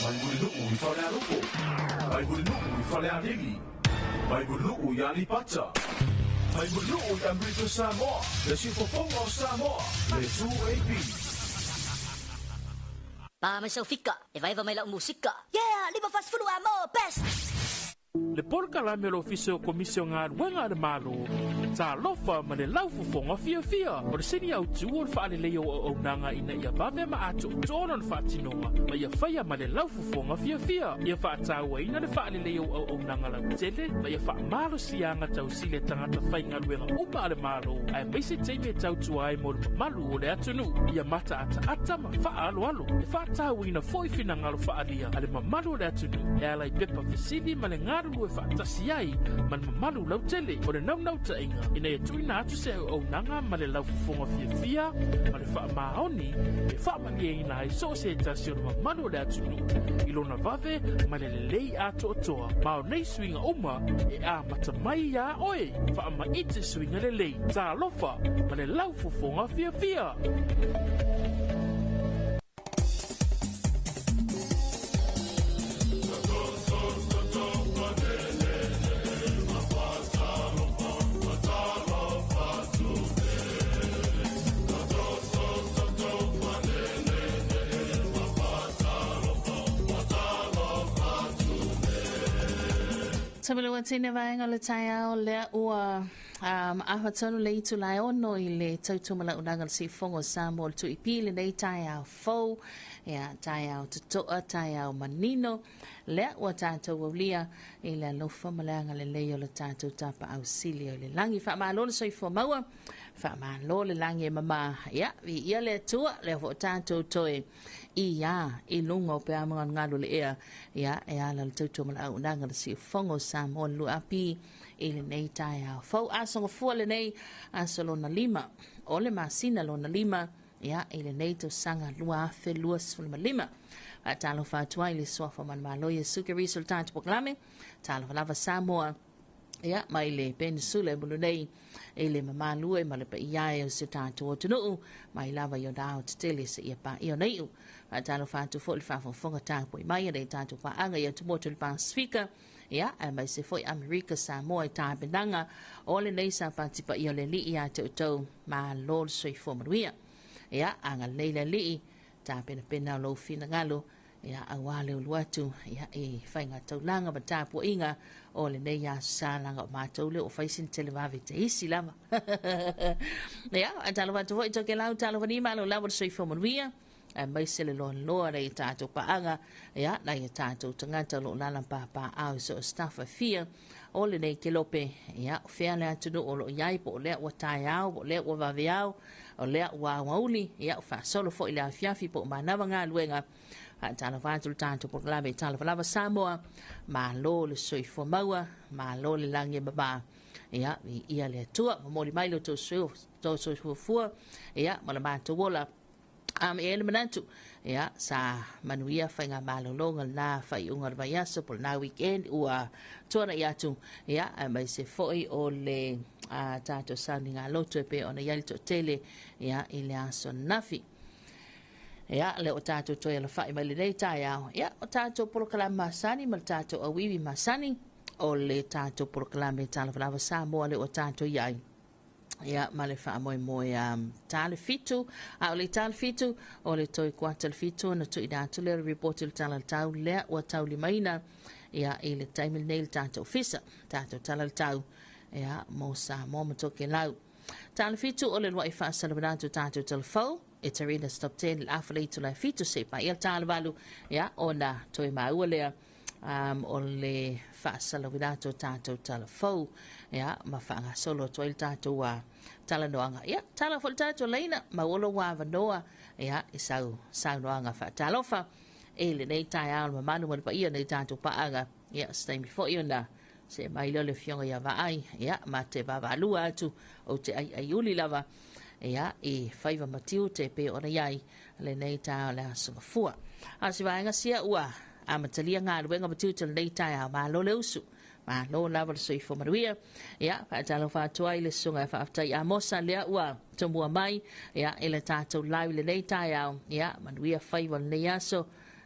Mai Mulinuu i Falealupo. Mai Mulinuu i Falealili. Mai Mulinuu i Aleipata. Mai Mulinuu i Amerika Samoa. Le Siufofoga o Samoa, le 2AP. Pa mai sau fika, e vaeva mai lau musika. Yeah, 50 amo, best! Le polokalame o le Ofisa o Komisi o Galuega a le Malo, Talofa ma le Laufofoga Fiafia, o le sini autu o le faaleleia o auaunaga ina ia vave ma atoatoa lona faatinoga ma ia faia ma le laufofoga fiafia. Ia faatauaina le faaleleia o auaunaga lautele ma ia faamalosiaga tausili a tagata faigaluega uma a le Malo aemaise taimi e tautua ai mo le mamalu o le atunuu. Ia mataataata ma faaaloalo e faatauaina foi finagalo faaalia a le mamalu o le atunuu e ala i pepa fesili ma le galulue faatasi ai ma le mamalu lautele. O le naunautaiga ina ia tuuina atu se auaunaga ma le laufofoga fiafia ma le faamaoni e faamalieina ai so o se tasi o le mamalu o le atunuu i lona vave ma le lelei atoatoa. Ma o nei suiga uma e amata mai iā oe. Faamaite suiga lelei. Talofa ma le laufofoga fiafia! Taumalua tēnei vaenga o le taiao lea ua um, ahua tonu le itu lae ono i le tautumalaunaga le siufogo o Samoa o le tuipi lenei taeao fou, ia, taeao totoa, taeao manino, lea ua tatou aulia i le alofa ma le agalelei o le tatou Tapaau Sili o i le lagi. Faamalo le soifua maua, faamalo le lagi e mamā, ia, viia le Atua, lea foi tatou toe ia i luga o pea magalugalu o le ea, ia, e ala le tautua ma le auaunaga le siufogo o Samoa le 2AP i lenei taeao fou. Aso Gafua lenei, aso lona lima o le masina lona lima, ia, i lenei tausaga 2025. Faatalofa atu ai i le suafa manumalo Iesu Keriso le tatou polokalame. Talofa lava Samoa. Ia, mai le penisula e mulu nei i le mamalu e ma le paia e o si o tatou atunuu, mai lava i ona ao tetele seia paia ona iu. Faatalofa atu foi i le faafogafoga tapuai mai a le tatou paaga i atumotu o le Pasifika, ia, aemaise foi Amerika Samoa i tapenaga o lenei Sapati paia o le Alii ia te outou. Malo le soifua manuia. Ia, agalelei le Alii, tapenapena o lou finagalo, ia, aua le ulu atu, ia, i faiga taulaga ma tapuaiga o lenei aso sa, leaga o matou lea ua fai sina televave te isi lava. Ia, talofa atu foi Tokelau, talofa ni, malo lava le soifua manuia. aemaise le loaloa nai a tatou paaga, ia, nai a tatou tagata o lo o lalapapaao i so o se tafa fia o lenei kelope, ia, o fea le atunuu o lo o i ai, po o lea ua taeao, po o lea ua vaveao, o lea ua aoauli, ia, ua faasolo foi le afiafi po o manava galuega. Faatalofa atu le tatou polokalame i Talofa Lava Samoa, malo le soifua maua, malo le lagi e mama. Ia, viia le Atua, momoli mai lo outou soifua fua, ia, ma le matou ola. Um, e ai le manatu, ia, sa manuia faigamalologa lena faaiuga o le vaiaso po o lena weekend ua tuanai atu, ia, aemaise foi o le uh, tatou sauniga loto e pei ona i ai le toatele, ia, i le aso ananafi. Ia, lea ua tatou toe alafai mai lenei taeao, ia, o tatou polokalame masani ma le tatou auivi masani, o le tatou polokalame Talofa Lava Samoa lea ua tatou i ai. Ia, ma le faamoemoe ta le fitu, a o le ta le fitu, o le toe kuata le fitu ona tuuina atu lea o le ripoti o le Tala o le Tau lea ua taulimaina ia, i le taimi lenei i le tatou ofisa, tatou Tala o le Tau ia, mo Samoa ma Tokelau. Ta le fitu o le lua'i faasalamana atu tatou talafou, e Tarina Stop 10 le afa le itula e fitu seia paia le ta le valu, ia, ona toe maua lea um, o le faasalauina atu o tatou tala fou ia, ma faagasolo atu ai le tatou uh, talanoaga. Ia, tala foi le tatou laina, maua lou avanoa ia, i sau saunoaga faatalofa i lenei taeao le mamalu ma le paia o lenei tatou paaga. Ia, se taimi foi ona see mai lea o le afioga ia Vaai, ia, ma te vaavaalua atu, ou te aiaiuli lava, ia, i faiva ma tiute e pei ona i ai lenei taeao le Aso Gafua. A o se vaega sia ua amatalia galuega ma tiute o lenei taeao, malo le usu, malo lava le soifua manuia. Ia, faatalofa atu ai le susuga ia Faafetai Amosa lea ua tomua mai, ia, i le tatou live i lenei taeao. Ia, manuia faiva o lenei aso.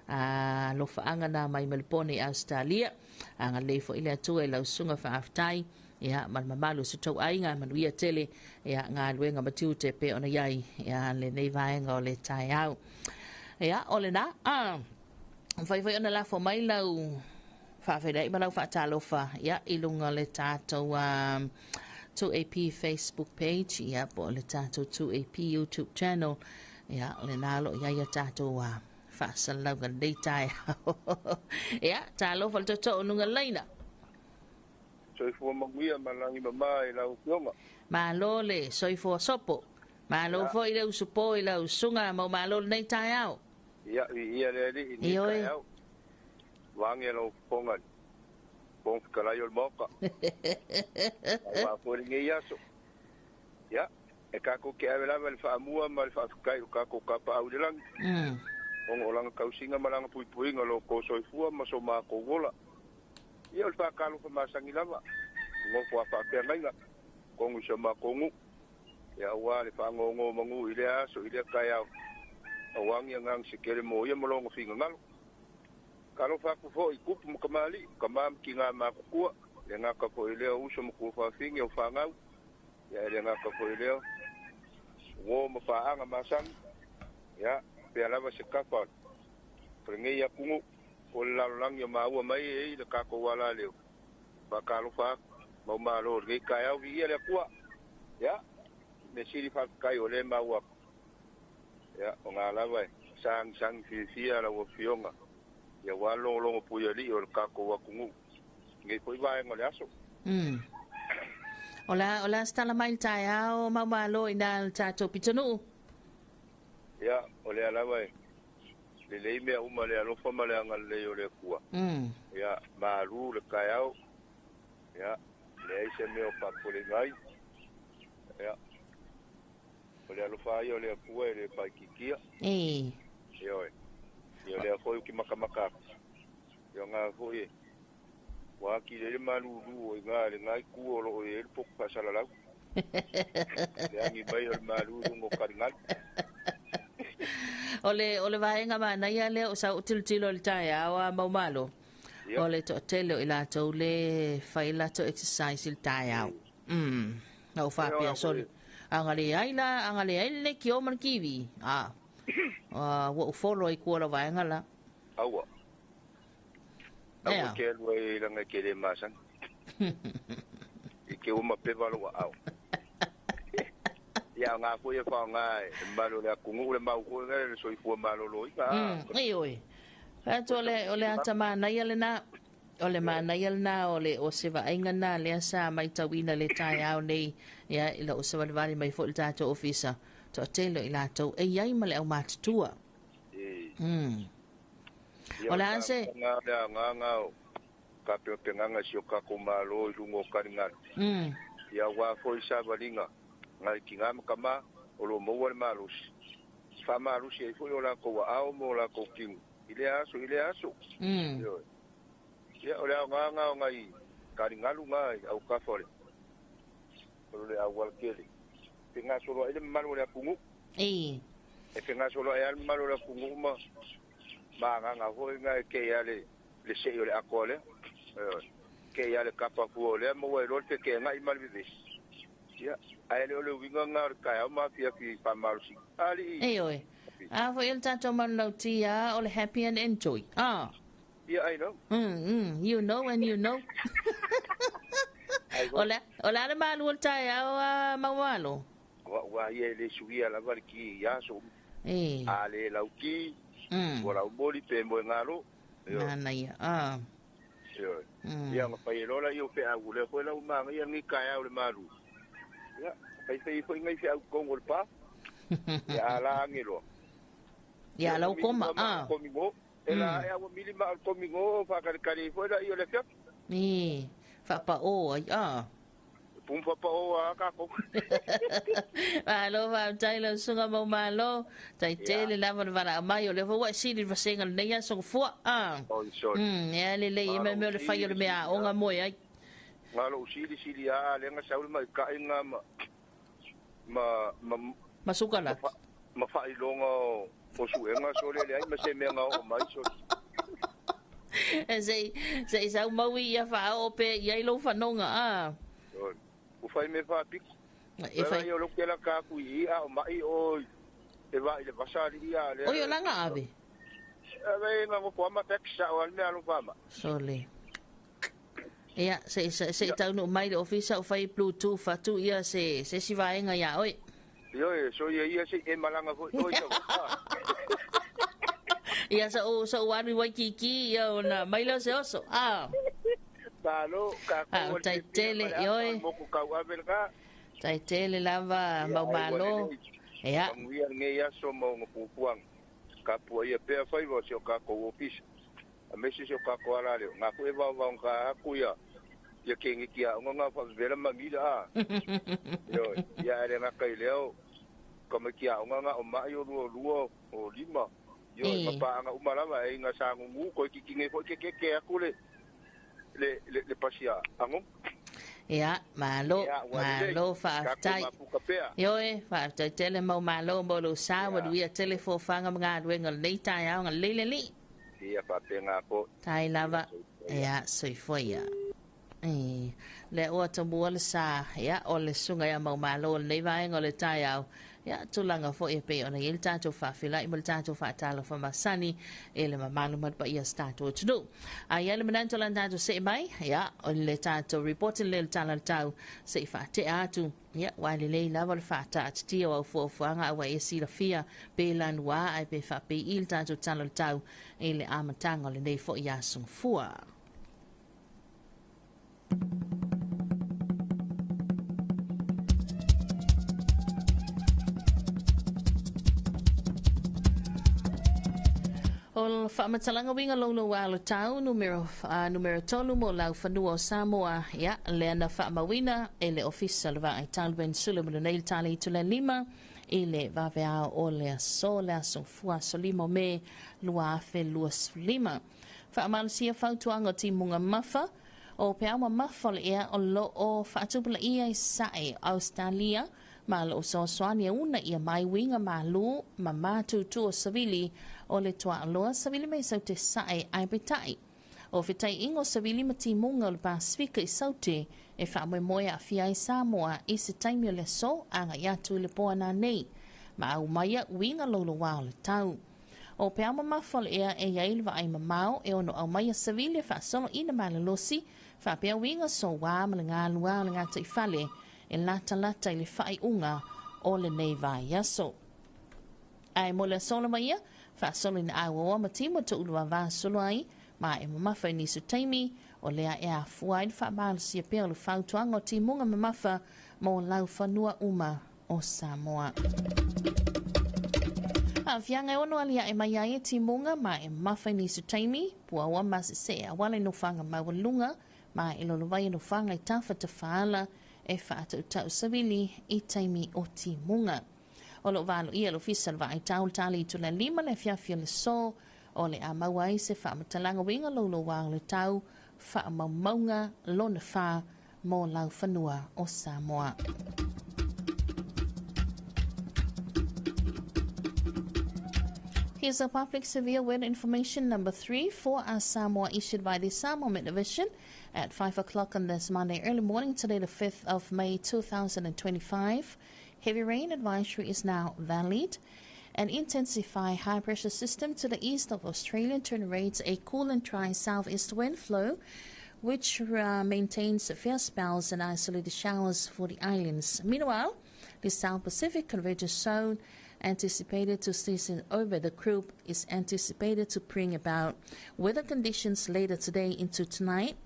Alofaaga na mai Melbourne i Ausetalia. Agalelei foi le Atua i lau susuga faafetai ia ma le mamalu o si tou aiga, manuia tele ia galuega ma tiute pei ona i ai ia lenei vaega o le taeao. Ia o lena, a mafai foi ona lafo mai lau faafeiloai ma lau faatalofa ia i luga o le tatou 2AP Facebook page ia po o le tatou 2AP YouTube channel. Ia o lena o lo o i ai a tatou faasalalauga lenei taeao. Ia, talofa le tootoo luga laina. Soifua manuia ma lagi mama i lau afioga. Malo le soifua sopo. Malo foi le usupo i lau susuga ma malo lenei taeao. Ia, viia le Alii i lenei taeao. Vaeane lau fofoga i le Fofoga Fetalai o le Maota. Aua foi lenei aso. Ia, e tatou te ave lava le faamua ma le faafetai i lo tatou Tapaau i le lagi, ona o Lana tausiga ma Lana puipuiga o lo outou soifua ma so matou ola. Ia, o le faatalofa masani lava, i nofo a faafeagaiga, totonu i si o matou nuu, ia aua le faanonomanu i lea aso i lea taeao, aua ni agaga se tele mo ia ma lona finagalo. Talofa atu foi i tupu ma tamalii, tama ma tina matutua, le gata foi i lea o uso ma tuafafine o fanau, ia e le gata foi i lea, uo ma paaga masani, ia pea lava se tafa o lenei atunuu po o le lalolagi o maua mai ai le tatou alaleo. Faatalofa atu, mau malo i lenei taeao, viia le Atua. Ia, mea sili faafetai o lea e maua atu. Ia, o na lava e sagisagi fiafia lau Afioga, ia aua le logologo puialii o le tatou atunuu i lenei foi vaega o le aso. O le a se tala mai i le taeao maumalo i na le tatou pitonuu? Ia, o lea lava e lelei mea uma le alofa ma le agalelei o le Atua. Ia, malu le taeao. Ia, leai se mea o faapopoleina ai. Ia, o le alofa lava ia o le Atua e le faaitiitia. Ioe. Ia, o lea foi ou te matamata atu. Ia, o na foi e ua atili ai le malulu o i ina i lena itu o lo o i ai le potu faasalalau. Le agi mai o le malu i luga o taligalu. O le, o le vaega manaia lea o sa ou tilotilo i le taeao a Maumalo. O le toatele o i latou le fai latou exercise i le taeao. Na ou faapea soli. A na leai la, a na leai le leitio ma le TV. A, ua ou follow ai kua la vaega la. Aua. Aua e te alu ai leaga e te le masani. I te ua mapeva lou aao. Ia aoga foi e faaaoga e le mamalu o le atunuu le mau foi lea le soifua maloloina. Ioe. Atu o le, o le ata manaia lena. O le manaia lena o le o se vaaiga lena lea sa matauina i le taeao nei ia i lou savalivali mai foi i le tatou ofisa. Toatele o i latou e i ai ma le aumatutua. Ia, O le a se. O le agaga o tapenapenaga i si o tatou Malo i luga o taligalu. Ia aua foi savaliga nai tina ma tama o lo o maua le malosi, faamalosi ai foi o latou aao ma o latou tino i lea aso i lea aso. Ioe. Ia, o le aoga lena o nai taligalu na i autafa o le o le aualatele, e fegasoloai ai le mamalu o le atunuu. E fegasoloai lava le mamalu o le atunuu ma ma agaga foi na e kei lava le sei o le ato a lea. Ioe. Kei lava le tapa fua o lea maua ai loa le feteenai ma le vevesi. Ia, ae le o le uiga lena o le taeao ma afiafi faamalosi. Alii! Ioe. A foi o le tatou manulauti lava o le happy and enjoy. Ah. Yeah, I know. You know and you know. Ai O le, o le a le malu o le taeao a Maumalo? Ua ia e le suia lava le ki i aso uma. E. A le lauki, ua laumoli pe moegalo. Ioe. Manaia. Ah. Ioe. Ia ona fai ai loa lea o feau, o lea foi la ua manaia lenei taeao i le malu. Ia, faifai foi nai feau i totonu o le pa. Ia a la age loa. Ia lau koma. Ah. Komigo. E la ae a ua mili maa o le komigo faakalikali ai foi laia o le afiafi. E, faapao ai. Ah. Pum faapao a tatou. Malo faafetai lau susuga Maumalo. Tai tele lava le valaau mai o lea foi ua e sili le vasega i lenei aso gafua. Ah. Oi soli. Ea lelei e mea o le fai o le mea aoga moe ai. Na lou sili sili a lea na sau le maita'i na ma ma Ma sukalaki. Ma faailoga o O suega sole leai ma se mea gaoo mai sole. E se i se i sau maui ia faaoo pea i ai lou fanoga a. Ioe. Ua fai mea faapito. E fai. Ia o lou kela ka aku i i a o mai o e va i le vasa alii a lea. Oi o laga ave. Ave nga ngofo ama tax sa o alme alo fama. Sole. Ia se se se taunuu mai le ofisa o fai bluetooth atu ia se se isi vaega ia oe. Ioe, so ia ia se e malaga foi oi sa Ia sa o sa o alu i Waikiki ia ona mai lea o se oso. Ah. Malo, ka ko tai tele ioe. Moku kau ave lena. Tai tele lava mau malo. Ia. Manuia lenei aso ma ona puapuaga. Tapuaia pea faiva o si o kakou ofisa, aemaise si o kakou alaleo. Nga foi e vaovaogata atu ia ia keneti aoga nga faavevela ma mila a. Ioe, ia ae le gata i lea o tamaiti aoga nga o mai o lualua o lima. Ioe, ma paaga uma lava e ina sa gugu koe kikine foi ke keke atu le le le pasi a agoga. Ia, malo, malo faafetai. Ioe, faafetai tele mau malo mo lou sa, manuia tele foafoaga ma galuega o lenei taeao galelei le Alii. Ia faapena foi. Tai lava, ia, soifua ia. E, lea ua tomua le sa, ia, o le susuga ia Maumalo o lenei vaega o le taeao, ia, tulaga foi e pei ona i ai le tatou faafeiloai ma le tatou faatalofa masani i le mamalu ma le paia o se tatou atunuu. A i ai le manatu o le tatou see mai, ia, o le tatou report lea o le Tala o le Tau, se i faatea atu, ia, ua lelei lava le faataatitia o au fuafuaga a ua e silafia pe lanuā ae pe faapei i le tatou Tala o le Tau i le amataga o lenei foi aso Gafua. O le faamatalaga uiga louloua o le tau numera, numera tolu mo laufanua o Samoa, ia, lea na faamauina e le Ofisa o le Vaai Tau Ben Suleiman nei le tala i tula lima i le vaveao o le aso, le aso Gafua aso 5 o Me 2025. Faamalosia fautuaga o timuga mafa, o peau mamafa o le ea o lo o faatupulaia i Sasae, Ausetalia, ma lo o soasoani e una ia mai uiga malū ma matutu o savili o le tuaaloa savili mai saute Sasae ae peitai. O fetaiiga o savili ma timuga o le Pasefika i Saute e faamoemoe aafia ai Samoa i se taimi o le aso agai atu i le po ananei ma aumaia uiga louloua o le tau. O peau mamafa o le ea e i ai le vaai mamao e ono aumaia savili e faasolo ina malolosi, faapea uiga soua ma le galua o le gataifale e latalata i le faaiuga o lenei vaiaso. Ae mo le aso lava ia, faasolo ina auaoa ma timu e toʻulua solo ai, ma e mamafa i nisi o taimi, o lea e afua ai le faamalosia pea o le fautuaga o timuga mamafa mo laufanua uma o Samoa. Aafiaga e ono aliae mai ai e timuga ma e mamafa i nisi o taimi, puaoa ma sesee auala i nofoaga maualuluga ma e lolovai i nofoaga i tafatafaala e faatautau savili i taimi o timuga. O lo o valoia le Ofisa o le Vaai Tau le tali i tula lima le afiafi o le aso o le a maua ai se faamatalaga uiga louloua o le tau faamaumauga lona fa mo laufanua o Samoa. Here's a public severe weather information number 3 for our Samoa issued by the Samoa Met Division at 5 o'clock on this Monday early morning, today the 5th of May 2025. Heavy rain advisory is now valid. An intensified high pressure system to the east of Australia generates a cool and dry southeast wind flow, which maintains fair spells and isolated showers for the islands. Meanwhile, the South Pacific Convergence Zone anticipated to season over the group is anticipated to bring about weather conditions later today into tonight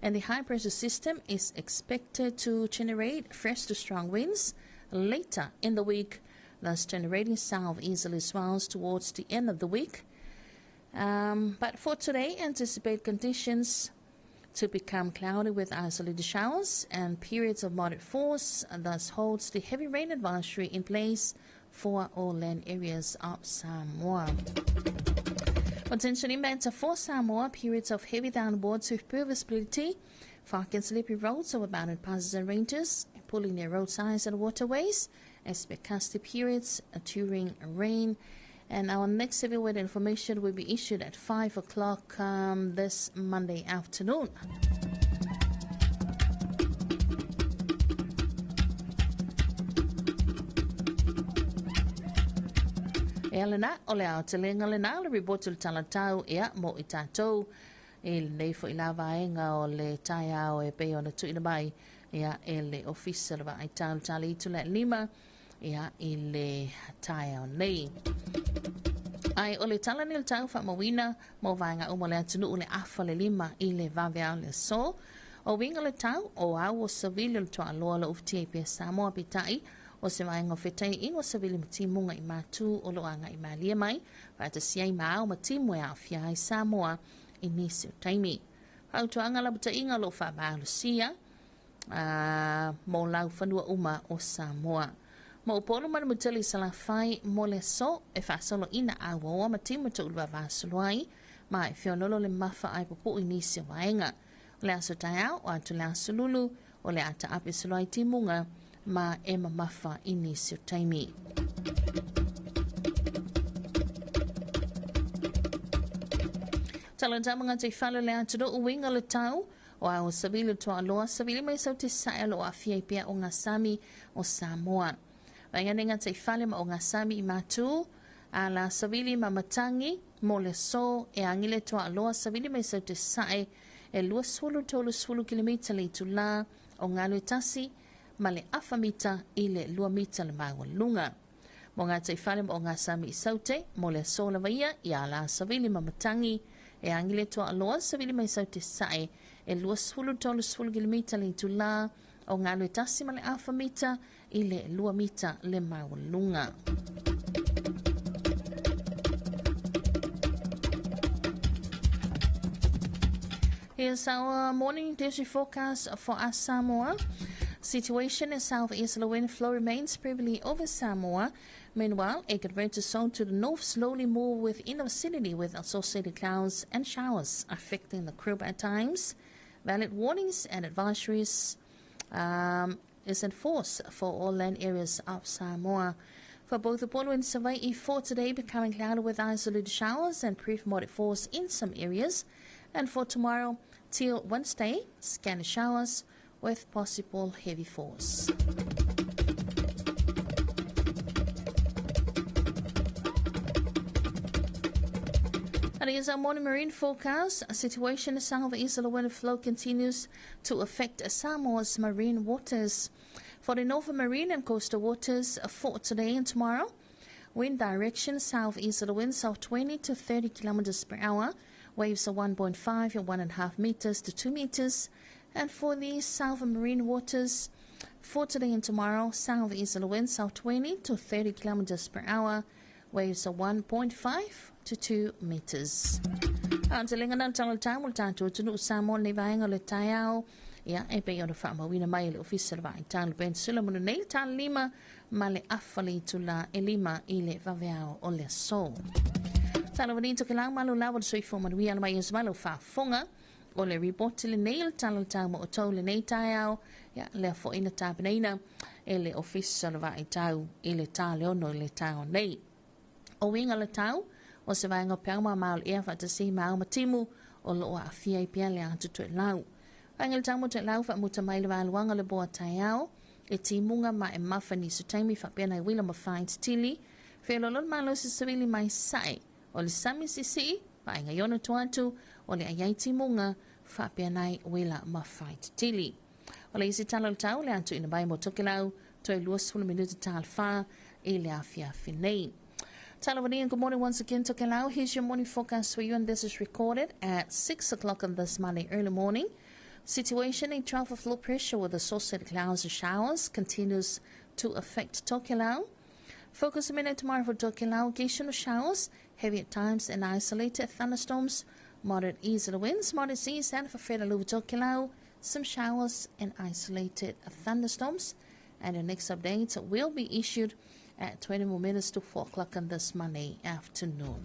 and the high pressure system is expected to generate fresh to strong winds later in the week, thus generating southeasterly swells towards the end of the week. But for today, anticipate conditions to become cloudy with isolated showers and periods of moderate force, and thus holds the heavy rain advisory in place for all land areas of Samoa. Potential impacts for Samoa, periods of heavy downwards with poor visibility, fog and slippery roads over mountain passes and ranges, pulling near roadsides and waterways, expect gusty periods during rain. And our next severe weather information will be issued at 5 o'clock this Monday afternoon. Ea lena, o le aotelega lena, le ripoti o le talatau, ea, mo i tatou, i lenei foi la vaega o le taeao e pei ona tuuina mai, ea, e le Ofisa o le Vaai Tau le Tala Itu le Lima, ea, i le taeao nei. Ai o le tala ni o le tau faamauina mo vaega uma o le atunuu le afa le lima i le vaveao le aso. O uiga le tau, o au o savili o le toaloa o lo o ufitia ai pea Samoa peitai, o se vaega o fetaiaiga o savili ma timuga i matu o lo o agai malie mai, faatasi ai ma ao ma timu e aafia ai Samoa i nisi o taimi. Fautuaga lapataiga o lo o faamalosia mo laufanua uma o Samoa. Ma Upolu ma le Mutele i Salafai mo le aso e faasoloina auaoa ma timu toulu vavasolo ai, ma e feololo le mafa ai pupu'u i nisi o vaega. O le aso taeao o atu le aso lulu, o le a taape solo ai timuga ma e mamafa i nisi o taimi. Tala tama ngā te whale le atunuu uiga le tau, o ao savili o toaloa, savili mai sau te sae o lo aafia ai pea o ngā sami o Samoa. Vaega nei ngā te whale ma o ngā sami i mātū, a la savili ma matangi, mo le so e angile toaloa, savili mai sau te sae e 20 30 kilomita le itulā o ngalu e tasi ma le afa mita i le 2 mita le maualuga. Mo ngā te whale ma o ngā sami i saute, mo le aso lava ia, ia la savili ma matangi, e angile toaloa, savili mai sau te sae, e 20 30 kilomita le itulā o ngalu e tasi ma le afa mita i le 2 mita le maualuga. Here's our morning daily forecast for us Samoa. Situation in southeast wind flow remains previously over Samoa. Meanwhile, a convergent zone to the north slowly move within the vicinity with associated clouds and showers affecting the group at times. Valid warnings and advisories is in force for all land areas of Samoa. For both Upolu and Savai'i for today, becoming cloudy with isolated showers and brief moderate force in some areas. And for tomorrow till Wednesday, scattered showers with possible heavy force. And here's our morning marine forecast. Situation in southeast of the wind flow continues to affect Samoa's marine waters. For the northern marine and coastal waters for today and tomorrow, wind direction southeast of the wind south 20 to 30 kilometers per hour. Waves are 1.5 and 1.5 meters to 2 meters. And for the southern marine waters for today and tomorrow, southeast of the wind south 20 to 30 kilometers per hour. Waves are 1.5 to 2 meters. Aotelega na le tala o le tau mo le tatou atunuu Samoa lenei vaega o le taeao. Ia, e pei ona faamauina mai e le Ofisa o le Vaai Tau le Peninsula mo lenei le tala lima ma le afa le itula e lima i le vaveao o le aso. Tala wani Tokelau malo lava le soifua manuia ala mai e malo faafofoga o le ripoti lenei o le tala o le tau mo outou lenei taeao. Ia, lea foi na tapenaina e le Ofisa o le Vaai Tau i le ta le ono i le taeao nei. O uiga le tau, o se vaega o peau ma ma o le ea faatasi ma ao ma timu o lo o aafia ai pea le atu toelau. Vaega le tau mo toelau faamuta mai le valuaga le boa taeao, e timuga ma e mafa nisi o taimi faapea nai uila ma fā i titili, feoloolo le malosi savili mai sae, o le sami siisii, vaega i ona tua atu, o le aiai timuga, faapea nai uila ma fā i titili. O le isi tala o le tau le atu ina mai mo Tokelau, toe 20 minuta talfa i le afiafi nei. Talavani and good morning once again, Tokelau. Here's your morning forecast for you, and this is recorded at 6 o'clock on this Monday early morning. Situation in trough of low pressure with associated clouds and showers continues to affect Tokelau. Focus a minute tomorrow for Tokelau, occasional showers, heavy at times and isolated thunderstorms, moderate easterly winds, moderate seas, and for Federal Tokelau, some showers and isolated thunderstorms. And the next update will be issued at 20 more minutes to 4 o'clock on this Monday afternoon.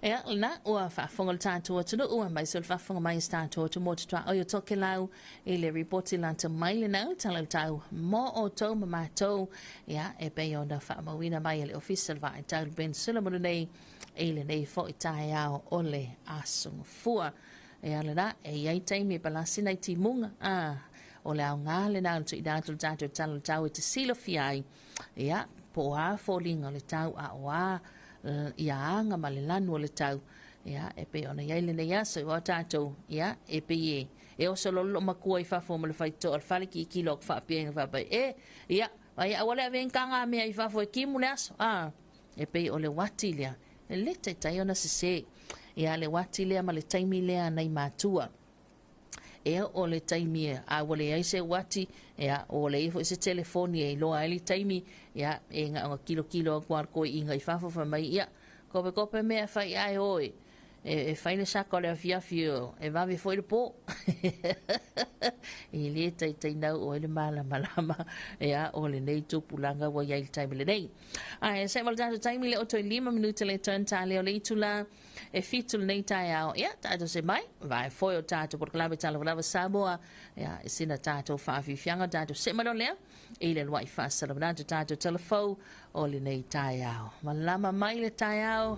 Ia, lena ua faafofoga le tatou atunuu aemaise o le faafofoga mai a si tatou atu motu tuaoi o Tokelau i le ripoti lata mai lena o le Tala o le Tau mo outou ma matou, ia, e pei ona faamauina mai e le Ofisa o le Vaai Tau le Ben Solomon nei i lenei foi taeao o le Aso Gafua. Ia, lena, e i ai taimi e palasi nai timuga, a, o le aoga lena o le tuuina atu o le tatou Tala o le Tau e te silafia ai, ia, po o a foliga o le tau a o a ia aga ma le lanu o le tau, ia, e pei ona i ai lenei aso, aua o tatou, ia, e pei e, e oso loa le loomatua i fafo ma le faitotoa o le fale, tilotilo atu faapea ina faapea, e, ia, ai aua le avea ni taga mea i fafo e timu le aso, a, e pei o le uati lea, e le taitai ona sese, ia, le uati lea ma le taimi lea nai matua. E oo le taimi a ua leai se uati, ia, ua leai foi se telefoni e iloa ai le taimi, ia, e na ona tilotilo atu lava le toeaina i fafo fai mai, ia, kopekope mea e fai ae o e, e fai le saka o le afiafi e vave foi le po. E le taitai nau o ai le malamalama, ia, o lenei tupulaga ua i ai i le taimi lenei. Ae se'e ma le tatou taimi le o toe 5 minute le turn tale o le itula e 7 lenei taeao. Ia, tatou se mai, vae foi o tatou polokalame Talofa Lava Samoa, ia, e sina tatou faafiafiaga, tatou se'e mai loa lea i le uluai faasalamanatu tatou talafou o lenei taeao. Malama mai le taeao,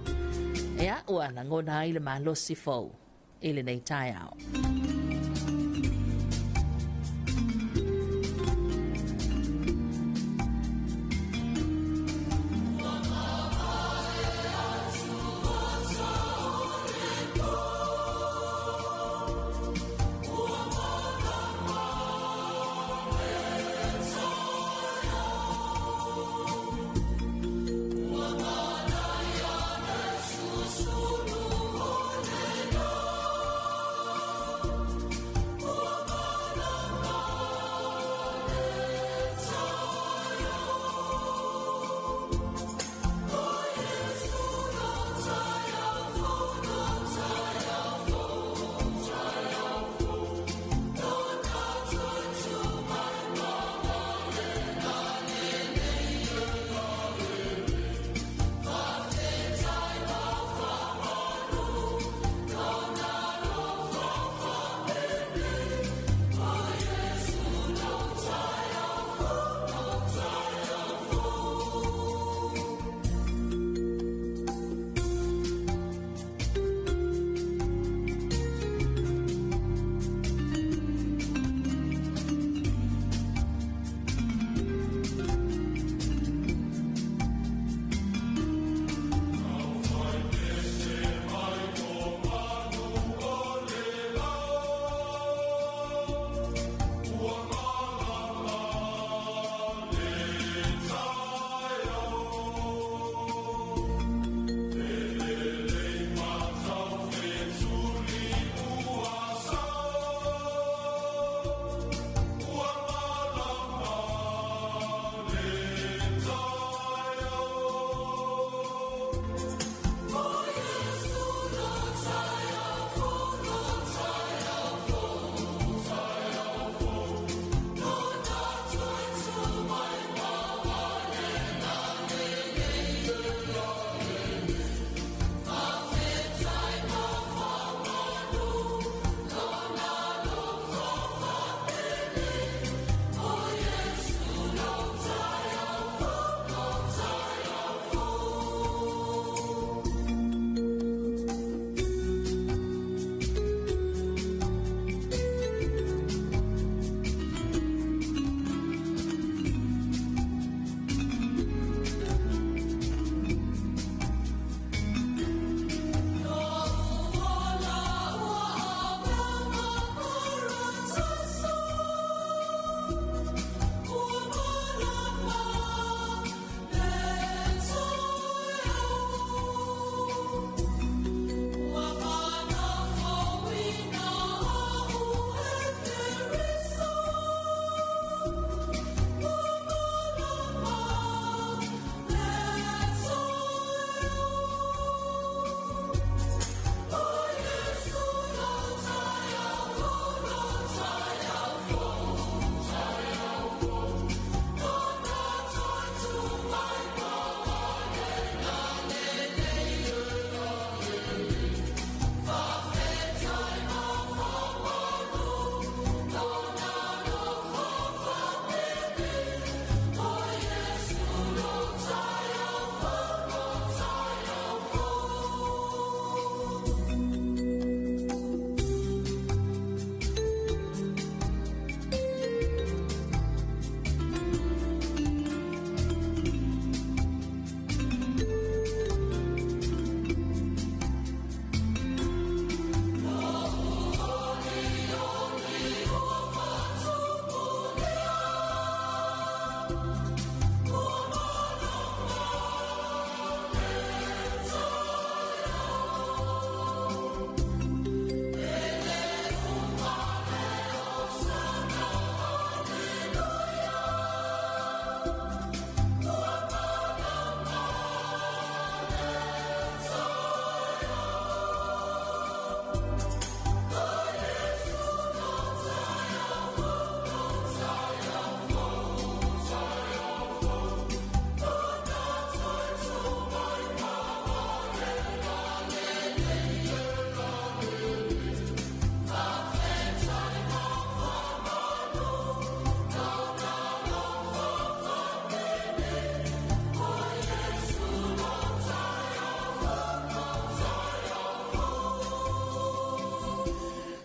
ia, ua lagona ai le malosi fou i lenei taeao.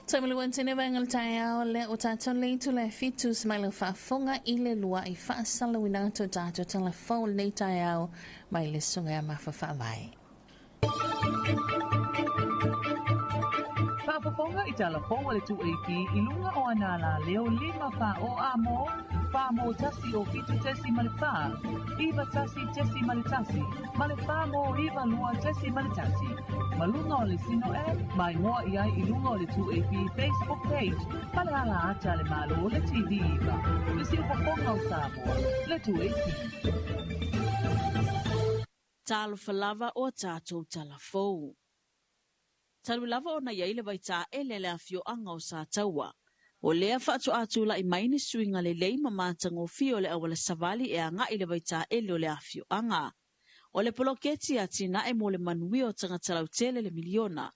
Taumalu tene vaega o le taeao lea o tatou le itula e 7 se mai faafofoga i le lua'i faasalauina atu o tatou talafou o lenei taeao mai le susuga ia Mafa Faavae. Faafofoga i tala fou a le 2AP i luga o ana alaleo 5 fa o a mo, fa mo tasi o 7.4, 91.1, ma le fa mo 92.1. Ma luga o le Sino app, mai ngoa i ai i luga o le 2AP Facebook page, ma le ala ata le malo le TV iva. Le siufofoga o Samoa, le 2AP. Talofa lava o tatou talafou. Talu lava ona iai le vaitaele le afioaga o Sataua. O lea faatoa tulai mai ni suiga lelei ma matagofie o le auala savali e agai le vaitaele o le afioaga. O le poloketi atinae mo le manuia o tagata lautele le miliona.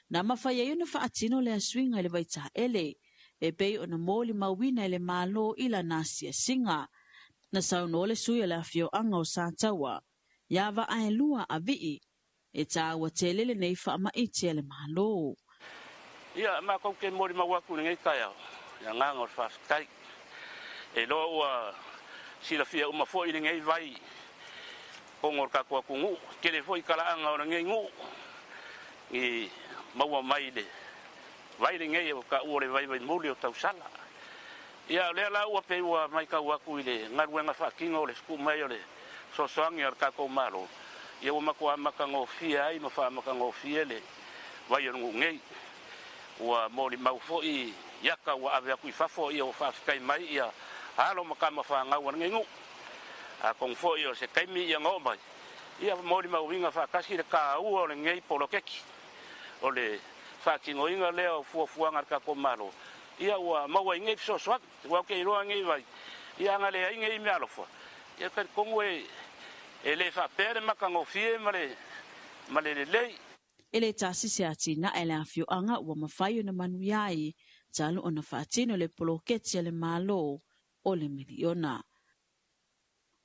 Na mafai ai ona faatino lea suiga i le vaitaele. E pei ona molimauina e le Malo i lana asiasiga. Na saunoa le sui o le afioaga o Sataua. Ia Vaaelua Avii e tāua tele lenei faamaite a le Malo. Ia, matou te molimau atu i lenei taeao, le agaga o le faafetai. E iloa ua silafia uma foi lenei vai totonu o le tatou atunuu, tele foi talaaga o lenei nuu i maua mai le vai lenei o taua o le vai vaimuli o tausala. Ia, o lea la ua pei ua matau atu i le galuega faatino o le tuu mai o le fesoasoani a le tatou Malo, ia ua matua matagofie ai ma faamatagofie le vai o le nuu nei. Ua molimau foi iata ua ave atu i fafo, ia ua faafetai mai ia alo ma tama fanau a lenei nuu. Atonu foi o se taimi ia na oo mai, ia molimauina faatasi le taua o lenei poloketi. O le faatinoina lea o fuafuaga a le tatou Malo, ia ua maua ai nei fesoasoani. Ua ou te iloa nei vai, ia ana leai nei meaalofa, ia talitonu e le faapea le matagofie ma le lelei. E le tasi se atinae le afioaga ua mafai ona manuia ai, talu ona faatino le poloketi a le Malo o le miliona.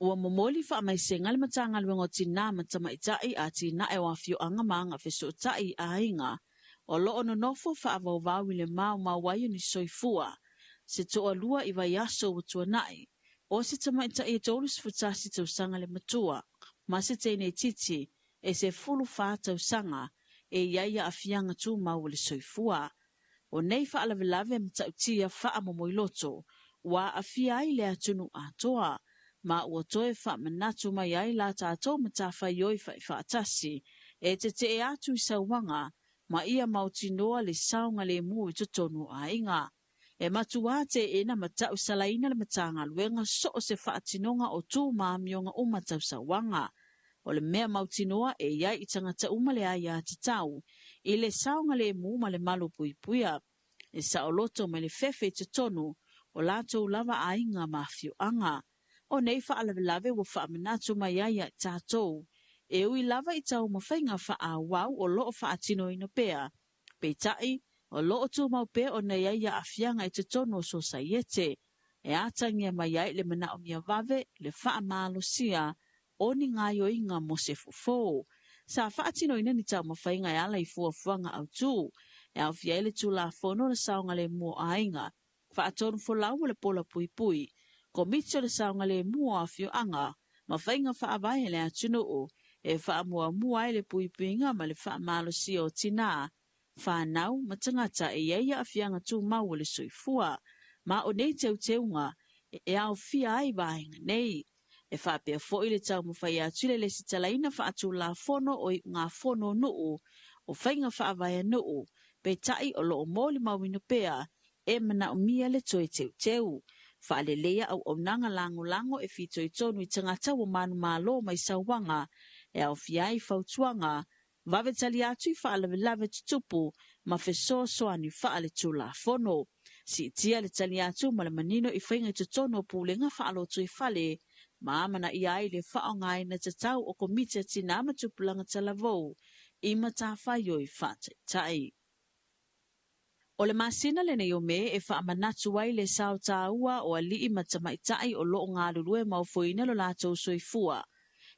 Ua momoli faamaisega le Matagaluega o Tinā ma Tamaitai atinae o afioaga ma agafesootai i aiga o loo nonofo faavauvau i le maumau ai o ni soifua. Se toalua i vaiaso ua tuanai, o se tamaitai e 31 tausaga le matua, ma se teine titi e 14 tausaga e iai aafiaga tumau o le soifua. O nei faalavelave matautia faamomoiloto, ua aafia ai le atunuu atoa, ma ua toe faamanatu mai ai la tatou matafaioi faifaatasi e tetee atu i sauaga ma ia mautinoa le saogalemu i totonu o aiga. E matua teena ma tausalaina le Matagaluega so o se faatinoga o tu ma amioga uma tau sauaga. O le mea mautinoa e iai i tagata uma le aiatatau i le saogalemu ma le malupuipuia. E saoloto mai le fefe i totonu o latou lava aiga ma afioaga. O nei faalavelave ua faamanatu mai ai ia tatou. E ui lava i taumafaiga faaauau o loo faatinoina pea. Peitai, o loo tumau pea ona iai aafiaga i totonu o sosaiete. E atagia mai ai le manaomia vave, le faamalosia, o ni gaoioiga mo se fofo. Sa faatinoina ni taumafaiga e ala i fuafuaga autū. E aofia ai le Tulafono le saogalemu o aiga. Faatonu folau o le pola puipui. Komiti o le saogalemu o afioaga ma faiga faavae a le atunuu e faamuamua ai le puipuiga ma le faamalosia o tinā, whānau ma tagata e iai aafiaga tumau o le soifua. Ma o nei teuteuga e aofia ai vaega nei. E faapea foi le taumafai atu i le lesitalaina faatulafono o iugafono o nuu o faiga faavae a nuu, peitai o loo molimauina pea e manaomia le toe teuteu. Faaleleia auaunaga lagolago e fitoitonu i tagata ua manumalo mai sauaga e aofia ai fautuaga, vave tali atu i faalavelave tutupu ma fesoasoani faaletulafono. Siitia le tali atu ma le manino i faiga i totonu o pulega faalotoifale, ma amanaia ai le faaaogaina tatau o komiti a tinā ma tupulaga talavou i matafaioi faataitai. O le masina lenei o Me e faamanatu ai le sao tāua o alii ma tamaitai o loo galulue ma ofoina lo latou soifua.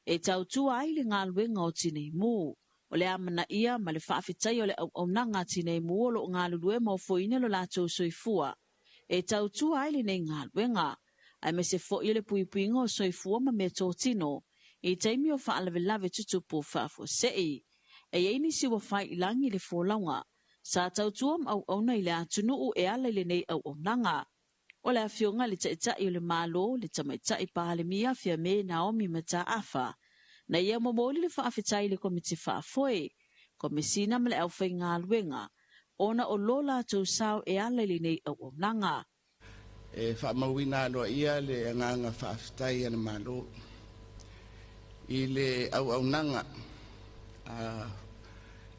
E tautua ai le galuega o tineimu. O le amanaia ma le faafetai o le auaunaga a Tinei Mu o lo o galulue ma ofoina lo latou soifua e tautua ai lenei galuega, aemaise foi o le puipuiga o soifua ma meatotino i taimi o faalavelave tutupu faafuasei. E i ai nisi ua fai i lagi le folauga sa tautua ma auauna i le atunuu e ala i lenei auaunaga. O le Afioga i le Taitai o le Malo, le Tamaitai Palemia Fiame Naomi Mataafa, na ia momoli le faafetai i le Komiti Faafoe, Komesina ma le Aufaigaluega, ona o lo latou sao e ala i lenei auaunaga. E faamauina aloaia le agaga faafetai a le Malo i le auaunaga a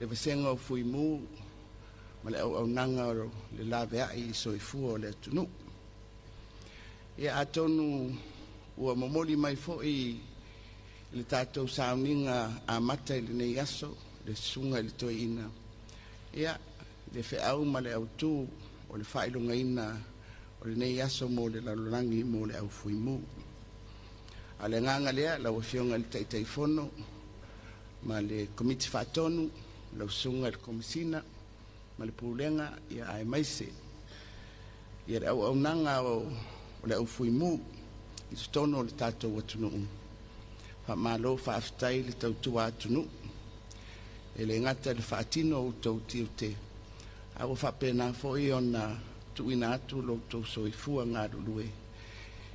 le Vasega o Fuimu ma le auaunaga o le laveai i soifua o le atunuu. Ia atonu ua momoli mai foi i le tatou sauniga amata i lenei aso le susuga i le toeaina, ia le feau ma le autu o le faailogaina o lenei aso mo le lalolagi mo le aufuimu. A o le agaga lea, lau Afioga i le Taitaifono ma le Komiti Faatonu, lau Susuga i le Komesina ma le Pulega, ia aemaise ia le auaunaga o le aufuimu i totonu o le tatou atunuu. Faamalo faafetai le tautua atunuu, e le gata i le faatino o outou tiute, a ua faapena foi ona tuuina atu lo outou soifua galulue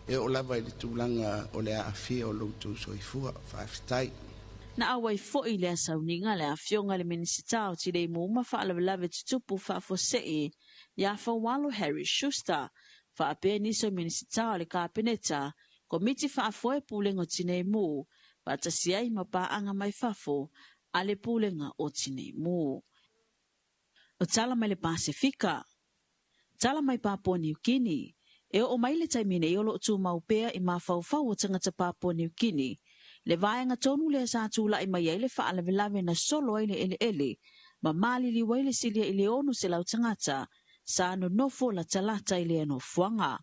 e oo lava i le tulaga o le aafia o lo outou soifua. Faafetai. Na auai foi i lea sauniga le Afioga i le Minisita o Tinei Mu ma Faalavelave Tutupu Faafuasei ia Faualo Harry Schuster, faapea nisi o Minisita o le Kapeneta, Komiti Faafoe Pulega o Tinei Mu, faatasi ai ma paaga mai fafo a le Pulega o Tinei Mu. O tala mai le Pasefika. Tala mai Papua Niu Kini. E oo mai le taimi nei o lo o tumau pea i mafaufau o tagata Papua Niu Kini le vaega tonu lea sa tulai mai ai le faalavelave na solo ai le eleele ma maliliu ai le silia i le 600 tagata sa nonofo latalata i lea nofoaga.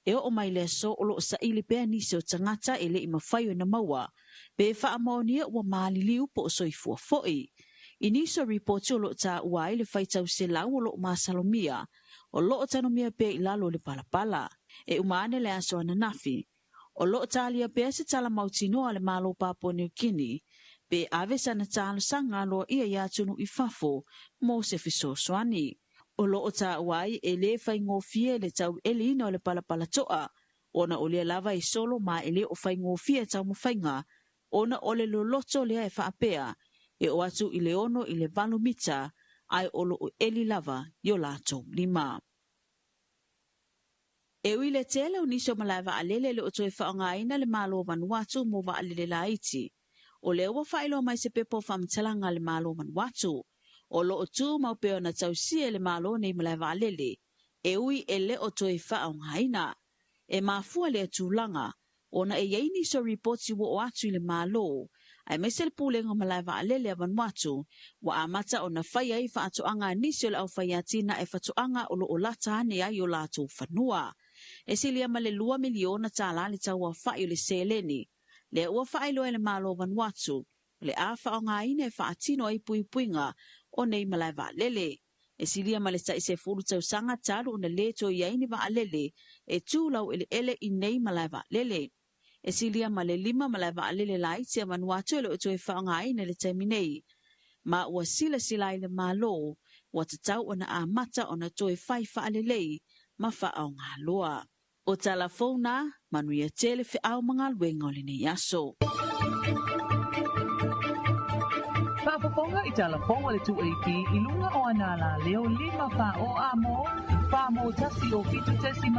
E oo mai le aso o lo o saili pea nisi o tagata e le i mafai ona maua pe faamaonia ua maliliu po o soifua foi. I nisi o ripoti o lo o taua ai le faitau selau o lo o masalomia o lo o tanumia pea i lalo o le palapala. E uma ane le aso ananafi, o lo o talia pea se tala mautinoa a le Malo Papua Niu Kini pe ave sana talosaga aloaia i atunuu i fafo mo se fesoasoani. O lo o taua ai e le faigofie le taueliina o le palapala toa ona o lea lava e solo ma e le o faigofie taumafaiga ona o le loloto lea e faapea e oo atu i le 6 i le 8 mita ae o lo o eli lava i o latou lima. E ui i le tele o nisi o malae vaalele e le o toe faaaogaina le Malo o Vanuatu mo vaalele laiti, o lea ua faailoa mai se pepa o faamatalaga a le Malo o Vanuatu, o lo o tumau pea ona tausia e le Malo nei malae vaalele, e ui e le o toe faaaogaina. E mafua lea tulaga ona e i ai nisi o ripoti ua oo atu i le Malo, aemaise le Pulega o Malae Vaalele a Vanuatu, ua amata ona fai ai faatoaga a nisi o le aufaiatinae fatoaga o lo o lata ane ai o latou fanua. E silia ma le $2 miliona le tauaofai o le seleni lea ua faailoa e le Malo o Vanuatu o le a faaaogaina e faatino ai puipuiga o nei malae vaalele. E silia ma le tai 10 tausaga talu ona le toe i ai ni vaalele e tu laueleele i nei malae vaalele. E silia ma le 5 malae vaalele laiti a Vanuatu e le o toe faaaogaina i le taimi nei, ma ua silasila ai le Malo ua tatau ona amata ona toe fai faalelei ma faaaoga loa. O tala fou na, manuia tele feau ma galuega o lenei aso. Faafofoga i tala fou a le 2AP i luga o ana alaleo 5 4 o a mo, 4 mo 1 o 7.4,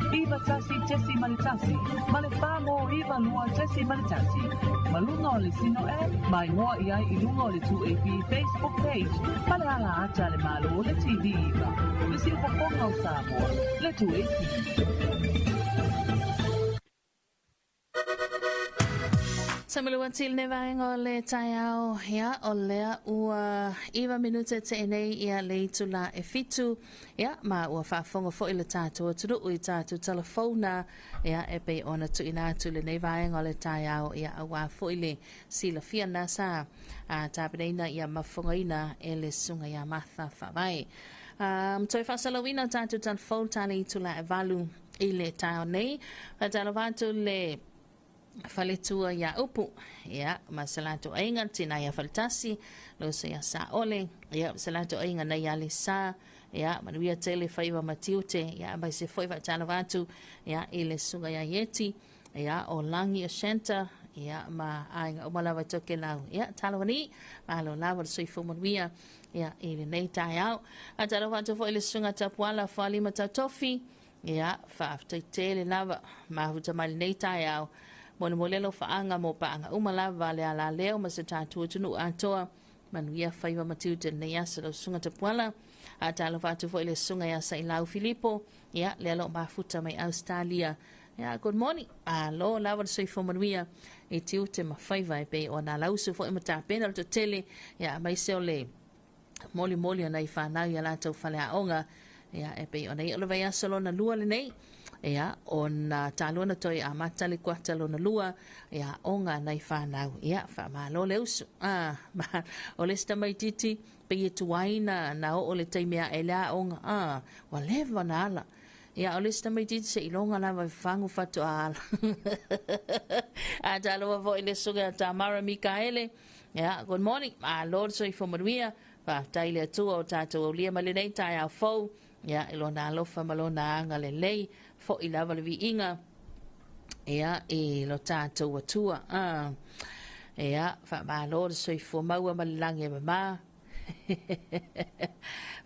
9 1.1, ma le 4 mo 9 2.1. Ma luga o le Sino App, ma igoa i ai i luga o le 2AP Facebook page ma le ala ata a le Malo o le TV 9. Le siufofoga o Samoa, le 2AP. Sa malu atu i lenei vaega o le taeao, ia, o lea ua 9 minute te nei ia le itula e 7, ia, ma ua faafofoga foi le tatou atunuu i tatou talafouna, ia, e pei ona tuuina atu lenei vaega o le taeao, ia, aua foi le silafia na sa tapenaina ia mafofogaina e le susuga ia Martha Faavae. Toe faasalauina tatou talafou ta le itula e 8 i le taeao nei. Faatalofa atu le faletua ia Upu, ia, ma se latou aiga, le tina ia Faletasi, le uso ia Saole, ia, ma se latou aiga nei ia Lesa, ia, manuia tele faiva ma tiute, ia, mai se foi faatalofa atu, ia, i le susuga ia Ieti, ia, o Lagi o Shanta, ia, ma aiga uma lava i Tokelau, ia, talofa ni, malo lava le soifua manuia, ia, i lenei taeao. Faatalofa atu foi i le susuga Tapuala Fualima Tautofi, ia, faafetai tele lava, mafuta mai lenei taeao, molemole alofaaga mo paaga uma lava le alaleo ma se tatou atunuu atoa, manuia faiva ma tiute lenei aso lau susuga Tapuala. Faatalofa atu foi le susuga ia Sailau Filipo, ia, lea lo mafuta mai Australia. Ia, good morning. Alo lava le soifua manuia i tiute ma faiva e pei ona lausu foi ma tapena le toatele, ia, aemaise o le molimoli o nai fanau ia latou faleaoga, ia, e pei ona ia o le vaiaso lona lua lenei, ia, ona talua na toe amata le kuata lona lua, ia, aoga nai fanau, ia, faamalo le usu. O le isi tamaitiiti, pei e tuai na oo le taimi ae le aoga, ua leva na ala. Ia, o le isi tamaitiiti se iloga lava e fagu faatoa ala. Talofa foi le susuga ia Tamara Mikaele, ia, good morning, malo le soifua manuia, faafetai le Atua o tatou aulia mai lenei taeao fou, ia, i lona alofa ma lona agalelei, foi lava le viiga, ia, i lo tatou Atua. Ia, faamalo le soifua maua ma le lagi e mama.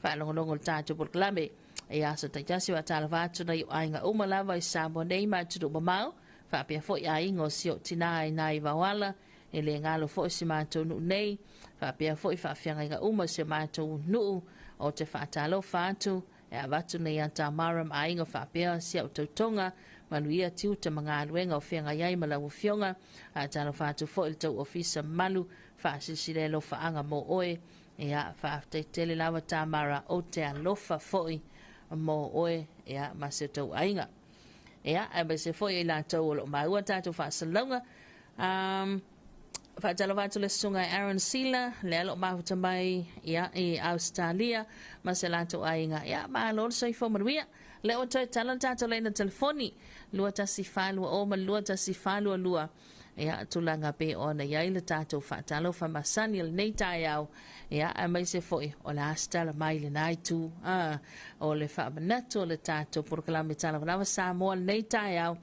Faalogologo le tatou polokalame. Ia, aso taitasi faatalofa atu nai o aiga uma lava i Samoa nei ma atunuu mamao, faapea foi aiga o si o tina i nai Vaoala, e le galo foi si matou nuu nei, faapea foi faafeagaiga uma si o matou nuu, o te faatalofa atu, e avatu nei ia Tamara ma aiga faapea si au tautoga, manuia tiute ma galuega o feagai ai ma lau afioga, faatalofa atu foi le tau ofisa mamalu, faasilasila alofaaga mo oe, ia, faafetai tele lava Tamara, o te alofa foi mo oe, ia, ma se tau aiga. Ia, aemaise foi i latou o lo o maua tatou faasalalauga. Faatalofa atu le susuga i Aaron Sila, lea lo o mafuta mai, ia, i Australia, ma se latou aiga. Ia, malo le soifua manuia. Lea ua toe tala le tatou laina telefoni, 21420 ma le 21422. Ia, tulaga pe ona i ai le tatou faatalofa masani o lenei taeao. Ia, aemaise foi o le a se tala mai lena itu. O le faamanatu o le tatou polokalame Talavalava Samoa lenei taeao.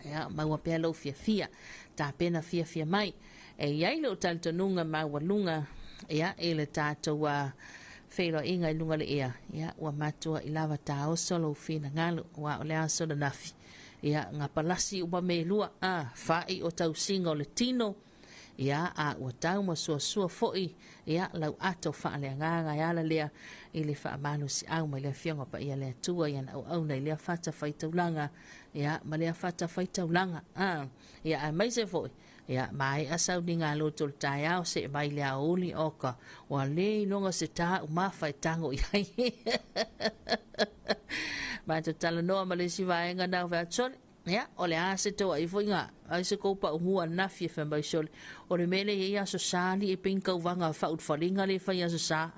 Ia, maua pea lou fiafia, tapena fiafia mai. E i ai lou talitonuga maualuga, ia, i le tatou feiloaiga i luga le ea. Ia, ua matua i lava taoso lou finagalo, ua o le aso ananafi. Ia, ngā palasi uma me lua, whai o tausinga o le tino, ia, a ua tau ma suasua foi, ia, lau ato whaaleagaga e ala lea, i le whaamalo si au mai le afioga pa ia le Atua, ia na au au nei lea fata whaitaulanga, ia, ma lea fata whaitaulanga, ia, aemaise foi, ia, mai asau ni ngā loto le taeao se mai le aoli oka, ua le iloga se tā umafa e tango i ai. Matou talanoa ma le isi vaega na o featsole, ia, o le a se toa i foi ngā, ai se koupa umua nafi e whamai sole, o le mele ia aso sa li e ping kauwanga whautwhalinga le whai aso sa,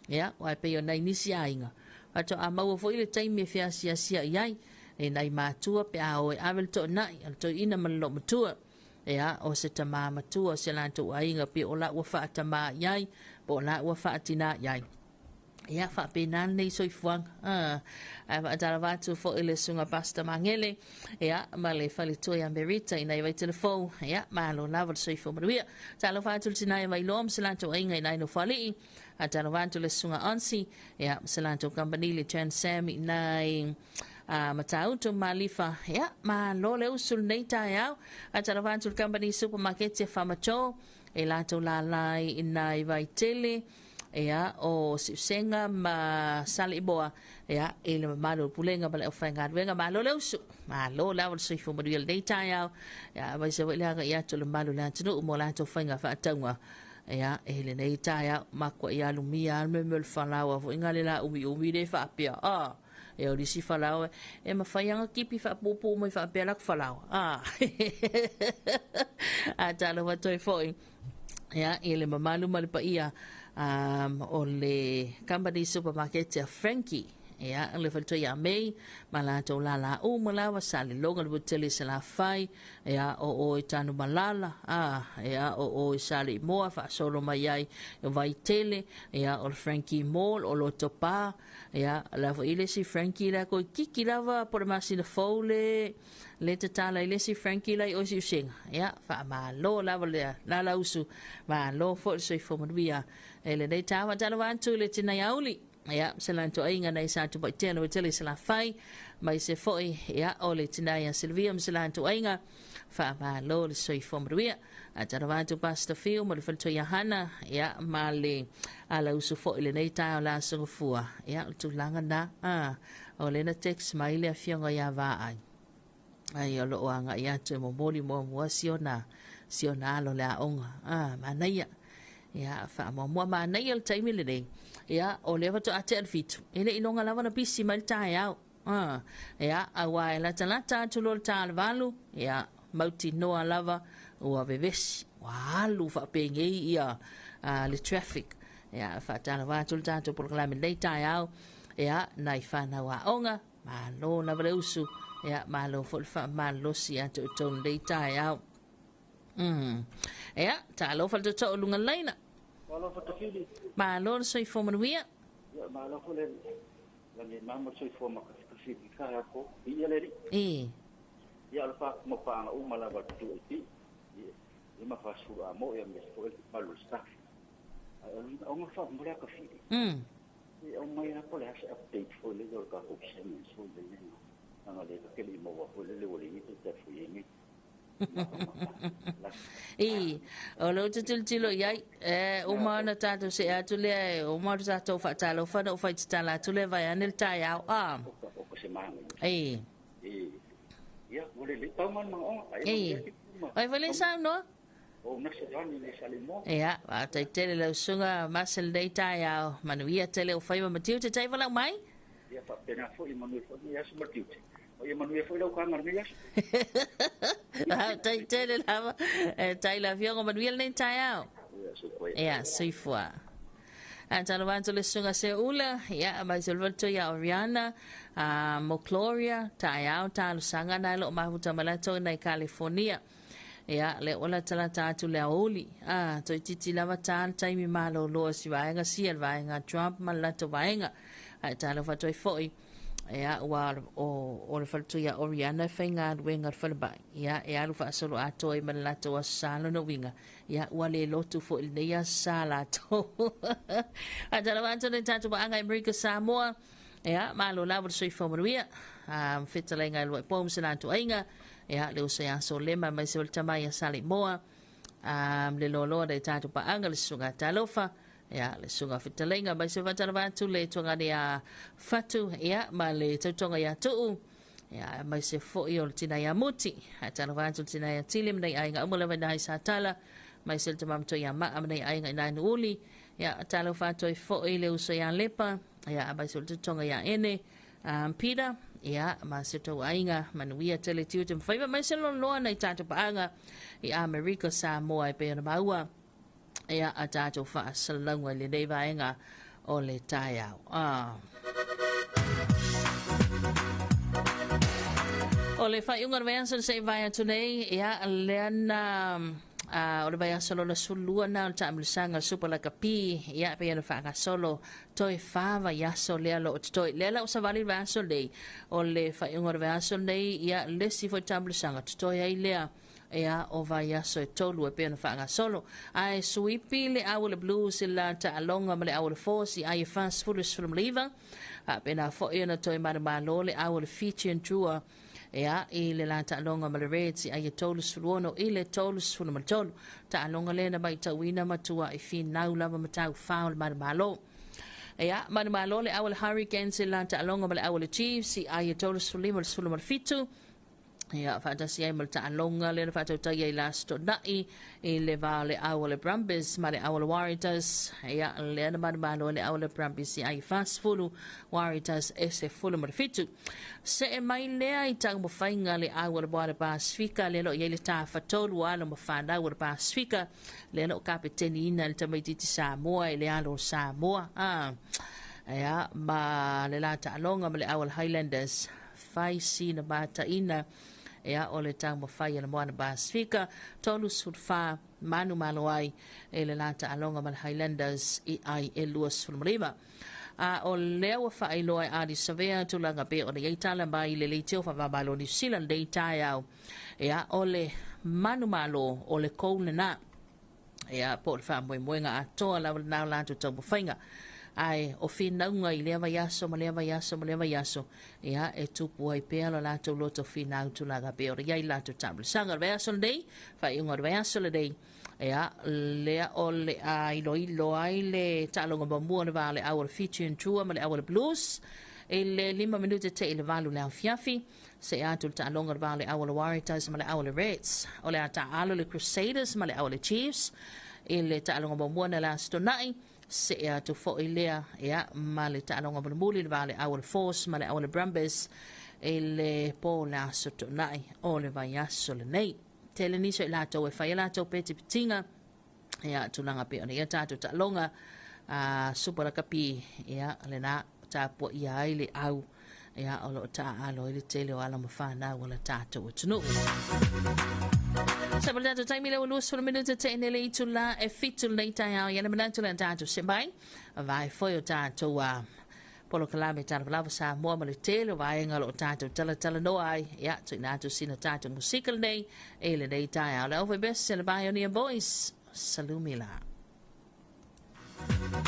ia, wai pe o nai nisi ainga. Ato a maua foi le taimi e feasiasia i ai, e nai mātua pe a oe ave le to'o na'i, a le toeaina ma le loomatua. Ia, o se tamā matua o se latou aiga pe o la ua faatamā i ai, po o la ua faatinā i ai. Ia, faapena lenei soifuaga. Ae faatalofa atu foi le susuga Pastor Magele, ia, ma le faletua ia Merita i nai Vaitelefou, ia, malo lava le soifua manuia. Talofa atu le tina ia Vailoa ma se latou aiga i nai Nofoalii. Talofa atu le susuga Onsi, ia, ma se latou kamupani le Transam i nai Matautu Malifa, ia, malo le usu lenei taeao. Talofa atu le kamupani supermarket e Whamato, e latou lalai i nai Vaitele, ia, o Siusega ma Saleimoa, ia, i le mamalu o le Pulega ma le aufaigaluega. Malo le usu, malo lava le soifua manuia i lenei taeao, ia, aemaise foi le agai atu o le mamalu o le atunuu mo latou faiga faatauga, ia, i lenei taeao. Makuai alumia lava le mea o le falaoa foi na le la umiumi le faapea, a, ia, o le isi falaoa e mafai lava ona tipi faapuupuu mai faapea la ku falaoa, a. A talofa atu ai foi, ia, i le mamalu ma le paia um, o le company supermarket a Frankie. Ia, le faletua ia Mei, ma latou lala uma lava, sa le loga le tele se la fai, ia, o o i tanu malala, a, ia, o o i sa le moa, faasolo mai ai, vai tele, ia, o le Frankie Mall, o Loto Pa, ia, la foi le isi Frankie la koi kiki lava, po le masina fou le, Le tatala i le isi Frankie la i oe siusiga. Ia, faamalo lava lea lala usu. Malo foi le soifua manuia. E lenei taeao faatalofa atu i le tinai auli. Ia, se lantoaiga nai sa Tumaitea le tele i Salafai. Mai se foi, ia, o le tinai a Sylvia ma se lantoaiga. Faamalo le soifua manuia. Faatalofa atu Pastor Phil ma le faletua ia Hana, ia, ma le ala usu foi i lenei taeao la Aso Gafua. Ia, o le tulaga na. Ah, o lea na text mai le afioga ia Vaai. Ai o loo agai atu e momoli muamua si ona, si ona alo le aoga. Ah, manaia. Ia, faamuamua manaia le taimi lenei. Ia, o lea faatoa tea le 7. E le i iloga lava ona pisi mai le taeao. Ah, ia, aua e latalata atu loa le ta o le 8, ia, mautinoa lava ua vevesi, ua alu faapenei ia le traffic. Ia, faatalofa atu le tatou polokalame lenei taeao. Ia, nai fanau aoga, malo lava le usu. Ia, malo foi le faamalolosi ia te outou lenei taeao. Ia, talofa le tootoo i luga laina. Malo Fatafili. Malo le soifua manuia. Ia, malo foi le lagi mama le soifua makafili ka ya ko ia le ri. E. Ia o le pa mo pa uma lava tu e ti. Ia, ia ma fa su a mo ia me fo e malu le staff. Ai o nga fa mo le ka fili. E o mai na po le asa update fo le o ka ko se me so le le. Nga le ka ke le mo wa fo le le o le ni te te fo ye ni. I, o lea ou te tilotilo i ai, e uma ona tatou see atu lea, e uma ona tatou faatalofa ona ou fai tatala atu lea vaeane le taeao. A. I. I. Oi foi le saunoa? Ia, faafetai tele lau susuga Mase lenei taeao. Manuia tele o faiva ma tiute taivalau mai. Ia faapena foi, manuia foi lenei aso ma le tiute. O ia manuia foi lau kaga lenei aso. Faafetai tele lava. E tai le afioga manuia lenei taeao. Ia, soifua. Ia, soifua. A talo atu le susuga Seula, ia, mai se lvatu ia Oriana, a mo Gloria, taeao talosaga na lo mafuta malato nei California. Ia, le ola talata atu le aoauli. A, toeitiiti lava ta le taimi malolo o si vaega sia le vaega Trump ma le latou vaega. Ae talofa atu ai foi, ia, ua o, o le faletua ia Oriana e faigaluega le falemai. Ia, e alu faasolo atoa ai ma le latou Aso Sa lona uiga. Ia, ua le lotu foi i lenei Aso Sa latou. Ae talofa atu le tatou paaga i Amerika Samoa. Ia, malo lava le soifua manuia. A, fetalaiga e lua i pou ma se latou aiga. Ia, le uso ia Solema mai se o le tama ia Saleimoa. A, le loaloa le tatou paaga le susuga talofa. Ia, le susuga fetalaiga mai se faatalofa atu le tuagane ia Fatu, ia, ma le tautoga ia Tuu. Ia, mai se foi o le tina ia Muti. A talofa atu le tina ia Tili ma nei aiga uma lava ina i Satala. Mai se le tama ia Maa ma nei aiga ina Nuuli. Ia, talofa atu ai foi le uso ia Lepa. Ia, mai se o le tautoga ia Ene. Peter, ia, ma se tou aiga, manuia tele tiute ma faiva mai se loa nei tatou paaga i Amerika Samoa e pei ona maua, ia, a tatou faasalalauga i lenei vaega o le taeao. Ah. O le faaiuga o le vaiaso na se i vae atu nei, ia, lea na o le vaiaso lona 12 na o le taamilosaga o le Super Lakapi, ia, pei ona faagasolo toe fa vaiaso lea lo o totoe. Lea la ua savali le vaiaso nei, o le faaiuga o le vaiaso nei, ia, le isi foi taamilosaga totoe ai lea, ia, o vaiaso e 3 e pei ona faagasolo. Ae suipi le au o le Blues i la taaloga ma le au o le Force i ai e 40 19, faapena foi ona toe manumalo le au o le Fijian Drua. Ia, i le la taaloga ma le Reds i ai e 36 i le 33. Taaloga lea na matauina matua i finau lava ma taufā o le Manumalo. Ia, Manumalo le au a le Hurricanes i le la taaloga ma le au a le Chiefs i ai e 35 i le 17. Ia, faatasi ai ma le taaloga lea na faatautaia i le Aso Toonai i le va o le au a le Brumbies ma le au a le Waratahs. Ia, lea na manumalo ai le au a le Brumbies i ai e 40, Waratahs e 17. Se'e mai lea i taumafaiga le au a le Moana Pasifika, lea o lo o i ai le tafatolu o alo ma fanau o le Pasifika, lea o lo o kapeteniina e le tamaitiiti Samoa i le alo o Samoa. Ah. Ia, ma le la taaloga ma le au a le Highlanders, fai sina mataina, ia, o le taumafai a le Moana Pasifika, 34 manumalo ai e le la taaloga ma le Highlanders i ai e 25. A o lea ua faailoa e Ardie Savea tulaga pei ona i ai tala mai le leitio faavamalo Niu Sila lenei taeao. Ia, o le manumalo o le kou lena. Ia, po o le faamoemoega atoa lava lena o latou taumafaiga. Ae o finauga i lea vaiaso ma lea vaiaso ma lea vaiaso, ia, e tupu ai pea lo latou loto finau tulaga pei ona i ai latou taamilosaga. O le vaiaso lenei, faaiuga o le vaiaso lenei, ia, lea o le a iloilo ai le taaloga muamua o le va o le au o le Fijian Drua ma le au o le Blues i le 5 minute te i le 8 le afiafi. Se'e atu le taaloga o le va o le au o le Waratahs ma le au o le Reds. O le a taaalo le Crusaders ma le au o le Chiefs i le taaloga muamua na le Aso Toonai. Se'e atu fo'i lea, ia, ma le taaloga mulimuli le va o le au o le Force ma le au o le Brumbies i le po le Aso Toonai o le vaiaso lenei. Tele nisi o i latou e fai a latou petipetiga, ia, tulaga pei ona i ai tatou taaloga a Super Rakapi, ia, lena tapuaia ai le au, ia, o lo o taaalo ai le tele o alo ma fanau o le tatou atunuu. Sa mo le tatou taimi lea ua 20 minute te ene le itula e 7 lenei taeao, ia le manatu le tatou se mai, vae foi o tatou a polokalame talavalava Samoa ma le tele o vaega o lo o tatou talatalanoa ai, ia, tuuina atu sina tatou musika lenei e lenei taeao. Le au best le Pioneer Boys, Salumila. Salumila,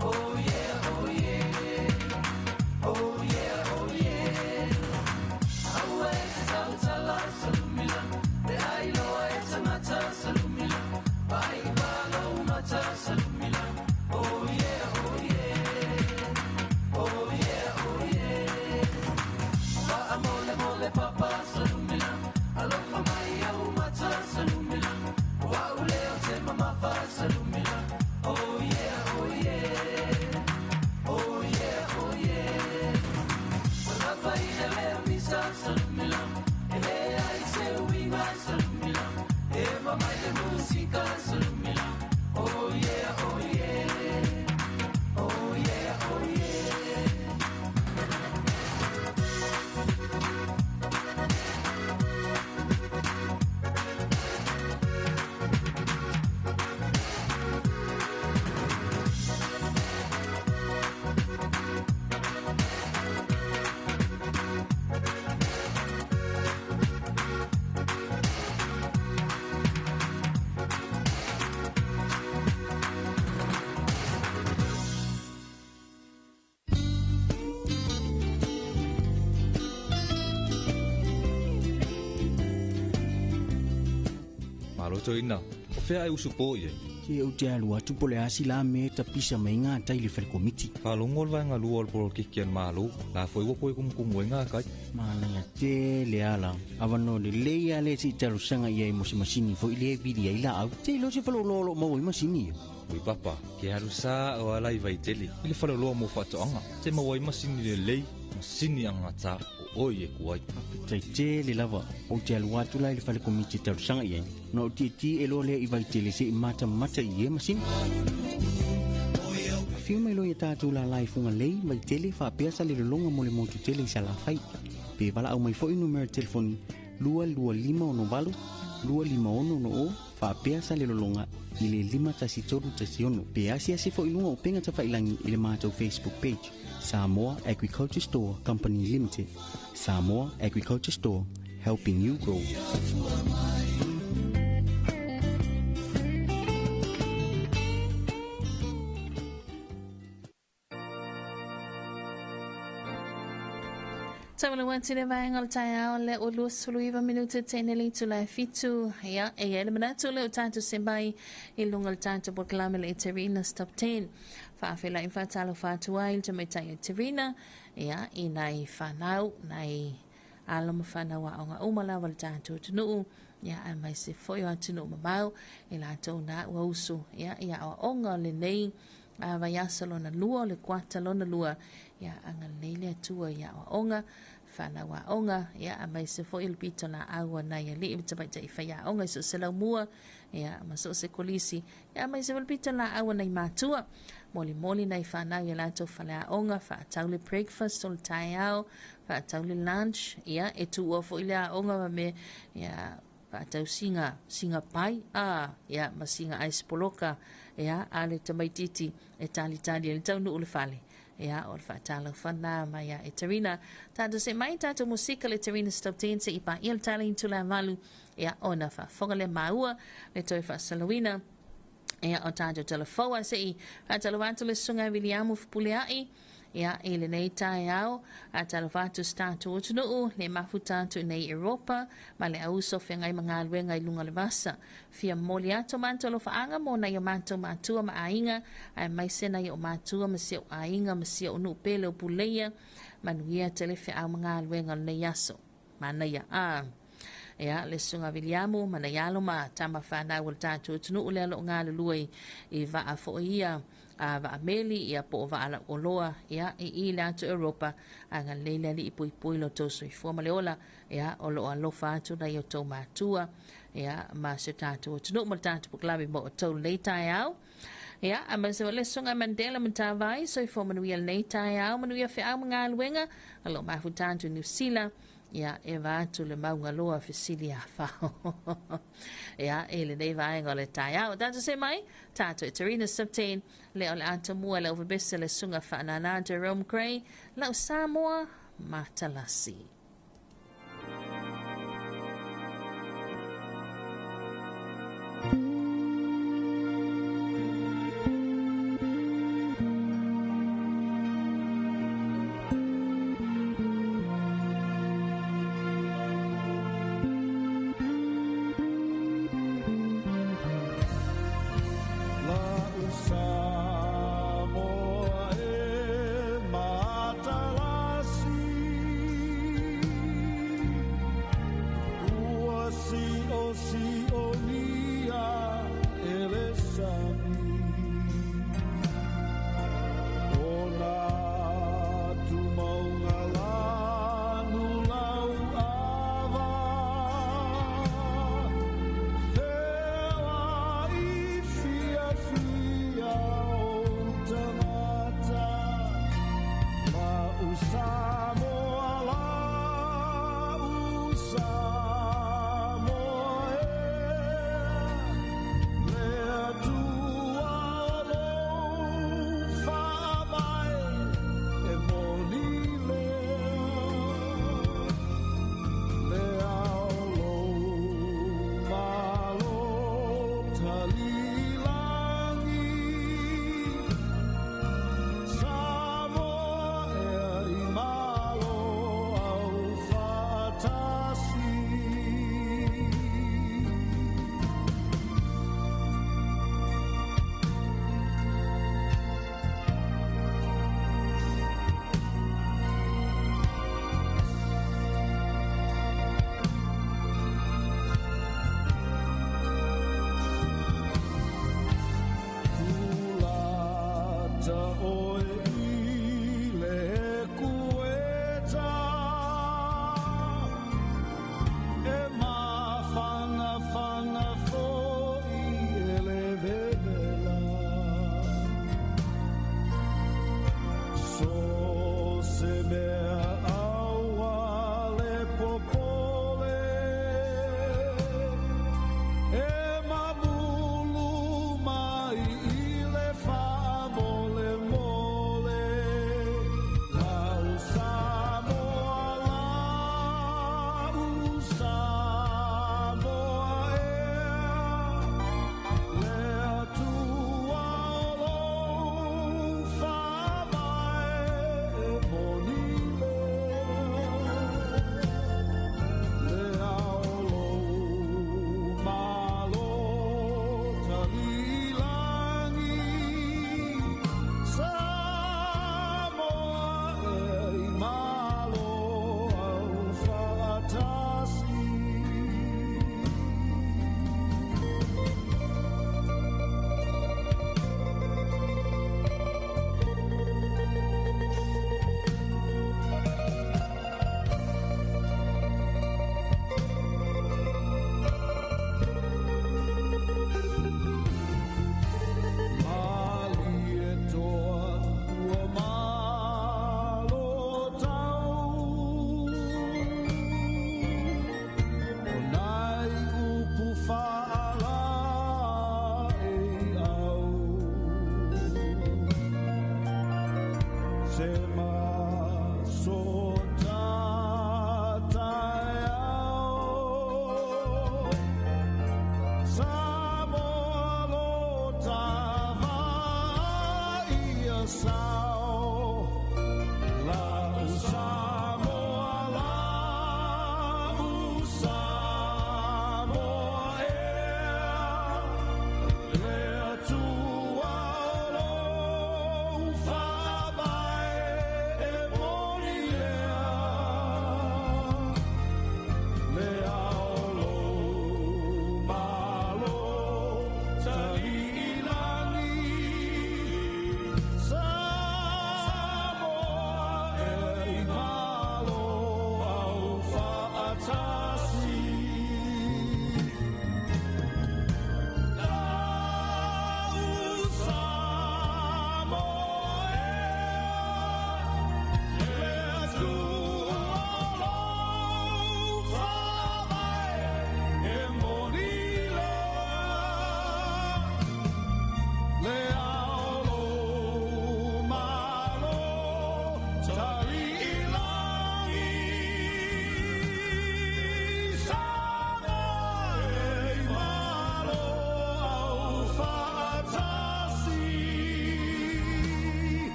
Oh yeah, oh yeah. Oh yeah, oh yeah. Aue se tautala salumila. Le ailoa e tangata salumila. Pai palo mata salumila. Oh yeah, oh yeah. Oh yeah, oh yeah. Pa'a mole mole papa salumila. Alofa mai au mata salumila. Wa'u leo te mamafa salumila. Oh yeah, oh yeah. Oh yeah, oh yeah. Malapa ina lea misa salumila. Ele ai se uinga salumila. E mamai le musika salumila. Oh yeah, oh yeah. Oh yeah, oh yeah. Malo ina, o fea ai usu po ie. Ke o te alu atu po le asi la me ta pisa mai ngā tai le whare komiti. Whalongo le vaenga lua o le polokiki an malo, la foi ua koe kumukumu e ngā kai. Mānanga te le ala, awa no le lei a le si talusanga ia i mo se masini fo i le vili ai la au. Te ilo se whaloloa mau i masini. Ui papa, ke haru sa o ala i vaitele, i le whaloloa mo whatoanga. Te maua i masini le lei, masini angata o oi e kuai. Tai te le lava, o te alu atu la i le whale komiti talusanga ia. No o te ti e loa lea i vaitele se i mata mata i e masini. Whio mai loa ia tātou la lai funga lei, vaitele whaapea sa le lolonga mo le motu tele i sa la whai. Pe wala au mai foi numero telefoni 225 68 256 o whaapea sa le lolonga i le 51316. Pe asi asi foi lunga o penga tawhailangi i le mātou Facebook page. Samoa Agriculture Store Company Limited. Samoa Agriculture Store, helping you grow. Tawala atu le vaenga o le taeao le o 29 minute tene le itu la 7. Ia, e ia le manatu le o tātou se mai i lunga le tātou polokalame le Eterina Stop 10. Whaawhela i whātalo whātua i le tamaitai e Terina. Ia, i nai whanau, nai alo ma whanau a onga uma lava le tātou tunuu. Ia, a mai se foi o atunuu mamau i lātou nā ua usu. Ia, ia o onga le nei a vaiaso lona lua, le kuata lona lua. Ia, anga leile atua ia o onga, whanau a onga, ia, a mai se foi le pito la aua nai ali, i tamaitai whai a onga i so se lau mua, ia, ma so se kolisi, ia, mai se pito la aua nai mātua, moli moli nai whanau ia lātou whale a onga, whaatau le breakfast o le taeao, whaatau le lunch, ia, e tuua foi le a onga ma me, ia, whaatau singa, singa pai, a, ia, ma singa ice poloka, ia, a le tamaititi, e tali tali, e le taunu o le fale. Ia, o le whaatalo whana mai a Eterina. Tātou se mai tātou musika le Eterina Stop 10 se i pa ia le tala intu la valu. Ia, o na whaafonga le maua le toi whaasalawina. Ia, o tātou telefoa se i whaatalo atu le sunga Williamu Fupuleai. Ia, e le nei taeao, a talo whatu tātou otunuu, le mafu tātou nei Europa, ma le auso whengai mangaluenga i lunga le vasa. Fia moli ato mātou lo whaanga mo nei o mātou mātua ma ainga, ai mai se nei o mātua ma se o ainga ma se o nupele o puleia, manuia tele wheau mangaluenga o nei aso. Manaia a. Ia, le sunga Williamu, mana ialo ma tama whanau o le tātou otunuu le alo ngā lului i vaa fo ia. A va meli ia po va ala oloa ia i i le atu Europa a nga leile li i pui pui lo tō soifua ma le ola ia o lo alofa atu nei o tō mātua ia ma se tātou atunuu ma le tātou polokalame mo o tō lei taeao. Ia, a ma se le sunga Mandela Matavai soifua manuia lenei taeao manuia feau ma galuega a lo mafu tātou New Zealand. Ia, e va atu le maunga loa fesili a whao. Ia, e le nei vaenga o le taeao. Tātou se mai, tātou e Terina Subtain, le o le atamua le ovabese le sunga whaanana Jerome Gray, lau Samoa Matalasi.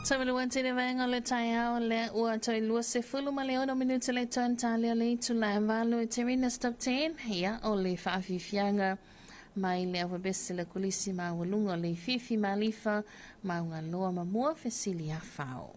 Taumaluatele vaega o le taeao lea ua toe 26 minute le tone talia le itula e 8 e Terina Stop 10 ia o le faafiafiaga mai le avabese le kolisi maualuga o le Fifi Malifa Maugaloa Mamua fesili afao.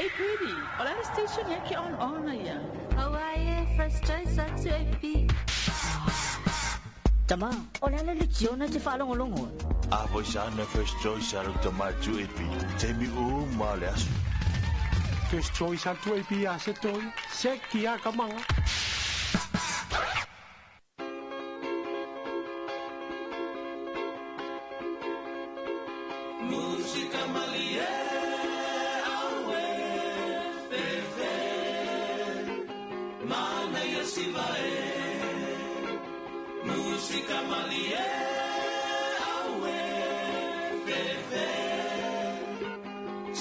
Ei, Pretty, o le station ia ke on ona ia. Hawaii, First Choice a 2AP. Tama, o le ala le tiona te whaalongolongo. A voi sa na First Choice a rauta mai 2AP. Te mi u ma le aso. First Choice a 2AP a se toi. Se ki a kamanga. Musika malie, aue, fefe, mana ia sivae. Musika malie, aue, fefe,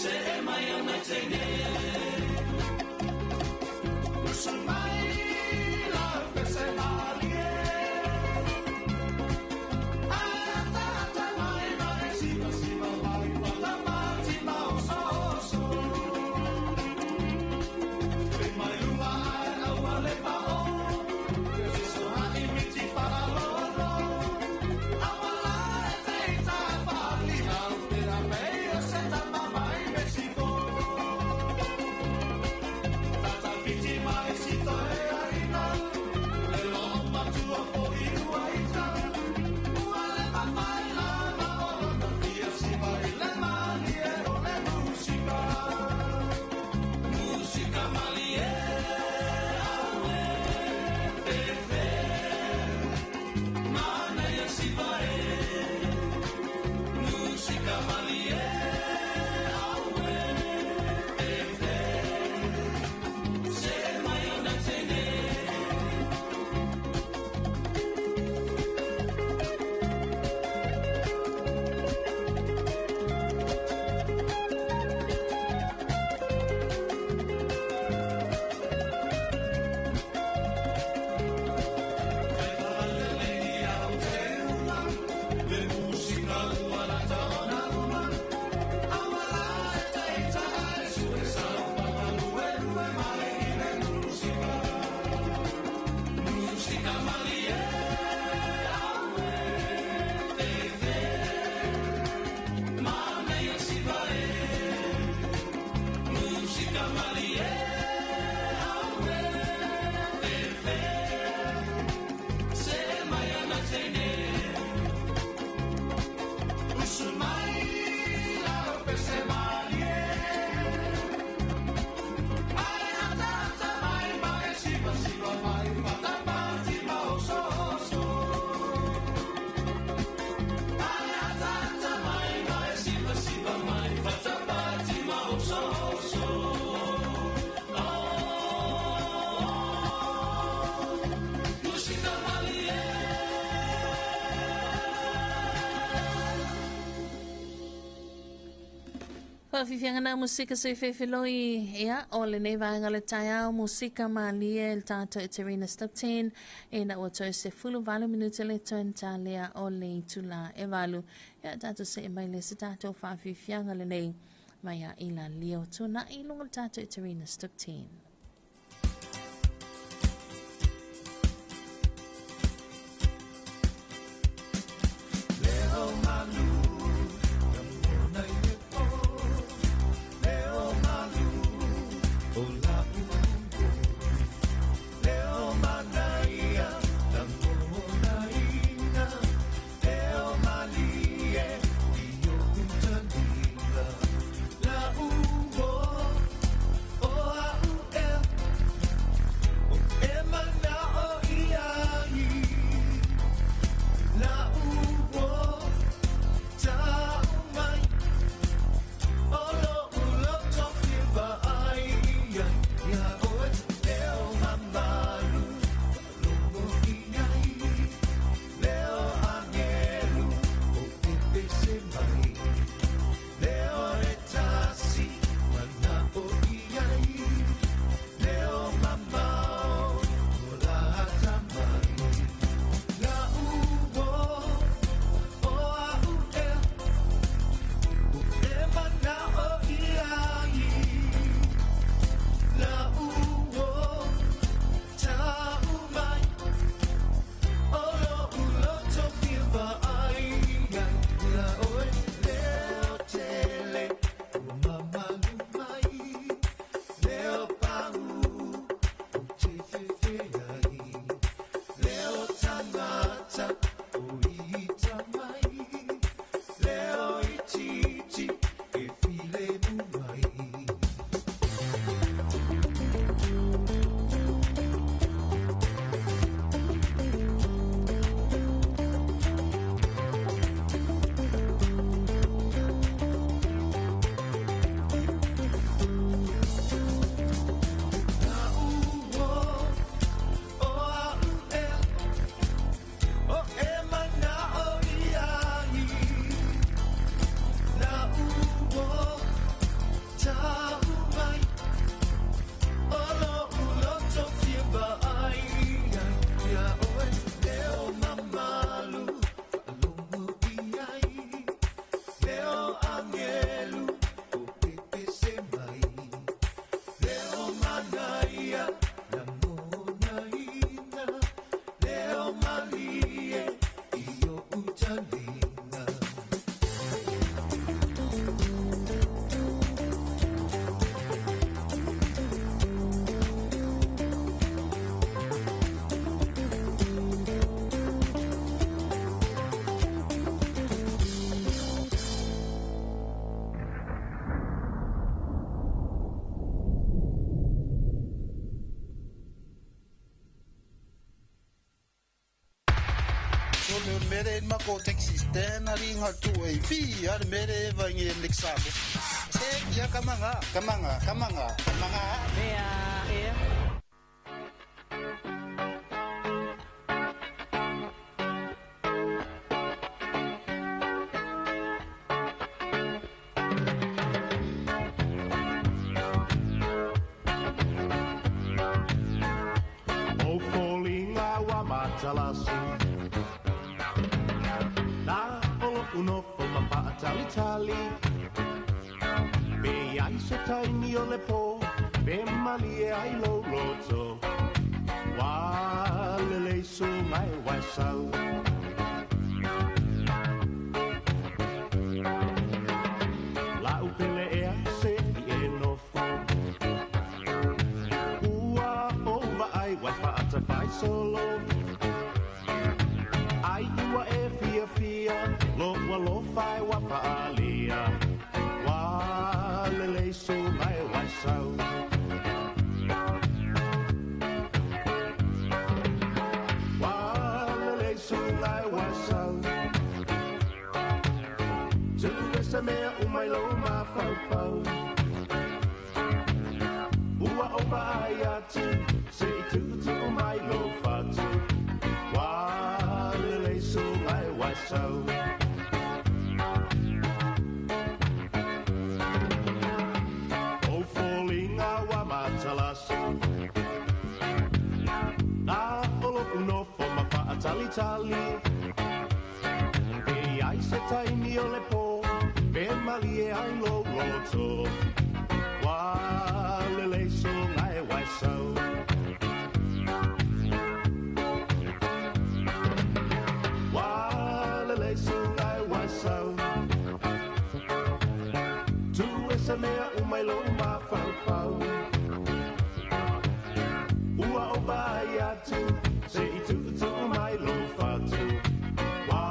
se e mai ona teine. Usu mai la pese malie, ata mai mai siva siva mai fata mati ma oso oso. Pe mai luma ai aua le pa o, so hani miti para lolo. Awa la e te ita pali au te la mei o se ta mama i Mexico. Tata fiti mai si toe aina, le lo matua fo i ua ita. Ua le papai la ma o na fia si mai le mani e o le musika. Musika malie, aue, fefe, mana ia si vae. Musika malie, aue, fefe, se mai ona tene. Musika malie, aue, fefe, mana ia si vae. Musika malie, aue, fefe, se mai ana teine. Usu mai la pese malie, ai ata ata mai mai siva siva mai fata mati ma oso oso. Ai ata ata mai mai siva siva mai fata mati ma oso oso. Oh, musika malie. Whaafifianga na musika se fefeloi ia o le nei vaenga le taiao musika malie le tātou e Terina Stopten e na ua toe se fulu valu minute le toe tālea o le itula e valu ia tātou se e mai le se tātou whaafifianga le nei mai a ila leo tuna i lunga le tātou e Terina Stopten. Leo malu, na i o, leo malu, o la uo. Leo manaia, la mona ina, leo malie, i o utanila. La uo, o a u e mere ma ko taxi stand ari nga tu AP ar mere va ngi nek sa. Se ya kamanga kamanga kamanga kamanga. Mea e. Na olo uno fo ma tali tali. Be ai se taini o le po, be mali ai lo loto. Wa lele su mai wa sau. La upele ea se i e no fo. Ua ova ai wa faata fai solo. Ai ua e fia fia, lo ua lo fai wa faalia. Wa lele so mai wa sau. Wa lele so mai wa sau. Tu esa mea o mai lo ma fau fau. Ua o vai atu, se i tu tu o mai lo fatu. Wa lele so mai wa sau. O folinga wa matalasi. Na olo uno fo ma faatali tali. E ai se taimi o le po, pe malie ai lo loto. Wa lele so ngai wa sau. Wa lele so ngai wa sau. Tu esa mea o mai lo ma fau fau. Ua o vai atu, se i tu tu mai lo fatu. Wa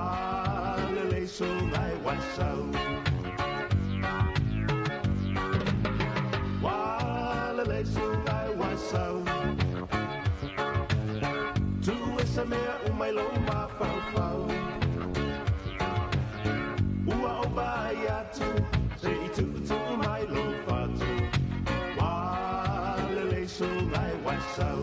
lele so ngai wa sau. Wa lele so ngai wa sau. Tu esa mea o mai lo ma fau fau. Ua o vai atu, se i tu tu mai lo fatu. Wa lele so ngai wa sau.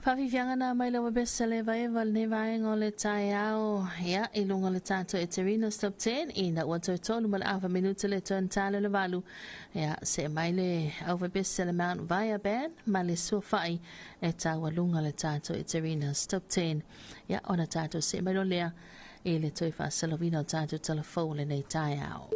Faafiafiaga na mai lau pesa le vaeva lenei vaega o le taeao ia i luga o le tatou Eterina Stop 10 ina ua toe tolu ma le afa minute le toe tala le valu ia see mai le aufaipisinisi le Mount Vaea Band ma le suafa'i e taualuga le tatou Eterina Stop 10 ia ona tatou see mai loa lea i le toe faasalauina o tatou talafou o lenei taeao.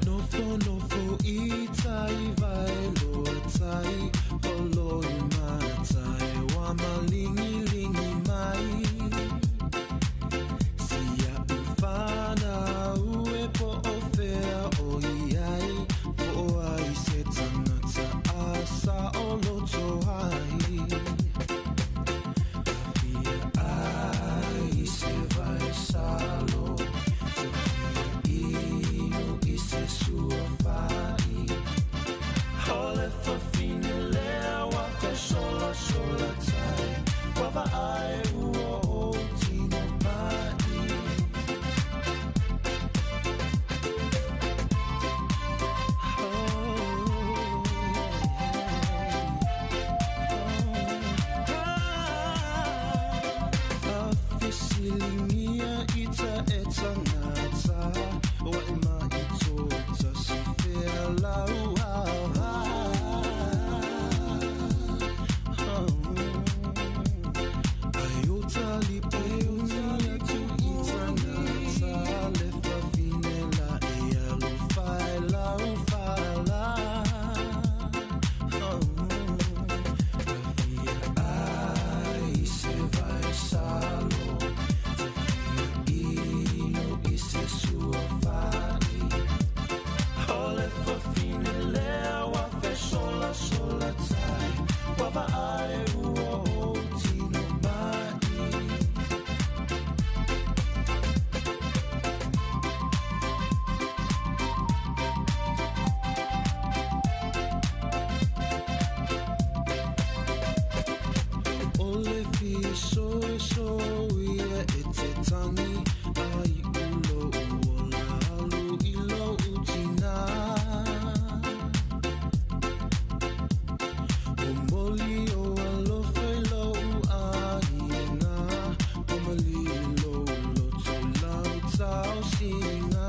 Nofo nofo i tai vai loa tai Holo i matai wa malingi lingi mai Sia uwhana ue po o whea o iai Po o ai se tangata a sa o loto ai Tawhia ai se vai salo Tawhia inu i se sua fai Hole fafine lea wa fe sola sola tai Wa vaai ua o tino mai. Afisilingia i ta e tangata Wa i mai tō si fea lau ava. Ai o tali pe unia tu i tangata Le fafine la e alo fai lau fala. Tawhia ai se vai salo Tawhia inu i se sua fai Hole fafine lea wa fe sola sola tai Wa vaai ua o tino mai. Ole fi so so ia e te tangi ai ulo uola alu i lo utina. O moli o alofa i lo ai e ngā O mali i lo loto lau tau singa.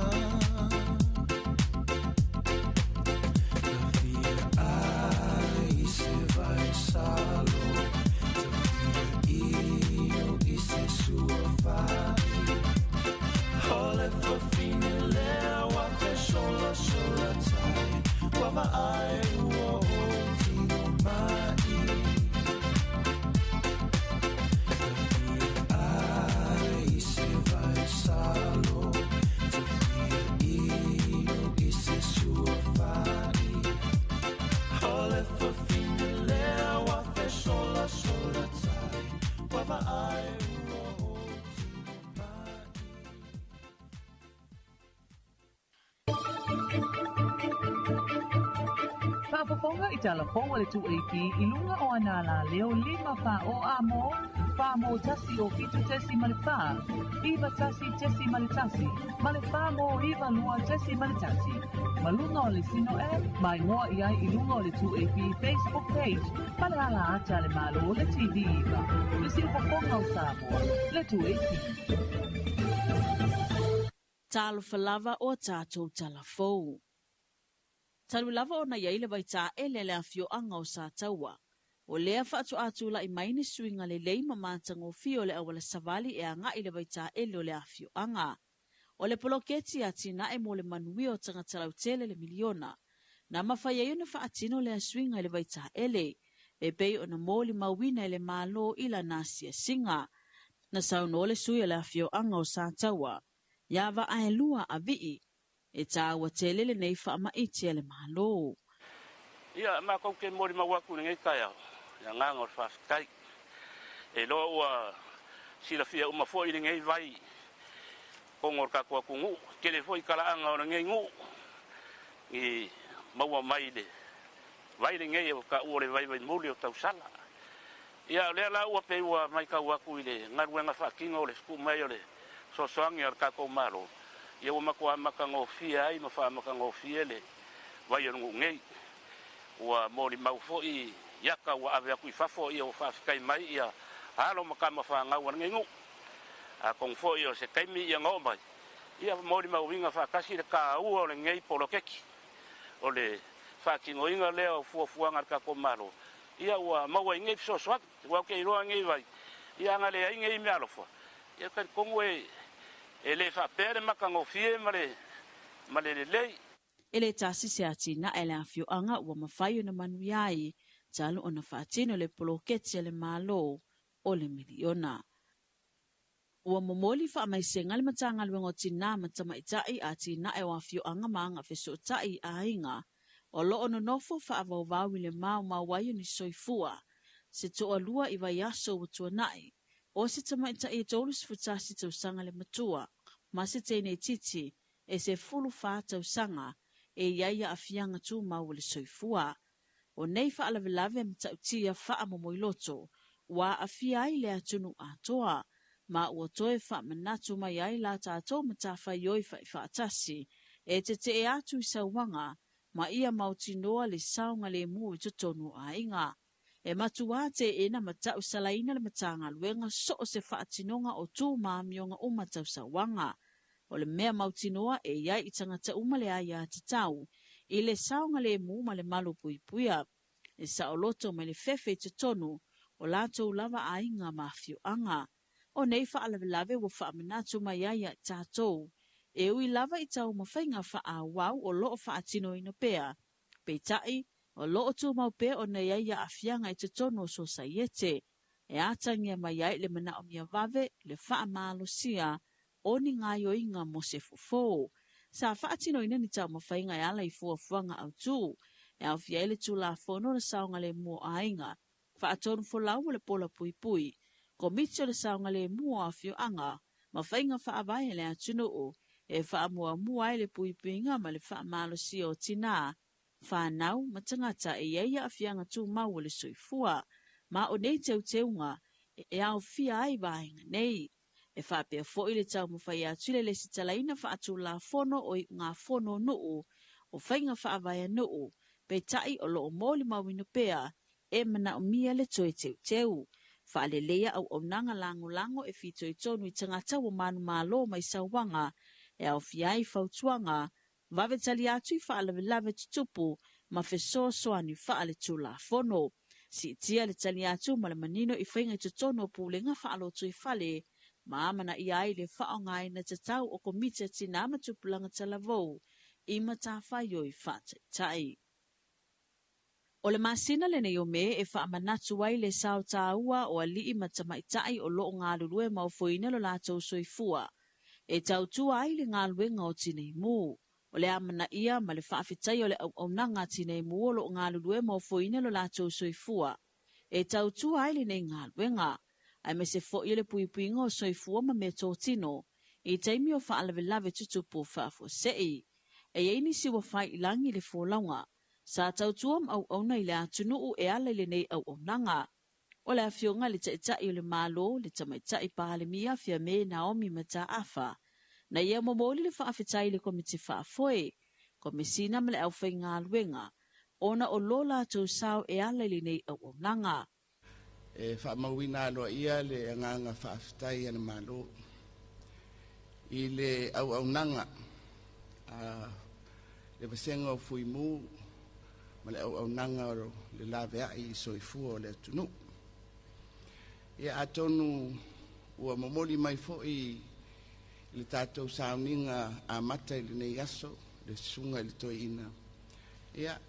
Tawhia ai se vai salo Tawhia inu i se sua fai Hole fafine lea wa fe sola sola tai Wa vaai ua o tino mai. Tawhia ai se vai salo Tawhia inu i se sua fai Hole fafine lea wa fe sola sola tai Wa vaai ua o tino mai. Faafofoga i talafou a le 2AP i luga o ana la leo lima fa o a mo, fa mo tasi o fitu tesi ma le fa, iva tasi tesi ma le tasi, ma le fa mo iva lua tesi ma le tasi. Ma luga o le Sino app, mai moa i ai i luga o le 2AP Facebook page, ma le ala ata le malo le TV iva. Le siufofoga o Samoa, le 2AP. Talofa lava o tātou talafou. Talu lava ona iai le vaitaele le afioaga o Sataua. O lea faatoa mai ni suiga lelei ma matagofie o le auala savali e aga'i le vaitaele o le afioaga. O le poloketi atinae mo le manuia o tagata lautele le miliona. Na mafai ai ona faatino lea suiga i le vaitaele. E pei ona molimauina e le Malo i lana asiasiga. Na saunoa le sui o le afioaga o Sataua. Ia Vaaelua Avii. E tāua tele lenei faamaite a le Malo. Ia, makou te molimau atu i lenei taeao, le agaga o le faafetai. E iloa ua silafia uma foi lenei vai totonu o le tatou atunuu, tele foi talaaga o lenei nuu i maua mai le vai lenei ua taua o le vaivaimuli o tausala. Ia o lea la ua pei ua matau atu i le galuega faatino o le tuu mai o le fesoasoani a le tatou Malo, ia ua matua matagofie ai ma faamatagofie le vai o le nuu nei. Ua molimau foi i ata ua ave atu i fafo, ia ua faafetai mai ia alo ma tama fanau a lenei nuu. Atonu foi o se taimi ia na oo mai, ia molimauina faatasi le taua o lenei poloketi. O le faatinoina lea o fuafuaga a le tatou Malo, ia ua maua ai nei fesoasoani. Ua ou te iloa nei vai, ia ana leai nei meaalofa, ia talitonu e le faapea le matagofie ma le lelei. E le tasi se atinae a le afioaga ua mafai ona manuia ai, talu ona faatino le poloketi a le Malo o le miliona. Ua momoli faamaisega le Matagaluega o Tinā ma Tamaitai atinae o afioaga ma aga fesootai i aiga o loo nonofo faavauvau i le maumau ai o ni soifua. Se toalua i vaiaso ua tuanai, o se tamaitai e 31 tausaga le matua, ma se teine itiiti e 14 tausaga e i ai aafiaga tumau o le soifua. O nei faalavelave matautia faamomoiloto ua aafia ai le atunuu atoa, ma ua toe faamanatu mai ai la tatou matafaioi faifaatasi e tetee atu i sauaga ma ia mautinoa le saogalemu i totonu o aiga. E matua teena ma tausalaina le Matagaluega so o se faatinoga o tu ma amioga uma tau sauaga. O le mea mautinoa e i ai i tagata uma le aiatatau i le saogalemu ma le malupuipuia. E saoloto mai le fefe i totonu o latou lava aiga ma afioaga. O nei faalavelave ua faamanatu mai ai ia i tatou, e ui lava i taumafaiga faaauau o loo faatinoina pea. Peitai, o loo tumau pea ona i ai aafiaga i totonu o sosaiete. E atagia mai ai le manaomia vave, le faamalosia, o ni gaoioiga mo se fofo. Sa faatinoina ni taumafaiga e ala i fuafuaga autū, e aofia ai le Tulafono o le Saogalemu o Aiga, faatonu folau o le pola puipui, komiti o le saogalemu o afioaga, ma faiga faavae a le atunuu, e faamuamua ai le puipuiga ma le faamalosia o tinā, whānau ma tagata e i ai aafiaga tumau o le soifua. Ma o nei teuteuga e aofia ai vaega nei. E faapea foi le taumafai atu i le lesitalaina faatulafono o iugafono nuu, o faiga faavae a nuu, peitai o loo molimauina pea e manaomia le toe teuteu. Faaleleia auaunaga lagolago e fitoitonu i tagata ua manumalo mai sauaga, e aofia ai fautuaga, vave tali atu i faalavelave tutupu ma fesoasoani faaletulafono. Siitia le tali atu ma le manino i faiga i totonu o pulega faalotoifale, ma amanaia ai le faaaogaina tatau o komiti a tinā ma tupulaga talavou i matafaioi faataitai. O le masina lenei o Me e faamanatu ai le sao taua o alii ma tamaitai o loo galulue maofoina lo latou soifua, e tautua ai le galuega o tineimu. O le amanaia ma le faafetai o le auaunaga a tineimu o loo galulue maofoina lo latou soifua, e tautua ai lenei galuega, aemaise foi o le puipuiga o soifua ma meatotino i taimi o faalavelave tutupu faafuasei. E i ai nisi ua fai i lagi le folauga, sa tautua ma auauna i le atunuu e ala i lenei auaunaga. O le afioga i le Taitai o le Malo, le Tamaitai Palemia Fiame Naomi Mataafa, na ia momoli le faafetai i le komiti faafoe, komesina ma le aufaigaluega, ona o lo latou sao e ala i lenei auaunaga. E faamauina aloaia le agaga faafetai a le Malo i le auaunaga a le vasega o Fuimu ma le auaunaga o le laveai i soifua o le atunuu. Ia atonu ua momoli mai foi i le tatou sauniga amata i lenei aso, le susuga i le toeaina, ia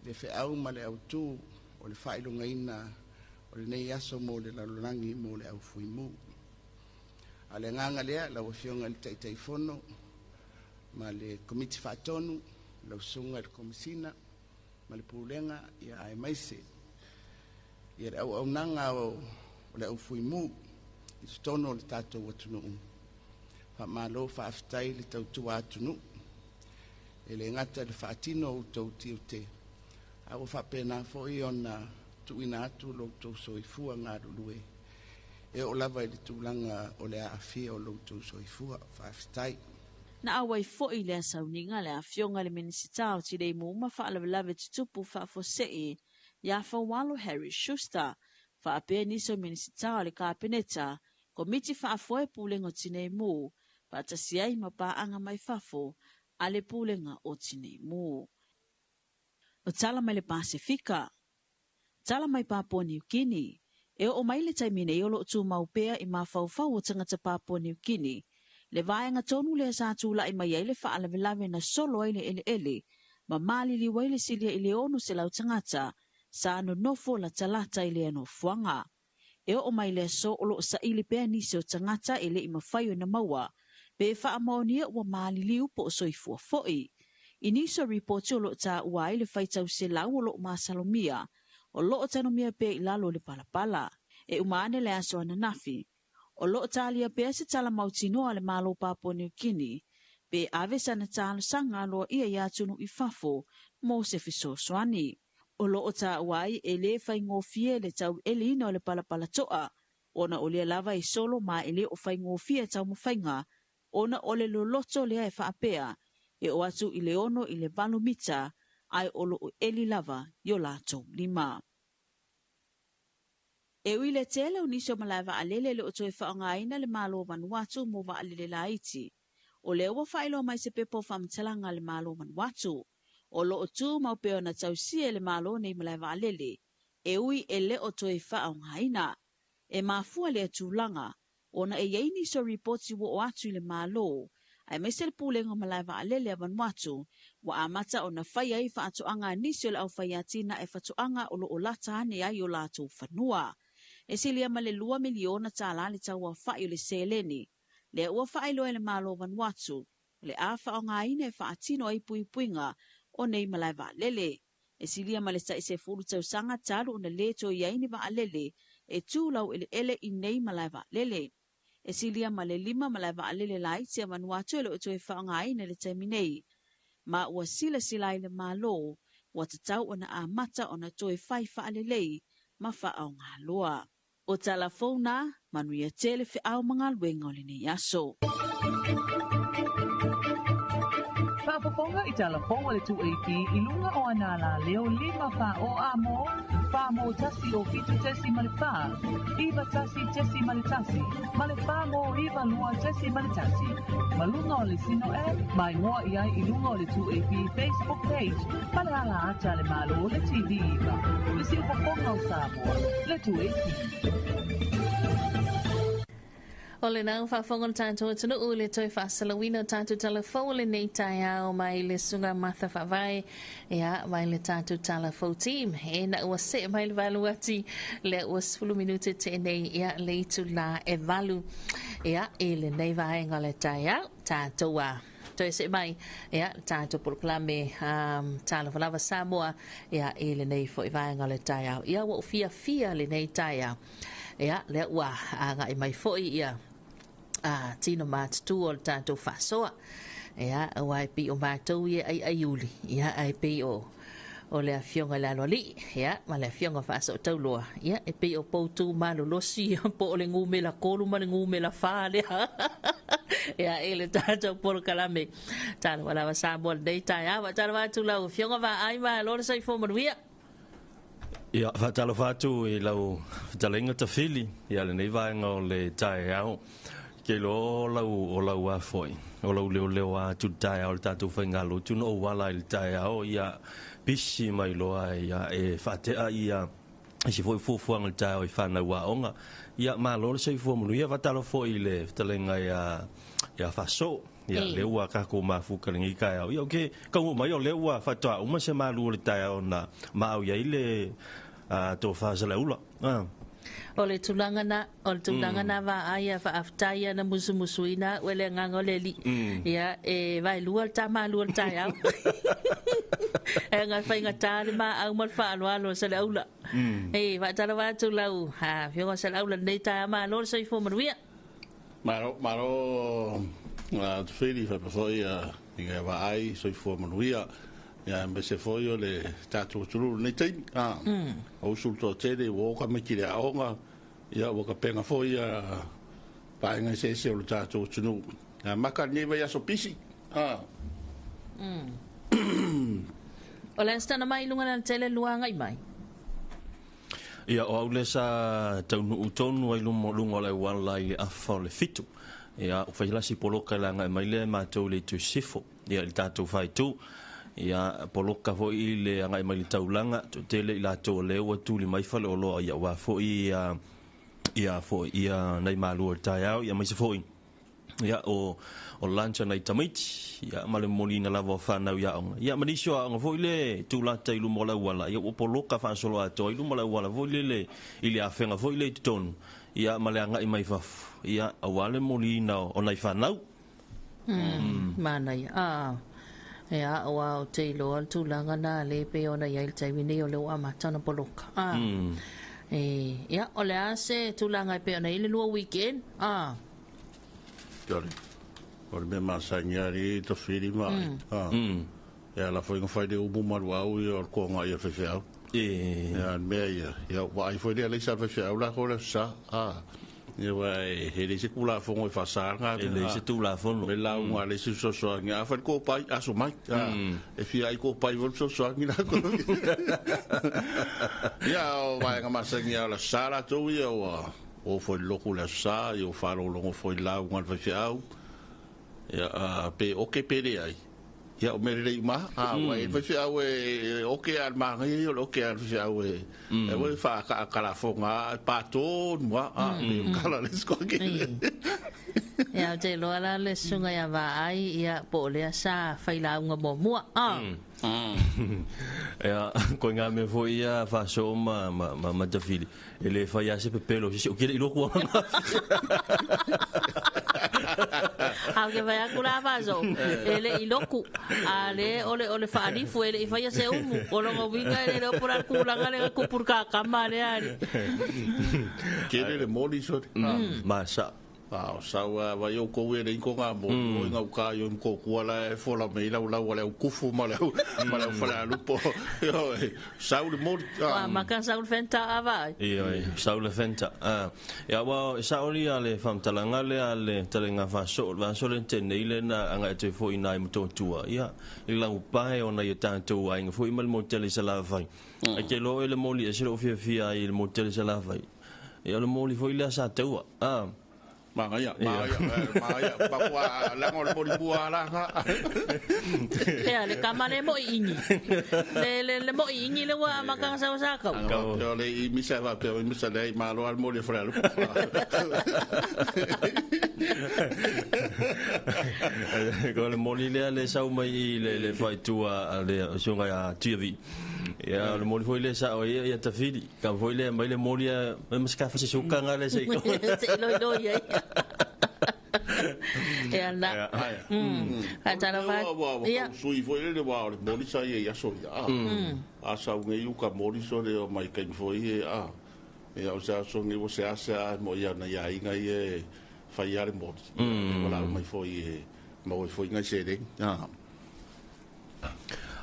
le feau ma le autū o le faailogaina o lenei aso mo le lalolagi mo le au Fuimu. A le agaga lea, lau Afioga i le Taitaifono ma le Komiti Faatonu, lau susuga i le Komesina ma le Pulega, ia aemaise ia le auaunaga o le au Fuimu i totonu o le tatou atunuu. Faamalo faafetai le tautua atunuu, e le gata i le faatino o outou tiute, A ua faapena foi ona tuuina atu lo outou soifua galulue e oo lava i le tulaga o le aafia o lo outou soifua. Faafetai. Na auai foi i lea sauniga le afioga i le Minisita o Tinei Mu ma Faalavelave Tutupu Faafuasei ia Faualo Harry Schuster, faapea nisi o Minisita o le Kapeneta, Komiti Faafoe Pulega o Tinei Mu, faatasi ai ma paaga mai fafo a le Pulega o Tinei Mu. O tala mai le Pasefika. Tala mai Papua Niu Kini. E oo mai le taimi nei o lo o tumau pea i mafaufau o tagata Papua Niu Kini le vaega tonu lea sa tulai mai ai le faalavelave na solo ai le eleele ma maliliu ai le silia i le 600 tagata sa nonofo latalata i lea nofoaga. E oo mai le aso o lo o saili pea nisi o tagata e le i mafai ona maua pe faamaonia ua maliliu po o soifua foi. I nisi o ripoti o lo o taua ai le faitau selau o lo o masalomia, o lo o tanomia pea i lalo o le palapala. E uma ane le aso ananafi, o lo o talia pea se tala mautinoa a le Malo Papua Niu Kini pe ave sana talosaga aloaia i atunuu i fafo mo se fesoasoani. O lo o taua ai e lē faigofie le taueliina o le palapala to'a ona o lea lava e solo ma e le o faigofie taumafaiga ona o le loloto lea e faapea e oo atu i le 6 i le 8 mita ae o lo o eli lava i o latou lima. E ui i le tele o nisi o malae vaalele e le o toe faaaogaina le Malo o Vanuatu mo vaalele laiti, o lea ua faailoa mai se pepa o faamatalaga a le Malo o Vanuatu, o lo o tumau pea ona tausia e le Malo nei malae vaalele, e ui e le o toe faaaogaina. E mafua lea tulaga, ona e i ai nisi o ripoti ua oo atu i le Malo, aemaise le Pulega o Malae Vaalele a Vanuatu, ua amata ona fai ai faatoaga a nisi o le aufaiatinae fatoaga o lo o lata ane ai o latou fanua. E silia ma le $2 miliona tala le tauaofai o le seleni lea ua faailoa e le Malo o Vanuatu, o le a faaaogaina e faatino ai puipuiga o nei malae vaalele. E silia ma le tai 10 tausaga talu ona lē toe i ai ni vaalele e tu laueleele i nei malae vaalele. E silia ma le 5 malae vaalele laiti a Vanuatu e le o toe faaaogaina i le taimi nei. Ma ua silasila ai le Malo ua tatau ona amata ona toe fai faalelei ma faaaoga loa. O tala fou na, manuia tele feau ma galuega o lenei aso. Faafofoga i tala fou a le 2AP i luga o ana alaleo 5 4 o a mo, 4 mo 1 o 7.4, 9 1.1 ma le 4 mo 9 2.1. Ma luga o le Sino App, ma igoa i ai i luga o le 2AP Facebook page ma le ala ata a le Malo le TV 9, le siufofoga o Samoa, le 2AP. O lena ua faafofoga le tatou atunuu i le toe faasalauina o tatou tala fou o lenei taeao mai le Susuga Martha Faavae, ia, mai le tatou tala fou team. E na ua see mai le valu ati, lea ua 10 minute te nei, ia, le itula e 8, ia, i lenei vaega o le taeao, tatou a toe see mai, ia, le tatou polokalame Talofa Lava Samoa, ia, i lenei foi vaega o le taeao. Ia, ua ou fiafia lenei taeao. Ia, lea ua agai mai foi ia a tino matutua o le tatou faasoa. Ia, aua e pei o matou ia aiaiuli, ia, ae pei o o le afioga i le aloalii, ia, ma le afioga Faasootauloa, ia, e pei o poutu malolosi ia, po o le numera 3 ma le numera 4 lea. Ia, i le tatou polokalame. Talofa lava Samoa i lenei taeao. Faatalofa atu lau afioga Vaai, malo le soifua manuia. Ia, faatalofa atu i lau fetalaiga Tafili, ia lenei vaega o le taeao. Ke iloa o lau, o lau a foi, o lau leoleo atu i le taeao i le tatou faigalotu na ou ala i le taeao, ia, pisi mai loa, ia, e faatea ia isi foi fuafuaga i le taeao i fanau aoga. Ia, malo le soifua manuia. Faatalofa foi i le fetalaiga ia Faasoo. Ia, lea ua tatou mafuta i lenei taeao. Ia, ou te taunuu mai o lea ua faatoa uma se malu o le taeao na maau i ai le tofa Saleaula. O le tulaga na, o le tulaga na vaai a faafetai ia na musumusuina au e le agaga o le Alii. Ia, e vaelua le ta malu o le taeao. E aga faigata le maau ma le faaaloalo a Saleaula. E faatalofa atu lau afioga Saleaula i lenei taeao, malo le soifua manuia. Malo, malo Tufili, faapea foi i vaai soifua manuia. Ia aemaise foi o le tatou atunuu i lenei taimi. O uso le toatele ua o tamaiti i le aoga, ia ua tapena foi ia vaega eseese o le tatou atunuu. E amata lenei vaiaso pisi. O le a se tala mai i luga o le alatele lua agai mai? Ia, o au lea sa taunuu tonu ai luma luga o le auala i le afa o le 7. Ia, ua fai la si poloka i le agai mai lea e matou i le itu sisifo, ia, i le tatou faaitu. Ia, poloka foi i le agai mai i le taulaga, toatele i latou o lea ua tuli mai faleoloa, ia, aua foi ia, ia foi, ia nai malua o le taeao, ia aemaise foi ia o o lunch a nai tamaiti, ia ma le momoliina lava o fanau i aoga, ia ma nisi o aoga foi le tulata i luma o le auala, ia ua poloka faasoloatoa i luma o le auala foi lele i le afega foi lea i totonu, ia ma le agai mai fafo, ia aua le momoliina o nai fanau. Manaia. A, ia, aua ou te iloa le tulaga lena lea e pei ona i ai i le taimi nei o lea ua amata ona poloka. A, e, ia, o le a se tulaga e pei ona i ai le lua weekend? A. O le mea masani lava alii tafili ma ai. E ala foi ona fai le umu ma luau ia o le toga ia faifeau. Ia le mea ia, ia ua ai foi le alaisa a le faifeau latou le aso Sa. Ia aua e leai se Tulafono e faasa lena mea. E leai se Tulafono. Me lauga a le isi fesoasoani, a fai le kopai, aso mai. E fia ai kopai foi le fesoasoani latou. Ia o vaega masani lava o le aso Sa latou ia ua o foi i le lotu i le Aso Sa, ia ua faalogologo foi i le lauga a le faifeau, ia, pe oke pe leai, ia o mea lelei uma lava. Aua e i ai le faifeau e oke a o le manaia ia o le oke a le faifeau e aua e faataatalafoga lava, e pa tonu lava, pei o le tala a le isi koake. Ia, ou te iloa la le susuga ia Vaai, ia, po o lea sa fai lauga muamua. Ia, koe ngā mea foi ia faaso ma, ma, ma, ma Tafili. E le fai lava se pepelo i se isi, ou te le i iloa kuaga. A ou te fai atu la faaso, e le i loku, a le o le o le faalifu e le i faia se umu. O lona uiga e le iloa po o le a le tulaga lea na tupu i le kakama lea alii. Tele le moli sole. Ma sa. A o sau a vai outou e leai ni kona mo oi gauta i oi Motootua la e fola mai ai laulau a le au kufu ma le au ma le au falealupo. Ioe, sau le moli. Ua amata sau le fenta a vaai. Ioe, sau le fenta. A, ia aua e sao ia le faamatalaga lea a le talega faasoo, le vaiaso lea na tea nei lea na agai atu ai foi i ina i Motootua, ia, i le laupae o nai o tatou aiga foi ma le motu tele i Salafai. Ae te iloa oe le moli ese lou fiafia ai i le motu tele i Salafai. Ia o le moli foi lea sa taua. A. Manaia, manaia, manaia. Matua leaga o le moli mua la na. Ea, le kama le mo'i ingi. Le, le, le mo'i ingi le ua amata na sau sa kau. Faapea o le i misa faapea o misa leai malo lava le moli o Falealupo. Ko le moli lea le sau mai i le, le faaitua a le susuga ia Tuiavi. Ia, o le moli foi lea sa o ia, ia Tafili. Ka foi lea mai le moli a mai ma se kafa se suka nga le se i ko. Se i loiloi ai. Ea la. A tala fa. Ia. Sui foi le wa o le moli sa ia i aso ia. A sau nei uka moli so le o mai kaimi foi e a. Ia o se aso nei o se ase a mo ia na ia inga ia fai a le moli. Wala mai foi e maua foi ngai seleni.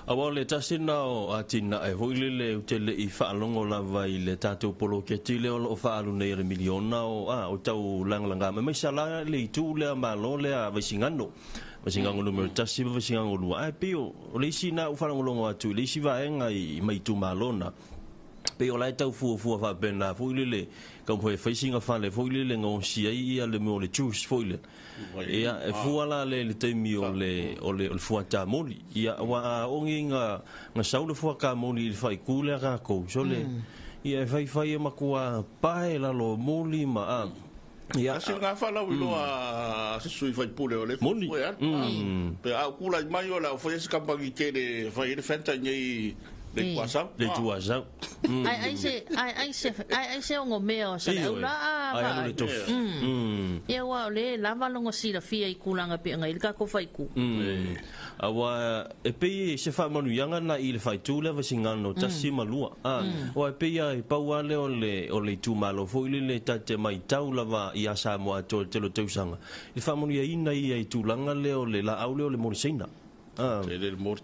Aua o le tasi lena o atinae foi lele ou te le i faalogo lava i le tatou poloketi lea o lo o faaalu nei o le miliona o, a, o tau lagalaga mai mai sa la le itu lea Malo lea Vaisigano, Vaisigano numera 1 ma Vaisigano 2. Ae pei o, o le isi na ou faalogologo atu i le isi vaega i mai itumalo na, pei o la e tau fuafua faapena foi lele, taumafai e fai sina fale foi lele gaosia ai ia le mea o le juice foi lea. Ia, e fua la le i le taimi o le, o le, o le fuatamoli. Ia, aua a oo nei ina, na sau le fuatamoli i le faaitu lea a tatou, sole, ia e faifai e matua pae lalo o moli ma, a, ia. Tasi lena faalauiloa a se sui faipule o le Moni. fuafua e alu. Pe a ou tulai mai o le a ou faia se kamupani tele e fai ai le Fanta i nei le Itu Asau. Le Itu Asau. Ai ai se ai ai se ai ai se ogo mea o Saleaula Ioe. a Ai alu vaai. le tofi. Ia aua o lea e lava lona silafia i tulaga pei ona i ai le tatou faaitu. Aua e pei se faamanuiaga na i le faaitu lea Vaisigano 1 ma 2. A, aua e pei lava e pau lava lea o le o le itumalo foi lele ta te maitau lava ia Samoa atoa i le tele o tausaga i le faamanuiaina ia i tulaga lea o le laau lea o le moliseina. Tele le moli.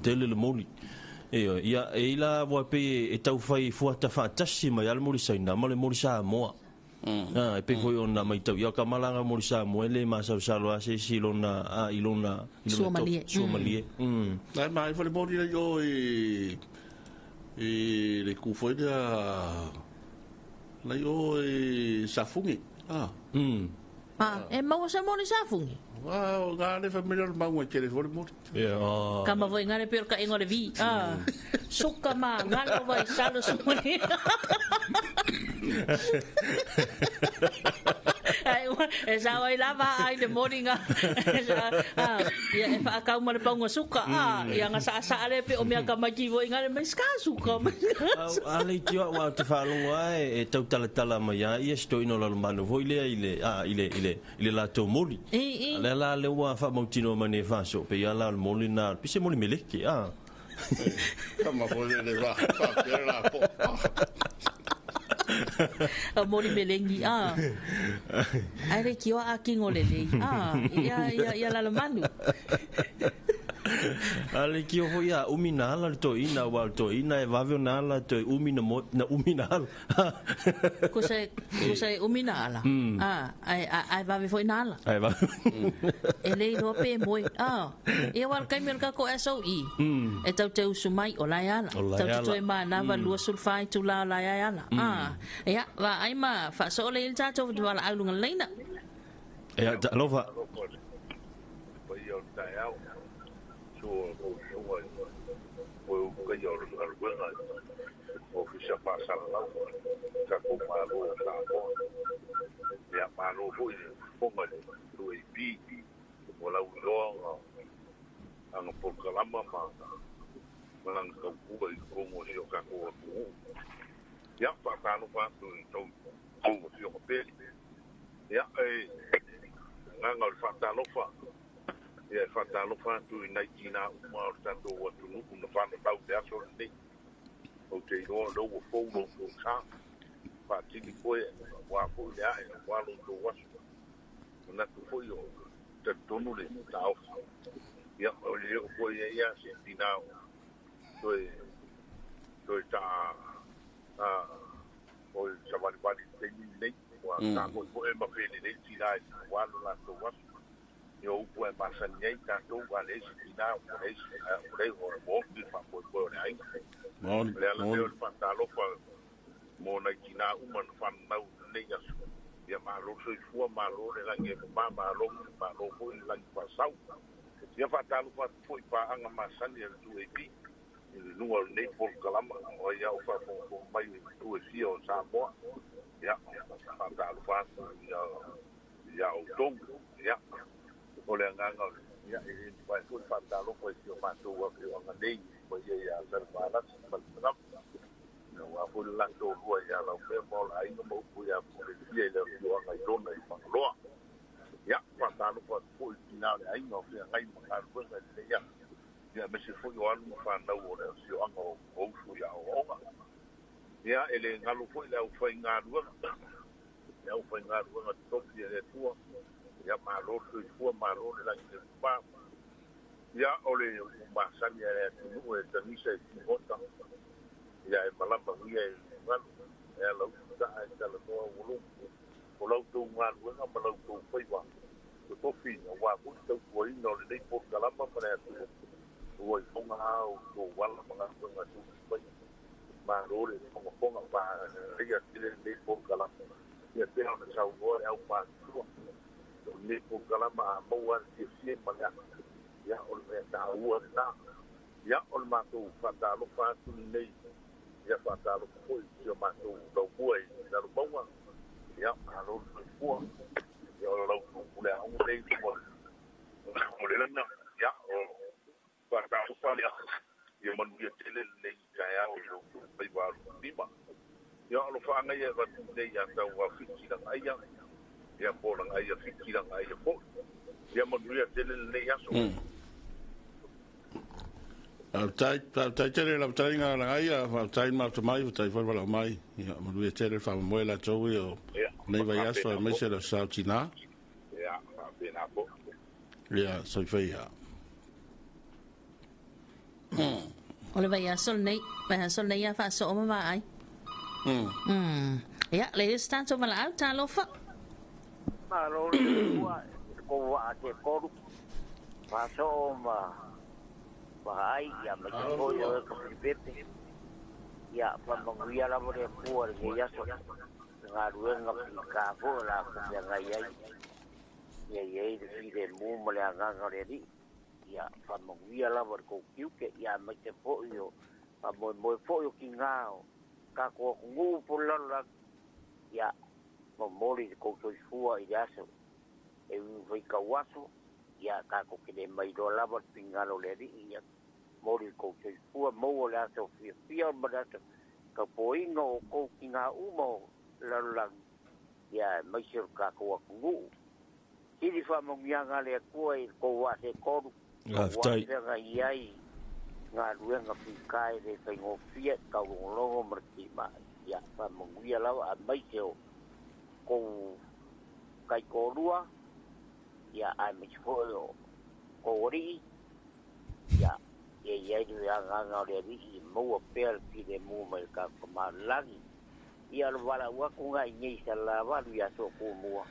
Tele le moli. Ioe, ia, e i la ua pei e taufai fuata faatasi mai lava le moli Saina ma le moli Samoa. E pei foi ona matau, ia o ka malaga moli Samoa e le masalosalo lava se isi i lona, a, i lona, i lona Suamalie. Suamalie. Ae ma ai foi le moli lea i o i, i le itu foi lea, la i o i Safune. A, e maua se moli Safune? A, o ngā le familia o le maunga i tele foi le moli. Ia. Kama foi ngale pe o le kainga o le vi. A, suka ma ngalo vai salo sumani. Ai, e sao ai lava ai le moli ngā. A, ia e whaakau ma le paunga suka. A, ia ngā saa saa le pe o mea ka mai ki voi ngale mai ska suka. Mai ska suka. A le tio wa te whaalongo ai, e tau talatala mai a ia sito ino lalo manu foi lea i le, a, i le, i le, i le latou moli. I, i. A lea la le ua whaamautino mai nei whaso, pe ia la le moli nā, pise moli meleke, a. Kama foi le le wa, wa, pe la po. A moli melengi, a. Ai le kioa a kingo le lei, a. Ia, ia, ia lalo manu. A le kio foi a umi na ala le toeina, wa le toeina e vave o na ala toe umi na mo, na umi na ala. Ko se, ko se umi na ala. A, ai, ai, ai vave foi na ala. Ai vave. E lei loa pe moe. A, ia wa le kaimi o le kako SOE. E tau te usu mai o lai ala. O lai Tau te ala. toe mānawa lua sulfai tu la o lai ai ala. A, ia, wa ai ma whaasoo le il tātou tu wala aulunga leina. Ia, ta alofa. Pai o tai au. So, o sunga o o kai o le aluega, ofisa faasalalau, tatou malo o Samoa. Ia malo foi le fofoga i le 2AP, o lau iloa aga polokalama ma lana taupua i totonu o si o tatou atunuu. Ia, faatalofa atu i tou afioga pele. Ia, e agaga o le faatalofa, ia e faatalofa atu i nai tinā uma o le tatou atunuu na whanatau te aso lenei. O te iloa o lea ua fou lo tou sa. Faatini koe, ua foi le ae, ua lo tou aso. Manatu foi o talitonu le taofi. Ia, o le leo foi e ia se tinā o toe, toe ta, a, o le savalivali taimi lenei. Ua tā foi foi e mawhele nei tinā e ua lo la tou aso. Ia upu e masani ai tātou, a le isi tinā, o le isi, a, o le o le mō, ni whaapoepoe o le aiga. Moni, Le ala moni. leo le whaatalofa mō nai tinā uma na whanau nei aso. Ia malo soifua, malo le langi e mama, malo, malo foi le langi whaasau. Ia whaatalofa atu foi paanga masani a le 2AP. I le lunga o lenei polokalama, o ia o whaafongafonga mai o itu e fia o Samoa. Ia, whaatalofa atu ia, ia o tau. Ia, o le agaga o le, ia, e le mafai foi faatalofa i si o matou afioaga nei, ma ia ia Salefaalasi ma le Tagata. Ia, ua foi le latou lua ia Laumea ma o le aiga ma upu ia Polefia i le afioaga i lona i Fagaloa. Ia, faatalofa atu foi i tinā o le aiga o feagai ma galuega i lenei aso. Ia, aemaise foi o alu ma fanau o le afioaga o usu i aoaoga. Ia, e le galo foi le aufaigaluega. Le aufaigaluega totofi e le Atua. Ia, malo soifua, malo le langi le mama. Ia, o le masani a le atunuu e tagisa i figota. Ia, e malama uia e galo. E ala usu taa e talanoa ua logo. O lau tou galuega ma lau tou faiva. Totofi, ua foi tautuaina o lenei polokalama ma le atunuu. Ua ifoga lava o tou ala ma galuega tou fai. Malo le fogafoga pa ia tele lenei polokalama. Ia pea ona saunoa le au matutua. O lenei polokalama a maua le fiafia ma le aka. Ia, o le mea taua lena. Ia, o le matou faatalofa atu lenei. Ia, faatalofa foi i si o matou laumua i Lalomauga. Ia, malo le soifua. Ia, o lau pule aoga nei o le lana. Ia, o faatalofa lea. Ia manuia tele lenei taeao i lo outou faiva alu lima. Ia, o lo whaangai e watu nei a tau a whiti langa aia. Ia, po langa aia whiti langa aia po. Ia, manuia tele lenei aso. Au tai, au tai tele lau tai ngā langa aia, au tai mauta mai, au tai whaiwala mai. Ia, manuia tele whaamamoe la tau i o Ia, nei vai aso e whaapena meise po. la sao tina. Ia, whaapena po. Ia, soifua ia. O le vaiaso lenei, vaiaso lenei ia faasoo ma vaai. Ia, le isi tatou valaau, talofa. Malo le ua ko wa te koru. Faasoo ma vaai ia mai te foi o ka pepe. Ia whamanuia lava le Atua i lenei aso. Galuega pika fo la ko feagai ai. Ia i ai le filemu ma le agaga o le Alii. Ia whamanuia lava le kou tiute. Ia mai te foi o whamoemoe foi o ki ngā o kako atunuu po le lalolagi. Ia momoli le kou soifua i le aso. E ui faitau aso. Ia kako ke le mailoa lava le pingalo o le Alii. Ia moli le kou soifua maua le aso fiafia ma le aso taupoiga o kou ki ngā uma o lalolagi. Ia maise o le tatou atunuu. Sili faamanuiaga a le Atua i le kou vaa setolu. Faafetai. Aua feagai ai galuega pika e le faigofie taulogologo ma le timai. Ia faamanuia lava aemaise o kou taitoalua. Ia aemaise foi o kou alii. Ia ia i ai le agaga o le Alii e maua pea le filemu mai le tatou tamalagi. Ia o le valaau atu lena i nei Salelavalu i aso o tumua.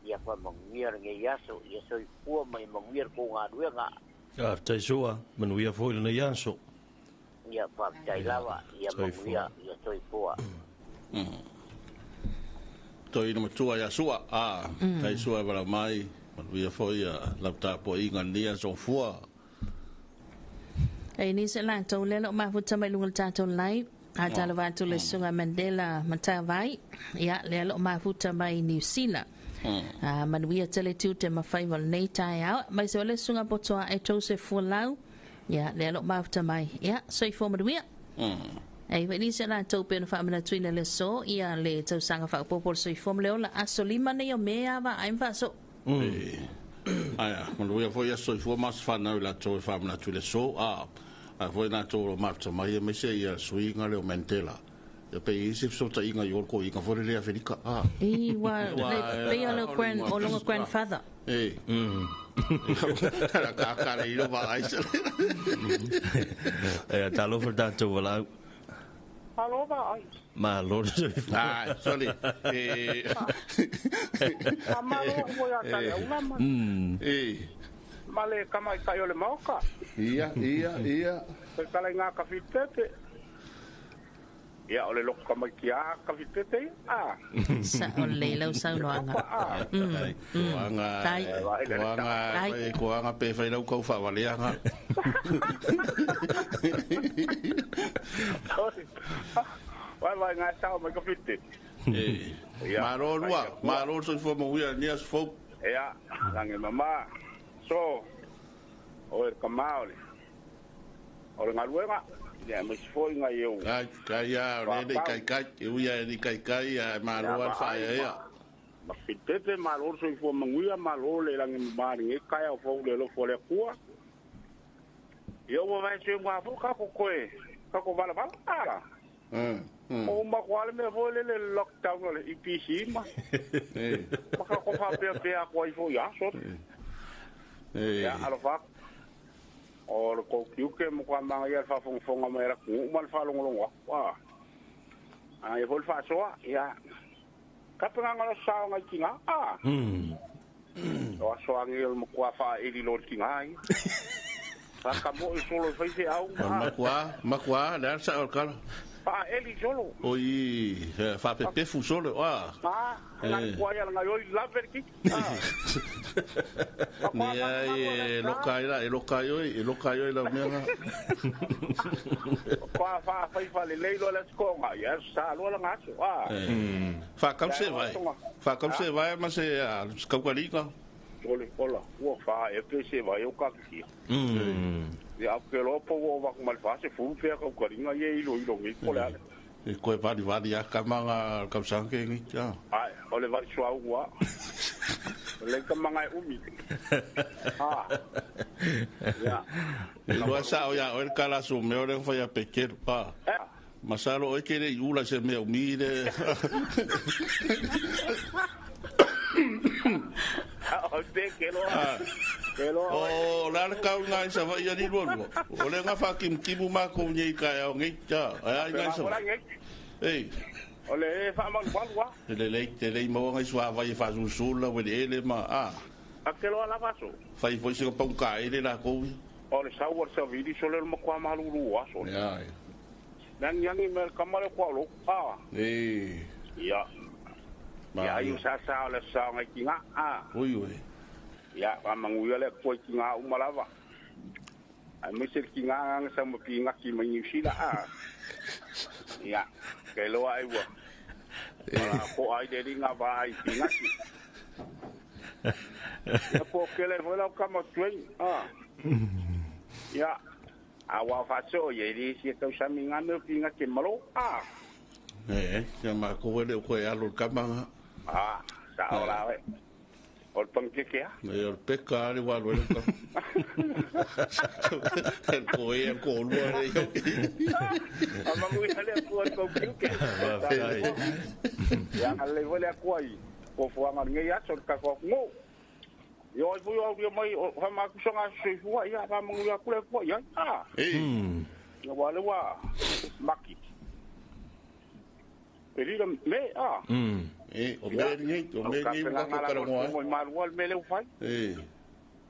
Ia faamanuia lenei aso. Ia soifua ma ia manuia le tou galuega. Faafetai Sua, manuia foi lenei aso. Ia faafetai lava. Ia manuia, ia soifua. Toi ina matua ia Sua, a, tai Sua e valaau mai, manuia foi ia lau tapuaiga lenei aso fua. E ni se latou lea lo mafuta mai luga o le tatou live. A talofa atu le susuga Mandela Matavai. Ia, lea lo mafuta mai New Zealand. A manuia tele tiute ma faiva o lenei taeao. Mai se o le susuga Potoa e Joseph Fualau. Ia, lea lo mafuta mai. Ia, soifua manuia. E iwa ni se latou pe ona faamanatuina le aso, ia le tausaga faaopoopo o le soifua ma le ola. Aso 5 nei o Me a vaai ma faasoo. Aia, manuia foi aso soifua ma aso fanau i latou e faamanatu i le aso, a ae foi latou o lo o mafuta mai aemaise ia suiga lea o Mandela. Ia pe i ai se fesootaiga i o le toeaina foi lele Aferika, a. I, ua, le, pei o le grand, o lona grandfather. E. Ka ka le ilo vaai se. E, talofa le tatou valaau. Malo vaai. Malo le soifua. Ah, sorry. E. Malo ua ia tale aula ma. E. Ma le tamaitai o le Maota. Ia, ia, ia. Toe tala i ngā kawhitepe. Ia, o le loto tamaiti a kawhitepe ia. Ah. Sa o le lau saunoaga. Koanga, koanga, koanga pe whai rau kau whaawaleanga. Vai vai ngā sao mai ka white. E. Malo lua, malo soifua manuia ni aso fou. Ia, langi mama. So, o e ka maole. O le galuega, ia aemaise foi ngai eu. Kai, kai a, o le nei kai kai, e ui a e nei kai kai, a e malo a le whaeaea. Ma fitepe malo le soifua manuia, malo le langi mama lenei taeao fou le alofa o le Atua. Ia ua vae sui ngā fo kako koe, kako valavala, a. O makoa le mea foi lele lockdown o le EPC ma. Ma kako whapeapea ako ai foi aso. Ia, alofa atu. O le kou tiute mo ka manga ia le faafogafoga mai a le atunuu ma le faalogologo atu. A. A ia foi le faasoa, ia. Tapenaga o le aso sa o ngai tigā. A. O aso agi o le matua faaili loa i le tigā ia. Faatamoe solo i fai feau ma. O le matua, matua, le a le sao o le kala? Faaeli solo. Oi, faapepefu solo, a. A, ngai kua ia ngai oi lave le kiki. A. Ne ai e loka ai la, e loka ai oi, e loka ai oi lau mea nga. Kua whaawhai whale lei loa le aso ia sa loa la ngaso. A. Whakau se vai. Whakau se vai ma se kaukaliga. Ole, ola, ua wha e pe se vai o ka kiki. Ia au ke loa po ua waku mai wha se fu pea kaukalinga ia ilo ilo ngi ko le ale. E koe vali vali a kamanga kausange ngi kia. Ai, o le vali sua ua. Le ka manga e umi. Ha. Ia. E loa sa o ia oe kala su mea o le whai a pekeru pa. Masalo oe ke le i ula se mea umi le. O pekero. O la le kau ngai sa vai ali lua lua. O le nga fa kim kimu ma ko nei ka au ngai ta. Ai ngai sa. Ei. O le fa ma lua lua. Le le te le mo ngai sua vai fa su su la we le ma a. A ke lo la vaso. Fai foi se pa un ka ele la ko. O le sau o sa vidi so le ma kwa ma lu lu aso. Ya. Nang yang me kamare kwa lo. A. Ei. Ya. Ya yu sa sa le sa ngai ki nga a. Oi oi. Ya wa manguia le koi ki ngā umalava. Ai mese ki ngā ngā sa mo pi ngā ki mai New Zealand a. Ya, ke loa ai ua. Ko ai de ringa va ai pi ngā ki. Ya po ke le vola ka mo tuen a. Ya, a wa fa so ye ri si tau sa mi ngā me pi ngā ki malo a. Eh, ya ma ko le ko ya lo ka ma. Ah, sa ora we. O el panqueque. El pesca le igual bueno. El coe el colua le yo. Ama muy le ko ko panqueque. Ya le voy a kuai. Ko fo anga ngai aso ka ko ngo. Yo ai fui au mai o fa ma ku songa se fua ya fa mangu ya kule ko ya. Ah. Eh. Yo wa le wa maki. Perira me a. Eh, o me ni o me ni ka ko kara mo. Mo ma rual me le fai. Eh.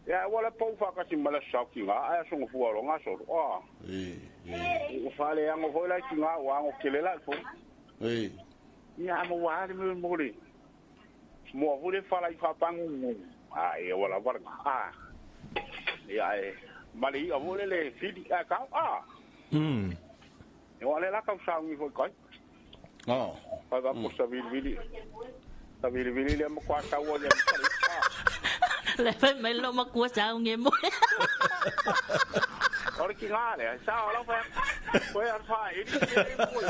Ya wala pau fa ka simala sa ki nga a so fu ro nga so. Ah. Eh. O fa le ngo foi la ki nga wa ngo kele la fo. Eh. Ya mo wa le mo mo le. Mo fu le fa la fa pangu. Ah, e wala wala. Ah. Ya e mali a vo le le fili a ka. Ah. E wala la ka sa ngi foi kai. Oh. Vai va por savili. Savili vili le mo kwa sa wo le. Le fai mai lo ma kwa sa ngi mo. Ora ki ngā le, sa ola fa. Ko ya fa e ni mo.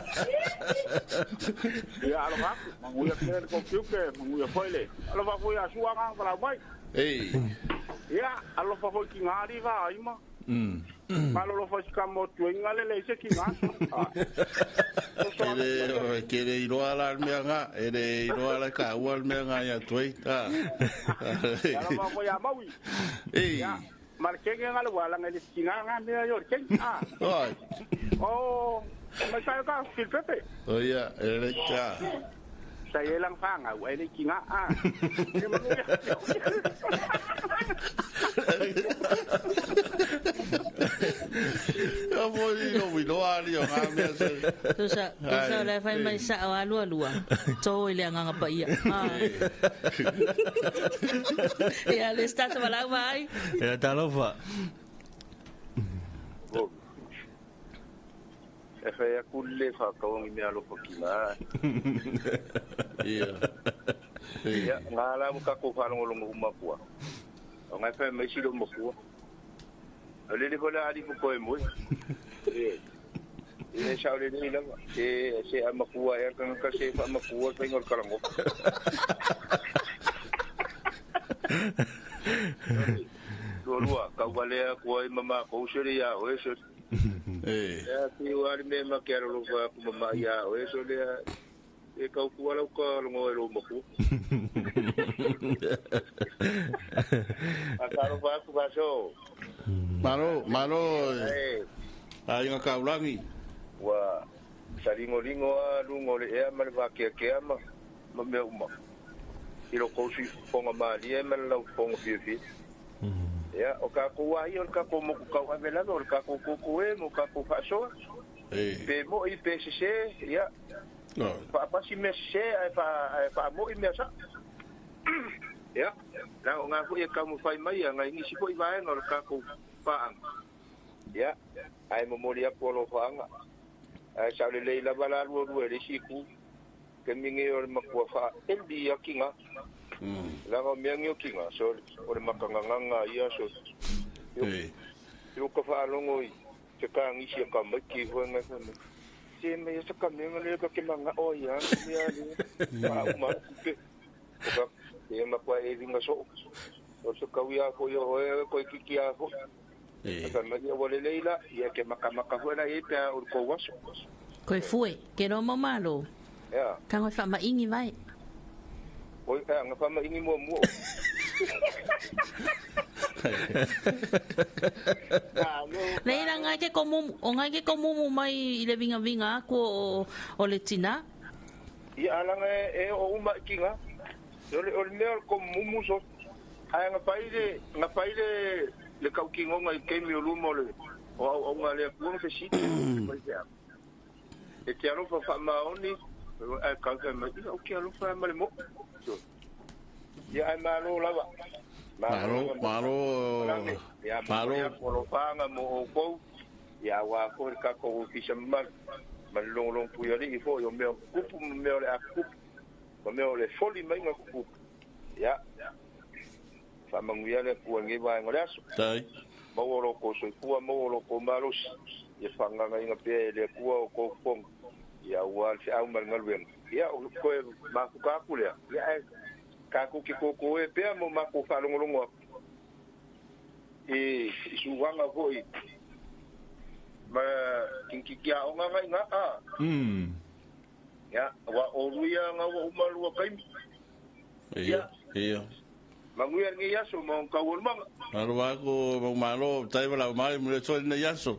Ya alo fa, mangu ya kere ko kyuke, mangu ya foile. Alo fa foi a sua ngā para mai. Ei. Ya alo fa foi ki ngā ri va ai ma. Malo lo fa ka mo tu ngale le se ki ngā. Ere kere iroa la mea ngā, ere iroa la ka ua mea ngā ia toi. Ah. Ya lo fa ya maui. Ei. Ya mar kenge ngale wala ngale ki ngā ngā mea yo keng. Ah. Oi. Oh, mai sa ka fil pepe. Oh ya, ere ka. Sa ye lang fa ngā ua le ki ngā. Ah. Ya voi no vi no ali o ngā mea se. Tusa le fai mai sa o alua lua. To ile nganga pa ia. Ya le sta te wala mai. Ya talofa. E fai a kule fa kawangi mea alofa ki ngā. Ia. Ia, ngā la mo kako whalongolongo umakua. O ngai fai mai silo makua. O lele fola ali fo koe moi. E e sa le ni lava. E se a makua e ka ka se fa makua fa ngol karango. Lua ka valea ko ai mama ko sere ya o eso. Eh. Ya ti wa me ma ke ro fa ku mama ya o eso le e ka ku ala ka longo e lo maku. A ka ro fa ku ba so. Maro, maro. Ai nga kaulangi. Wa saringoringo a lungo le ea ma le whakeakea ma mea uma. I ro kousi ponga malia ma le lau ponga fiafia. Ia, o kākou ai o le kākou moku kau avelava, o le kākou koko e, mo kākou whaasoa. Pe mo i pe sese, ia. Whaapasi mea sese, ai whaamo i mea sa. Ia, la o ngā fo i e kaumu whai mai, a ngai ngisi fo i vaenga o le kākou whaanga. Ia, ai momori aku o lo whaanga. Ai sa le lei lava la rua rua le siku. Ke minge o le makua wha eli a kinga. Langa o mea ngio kinga. So o le makanganganga ia so. Yo ka whaalongo i te ka ngisi a ka maiki hua ngai wha. Te mea sa ka mea le ka ke manga o ia. Mea le. Wha uma kupe. Oka te makua e ringa so. O so kaui a ko i o hoe koe kiki a ko. Aka mai o le leila ia ke makamaka hua e pea o ko waso. Koe fue, ke roma malo. Ya. Ka ngoi wha maingi vai. Oi ka nga wha maingi mua mua. Nei la ngai ke komumu, o ngai ke komumu mai i le vingavinga aku o le tina. Ia alaga e o uma i kinga. O le mea o le komumu so. Ae nga fai le kaukingonga i keimi o luma o le o au au ngā lea kuanga fesili. E te alofa whaamaoni, ai kauka mai, ia o ke alofa ma le mo. Ia ai malo lava. Malo, malo, Ia malo. Malo. Lo whaanga mo o kou. Ia wā koe le kako o fisa malu. Ma le longolong pui ali i fo, o mea kupu, ma mea o le a kupu. Ma mea o le foli mai ngā kupu. Ia. Whaamanguia le pua ngi vaenga le aso. Tai. Maua lo ko soifua, maua lo ko malosi. Ia whaanganga inga pea e le kua o kou fonga. Ia ua le whiau ma le ngaluenga. Ia o koe mafuka aku lea. Ia e kākou ke kōkō e pea mo mākou faalogologo aku i suaga foʻi ma kikikiaʻoga gaiga a ia ua oluia aga ua uma lua kaimi. Ia, ia. Maguia lenei aso ma ona taualumaga. Malo ako mau malo tai wala mai mo le toi nei aso.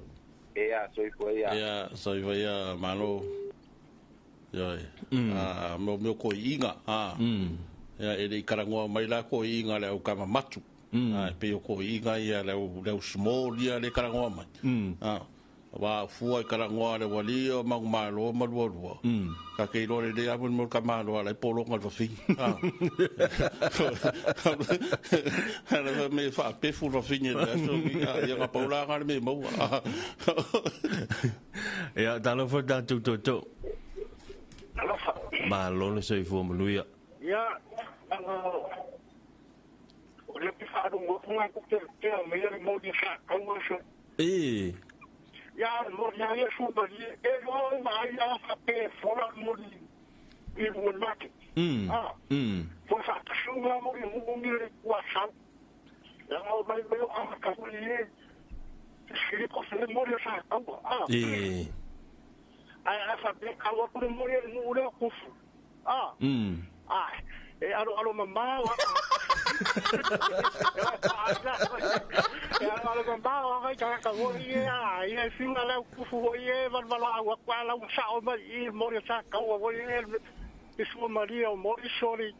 Ea soifua ia. Ia, soifua ia malo. Ia. Ah, mo mo ko inga. Ah. Ia e le karangoa mai la ko inga le au kama matu. Ah, pe o ko inga ia le au small ia le karangoa mai. Ah. Wa fua i karangoa le wali o mangu malo ma lua lua. Ka ke ilo le le amu mo ka malo ala i polonga le wawhi. Ah. Ala me wha pefu le wawhi le aso ia ngā paulanga le me maua. Ia, talofa tatou toto. Alofa. Malo le soifua manuia. Ia, anga o le pe whaarungo kunga ku te te o mea le moni sa kaua so. E. Ia, moni a ia suma i e roa ma ai a wha pe fola moni i rua mate. Ah. Foi wha tasunga moni mungi le kua sau. Ia ngau mai meo a kaua i e. Siri ko se moni sa kaua. Ah. E. Ai a wha pe kaua kure moni le nuu leo kufu. Ah. Ah, e alo alo mamao e alo alo mamao a ka ka wo i a i e finga lau kufu wo i e valvala au aku ala u sao mai i mori sa kaua wo i e i sua Maria o mori sori.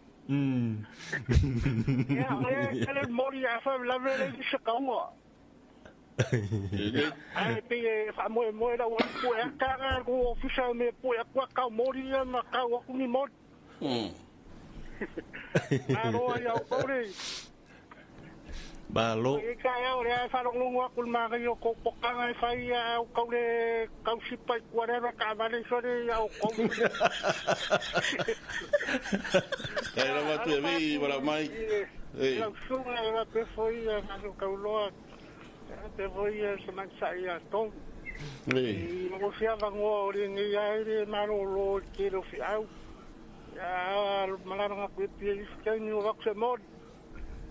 Ia, e ele mori a fa la vele i se kaua. Ai pe e fa moe moe la ua pu e kanga ko ofisa me pu e kua kau mori ia ma kau aku ni mori. Aro ai au kore. Malo. E ka au le fa longo aku ma ga yo ko pokanga e fai au kau le kau sipa i kuarera ka vale sore au kau. Kai rawa tu e vi wala mai. E. Lau sunga e la pe foi a ma kau loa. Pe foi a se mansa ia tong. E. I mo fia vangoa o le ngi ai le maro lo ke lo fi au. Ia malanga ku pie i kai ni o vaku se mori.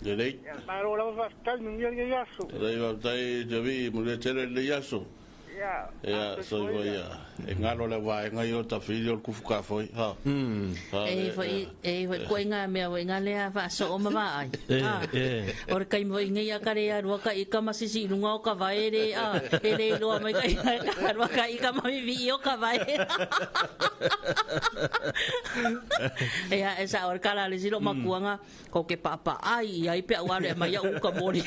Le lei. Ia maro lava fa kai ni ngi aso. Le va tai te vi mo le tele le aso. Ia. Ia, soifua ia. E ngalo le vaega i o tafili o le kufu ka foi. Ha. Ha, E foi e foi koe ngā mea foi ngā lea whaaso o mawaa ai. E, e. O le kai moi ngai a kare a rua ka ika masisi i lunga o ka vaere a e le iloa mai ka ika rua ka ika mamivi i o ka vae. E a e sa o le kala le silo makuanga ko ke papa ai ai pe au ale mai au ka mori.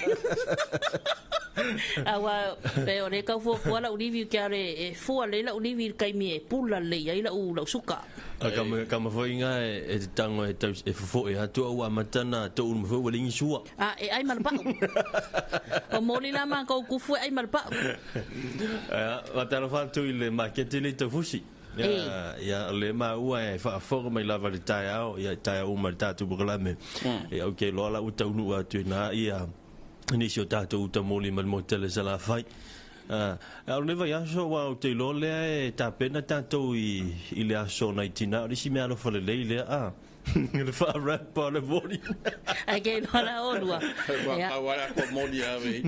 Aua pe o le kau fua la ulivi ke ale e fua le la ulivi kai mi e pula le ai la u la suka. A ka ma foi ngā e te tango e tau e fofo e atua ua matana tō unu mawhau walingi sua. A e ai malapau. O moli la ma kau kufu e ai malapau. A watalo whātu i le makete nei tau fusi. Ia, ia le ma ua e whaaforo mai lava le tai ao, ia tai ao uma le tātou bukalame. E au ke loa la uta unu atu i nā ia nisi o tātou uta moli ma le motele sa la whai. A o le vai aso wa o te iloa lea e tāpena tātou i le aso nei tina. O nisi mea alofa lelei lea a. Le wha-rap o le moli. Ai ke iloa la olua. Ia. Ka wala ko moli ave.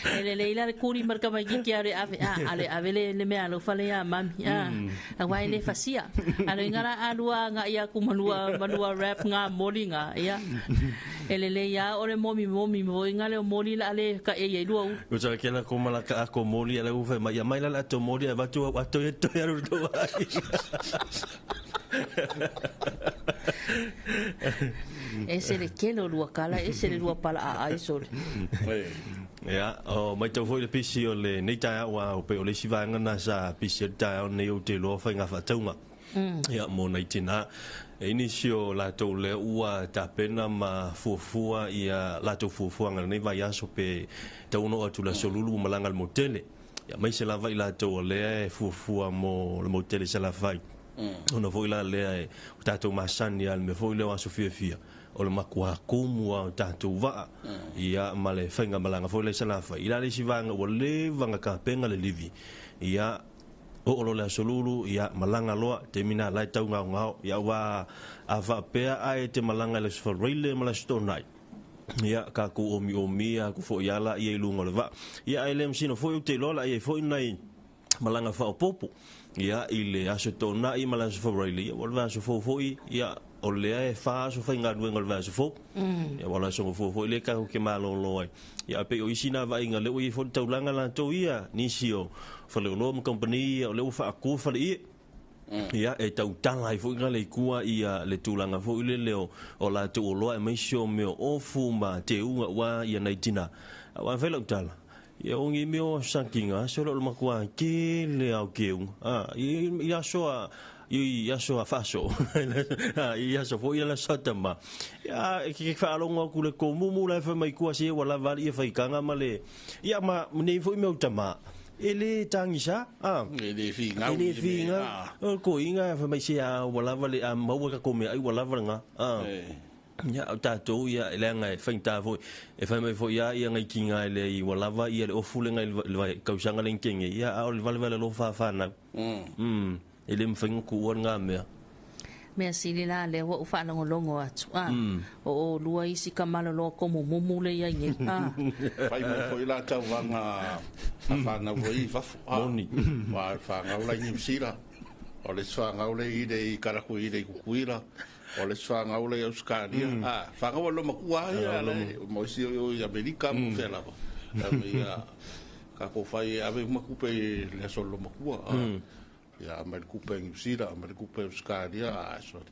E le leila le kuri marka mai ki ale ave a ale ave le le mea alofa le ia mami a. Aua e le fasia. Alo ingara alua nga ia ku manua manua rap nga moli nga ia. E le le ia o le momi momi mo inga le moli la le ka e ia lua u. O sa ke la ko mala ka ko moli ala u fa mai ia mai la la to moli a vatu a to e to ia ru to ai. E se le kele o lua kala, e se le lua pala a ai sole. Ia, o mai tau foi le pisi o le nei taeao a o pe o le isi vaega na sa pisi ai le taeao nei ou te iloa faiga faatauga. Ia, mo nai tina. E nisi o latou lea ua tapena ma fuafua ia latou fuafuaga i lenei vaiaso pe tau ona oo atu i le aso lulu ua malaga i le motele. Ia, aemaise lava i latou o lea e fuafua mo le motele i Salafai. Ona foi la lea e o tatou masani lava i le mea foi lea o aso fiafia, o le matua kumu lava o tatou vaa, ia, ma le faigamalaga foi lea i Salafai. I la le isi vaega ua leva ona tapena le livi, ia, oo loa le aso lulu, ia, malaga loa, taimi lena la e taugaogao, ia, aua a faapea ae e te malaga i le Aso Faraile ma le Aso Toonai, ia, tatou omiomia atu foi lava laia i luga o le vaa. Ia, ae le masino foi ou te iloa la i ai foi nai malaga faaopoopo, ia, i le Aso Toonai ma le Aso Faraile, ia, ua o le vaiaso fou foi, ia, o lea e fa aso faigaluega o le vaiaso fou. Ia, ua o le aso gafua foi lea tatou te malolo ai. Ia, ae pei o isi na vaaiga lea ua i ai foi le taulaga latou ia, nisi o faleoloa ma kamupani ia, o lea ua faatu faleie. Ia, e tautala ai foi la i tua ia le tulaga foi lele o latou oloa aemaise o mea o ofu ma teuga aua ia nai tina. Aua e fai lau tala, ia o ni mea o sakiga aso lea o le matua tele lava o teuga, a, i aso a, i aso a faaso, i aso foi ia le aso a tama. Ia, e ke faalogo atu i le tomumu la e fai mai tua se ua lava alii ia faitaga ma le, ia ma nei foi mea o tama. E le tagisa, a. E le finau E le finau. O le toeaina fai mai se a ua lava le a maua le tatou meaai ua lava lena, a. Ia, o tatou ia, leaga e faigata foi, e fai mai foi lava ia nai tiga e leai ua lava ia le ofu lena i le tausaga lea na tea nei, ia a o le valevale alofa a fanau. E le mafai ona tuua lena mea. Mea sili la lea ua ou faalogologo atu, a, o olua isi ka malolo komumumu le iai nei, a. Fai mai foi la tauvaga a fanau foi i fafo, a. Moni. Ua fanau la i Niu Sila, o le isi fanau le i le i Karakui i le i Kukuila, o le isi fanau le i Ausetalia, a. Fanau a loomatua lava ia, le, mo isi o i Amerika ma fea lava. Ia, tatou fai e ave uma tupe i le aso o le loomatua, a. Ia aumai le tupe a Niu Sila, aumai le tupe a Ausetalia, a sole.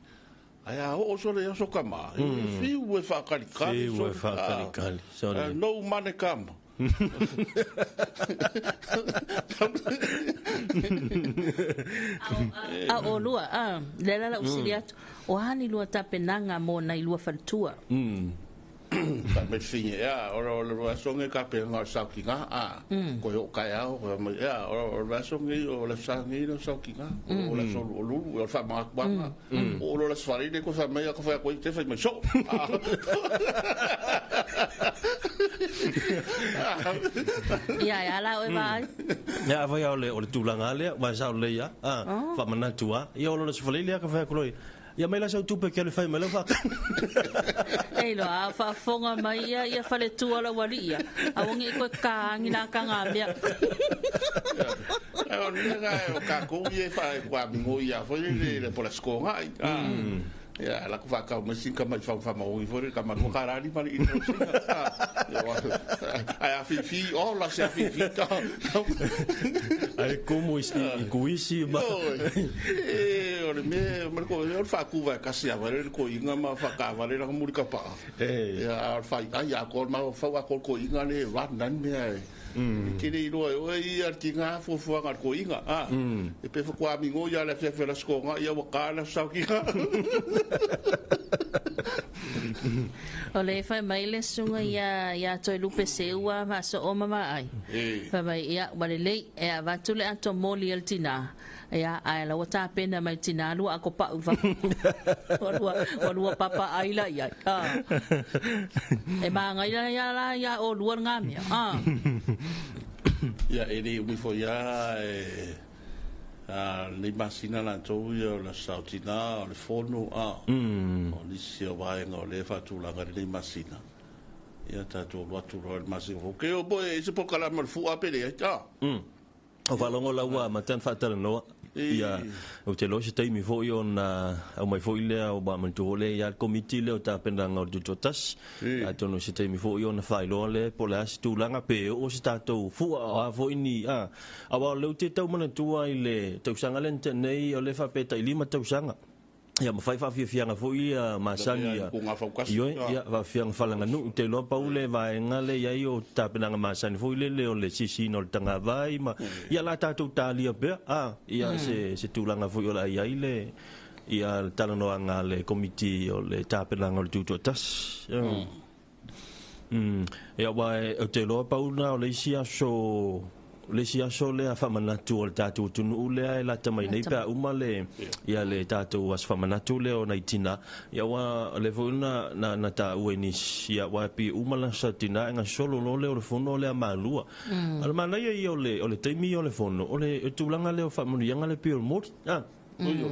Ae a oo sole i aso tama, e fiu e faakalikali Fiu e faakalikali, sole. No money come. A o lua, a, lea la lau sili atu, o a ni lua tapenaga mo nai lua faletua? Fai mai fine ea, o le aso nei ka pe ngā sau ki ngā, a, koe o kai ao, koe mai ea, o le aso nei, o le sa nei le sau ki ngā, o le aso o lulu, o le wha mga kuanga, o le sfari nei koe wha mai a ka whai koe te whai mai so. Ia, e ala oe vaai. Ia, a whai ao le, o le tūlanga lea, wai sao le ia, a, wha manatu a, ia o le sfari lea ka whai koe, Ia mai la sau tupe ke alu fai mai lau whaakana. Ei loa, a faafofoga mai ia ia faletua lau alii ia. Aua ne i koe kāgi la ka ngā mea. E o le ga o ka ko ie fa kwa mingo ia fo le le pola skonga ai. Ia la ku fa ka mo sin ka mai fa fa mo i fo ka ma ka rali ma i no sin. Ai a fi fi o la se fi fi ta. Ai como i kuisi ma. E o le mea ma ko o le faakuva e kasi a vale le koiga ma faakavale laka muli ka paa. Ia o le fai ai a ko ma fau a ko koiga le run nan mea e. Ke le iloa e oe ia le tiga fuafuaga le koiga a. E pe fakuamigo ia le afiafi o le asokoga ia ua ka le aso saukiga. O le fai mai le susuga ia ia Toelupe Seua ma Soo ma Vaai. Fai mai ia ua lelei e avatu le ato moli a le tina. Ia ae la ua tapena mai le tina lua ako pau i fafo. Ua lua ua lua papa ai la i ai. A. E magai la ia la ia olua le nga mea. A. Ia e le umi foi a e Lenei masina latou ia o le Aso Sa o Tina, o le Fono, a. O nisi o vaega o lea e faatulaga i lenei masina. Ia tatou alu atu loa i le masina fou. Ke o po e i se polokalame o le fua pe leai, a. O faalogo la ua amata ona faatalanoa. Ia, ou te iloa o se taimi foi ona aumai foi lea, ua manatua foi lea i ai le Komiti lea o Tapenaga o le Tutoatasi. Atonu o se taimi foi ona faailoa lea po o le a se tulaga, pe oo se tatou fua o a foi ni, a. Aua o lea ou te tau manatua i le tausaga lea na tea nei, o lea e faapea e tai 5 tausaga. Ia ma fai faafiafiaga foi ia masani ia. Ioe, ia faafiafiaga faaleaganuu. Ou te iloa pau le vaega lea e i ai o tapenaga masani foi lele o le sisiina o le tagavai ma ia la tatou talia pea a ia se tulaga foi o le a i ai le ia le talanoaga a le Komiti o le tapenaga o le Tutoatasi. Ia aua ou te iloa pau lena o le isi aso le isi aso lea faamanatu o le tatou atunuu lea e lata mai nei pe a uma le ia le tatou aso faamanatu lea o nai tina. Ia aua o lea foi na na na taua i nisi, ia aua e pei e uma le aso tina ae gasolo loa lea o le fono lea malua. A o le manaia ia o le o le taimi ia o le fono, o le tulaga lea o faamanuiaga lea pei o le moli.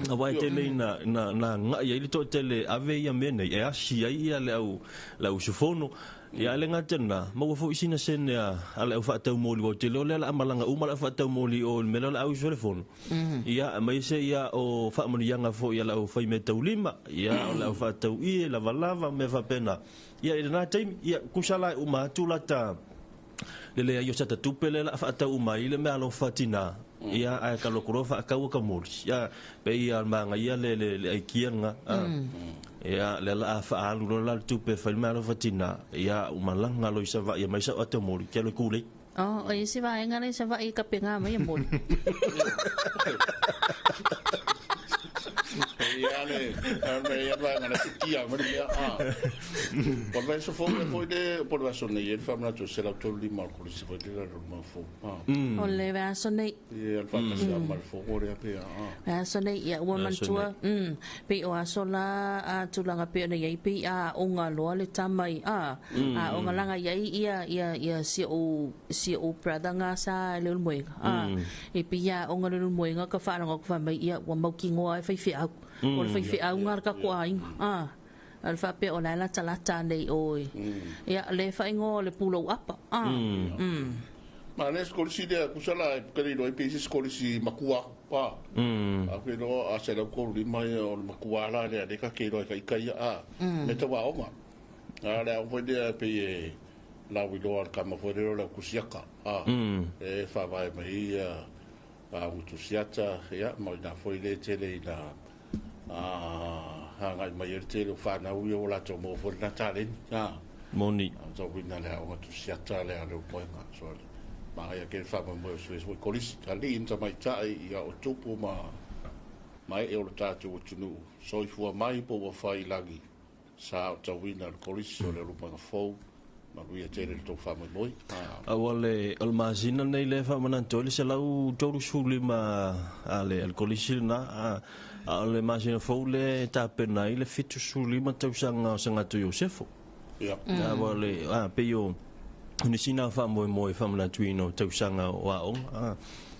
Aua e tele ina na na agai ai le toatele e ave ia mea nei e asi ai ia le au le au usufono. Ia ae le gata i lena, maua foi sina sene a a le au faataumoli aua ou te iloa o lea o le a malaga uma le au faataumoli i o i le mea lea o le au usu ai le fono. Ia aemaise ia o faamanuiaga foi a le au faimeataulima, ia o le au faatauie, lavalava ma mea faapena. Ia i lena taimi, ia tusa la e uma atu lata le leai o sata tupe lea o le a faatau uma ai le meaalofa tina, ia, ae ka lotu loa faatau ka moli. Ia, pei lava o le manaia le, le, le aikia lena. Ia, lea o le a faaalu loa la le tupe e fai le meaalofa tina, ia, ua malaga loa i Savaii e aumai sau ata moli, ke alu e kūlei. Oh, o isi vaega lea i Savaii i kapega mai e moli. Ia le, ia vaega na sikia mai le mea, a. O le vaiaso fou ea foi le, po o le vaiaso nei ea le faamanatu e 135 o le Kolisi foi lele a le Roma fou. O le vaiaso nei. Ia, le faatasi lava ma le fono lea pe a. Vaiaso nei, ia ua manatua, pei o aso la a tulaga pei ona i ai, pei a aoga loa le tama i, a, aoga laga i ai ia, ia, ia si ou, si ou brother nga sa i le Ulumoega, a, e pei a aoga le Ulumoega ka faalogo atu fai mai, ia ua mautinoa e faifeau, o le faifeau nga le tatou aiga, a. A o le faapea o la e latalata ane i o i. Ia, le faaigoa o le pulou apa. A. Ma le sikolisi lea, tusa la e pukele iloa ai pe i se sikolisi matua, a. A ke iloa a 135 ia o le matua la lea lea ka ke iloa e ka ika ia, a. Me tau aoga. A le aoga foi lea pei e lau iloa le kama foi lea o le au tusiata, a. E faavae mai ai ia au tusiata, ia, ma ina foi le tele ina agai mai ai le tele o fanau ia ua latou maua foi lena taleni. Moni. Tauina le aoga tusiata le ale o moega. So, manaia tele faamoemoe o se foi kolisi. Alii ma tamaitai ia o tupu ma ee o le tatou atunuu. Soifua mai po ua fai i lagi. Sa o tauina le kolisi o le Ulumaga Fou. Manuia tele le tou faamoemoe. Aua le, o le masina lenei lea e faamanatu ai le 135 a le, a le kolisi lena, a, a o le masina fou lea e tapena ai le 75 tausaga o Sagato Iosefo. Ia. Aua le, a, pei o nisi na faamoemoe faamanatuina o tausaga o aoga, a,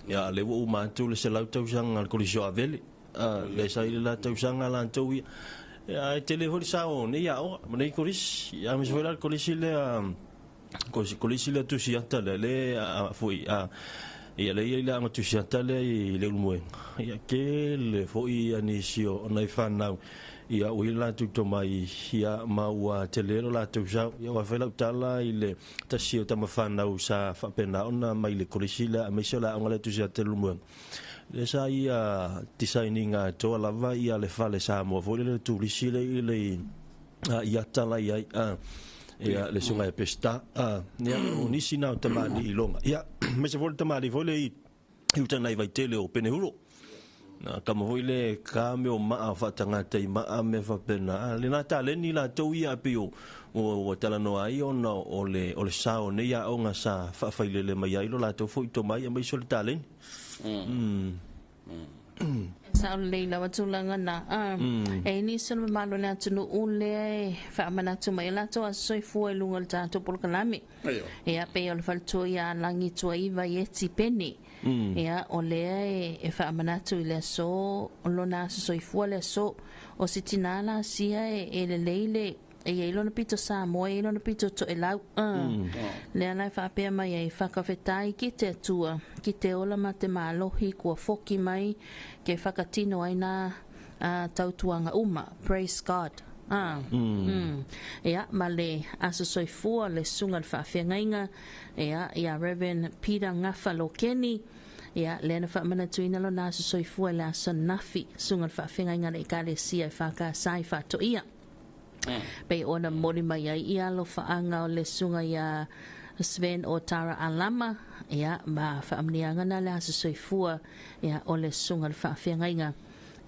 ia, a lea ua uma atu le 100 tausaga a le kolisi o Avele. A, lea sa i le la tausaga latou ia. Ia, e tele foi le sao o nei aoga ma nei kolisi. Ia, aemaise foi la le kolisi lea, kolisi lea Tusiata lea, le a, foi, a, ia lea e i ai le aoga Tusiata lea i Leulumoega. Ia, tele foi ia nisi o nai fanau, ia, ua i ai le latou tomai, ia, ma ua tele lo latou sao. Ia, aua e fai lau tala i le tasi o tama fanau sa faapena ona mai le kolisi lea, aemaise o le aoga lea Tusiata i Leulumoega. Lea sa ia design ina atoa lava ia le fale Samoa foi lele le turisi le i le i ata la i ai a ia le susuga ia Peseta a ia o nisi na o tamalii i loga ia aemaise foi le tamalii foi le i uta nai Vaitele o Penehuro na kama foi le ka me o maa o faatagata i maa mea faapena a lena taleni latou ia pei o ua talanoa ai ona o le o le sao o nei aoga sa faafailele mai ai lo latou foi tomai aemaise o le taleni. Sao lelei lava tulaga na. E i nisi o le mamalu o le atunuu lea e faamanatu mai ai latou aso soifua i luga o le tatou polokalame. Ia, pei o le faletua ia Lagi Tuaiva Ieti Peni. Ia, o lea e faamanatu i le aso, o lona aso soifua le aso. O se tinā la sia e lelei le, e iai lona pito Samoa, e iai lona pito Toelau. Lea la e faapea mai ai, whakawhetai ki te Atua, ki te ola ma te malohi kua foki mai, ke whakatino ai nā tautuanga uma. Praise God. Ia, ma le aso soifua, le sunga le whaawhiangaiga, ia, ia Reverend Peter Ngafa Lokeni, ia, lea na whaamanatuina lo nā aso soifua le aso nafi, sunga le whaawhiangaiga le ekalesia e whakasai whaatoia. Pe ona mori mai ai ia lo whaanga o le sunga ia Sven o Tara Alama, ia, ma whaamnianga na le aso soifua, ia, o le sunga le whaawhiangaiga.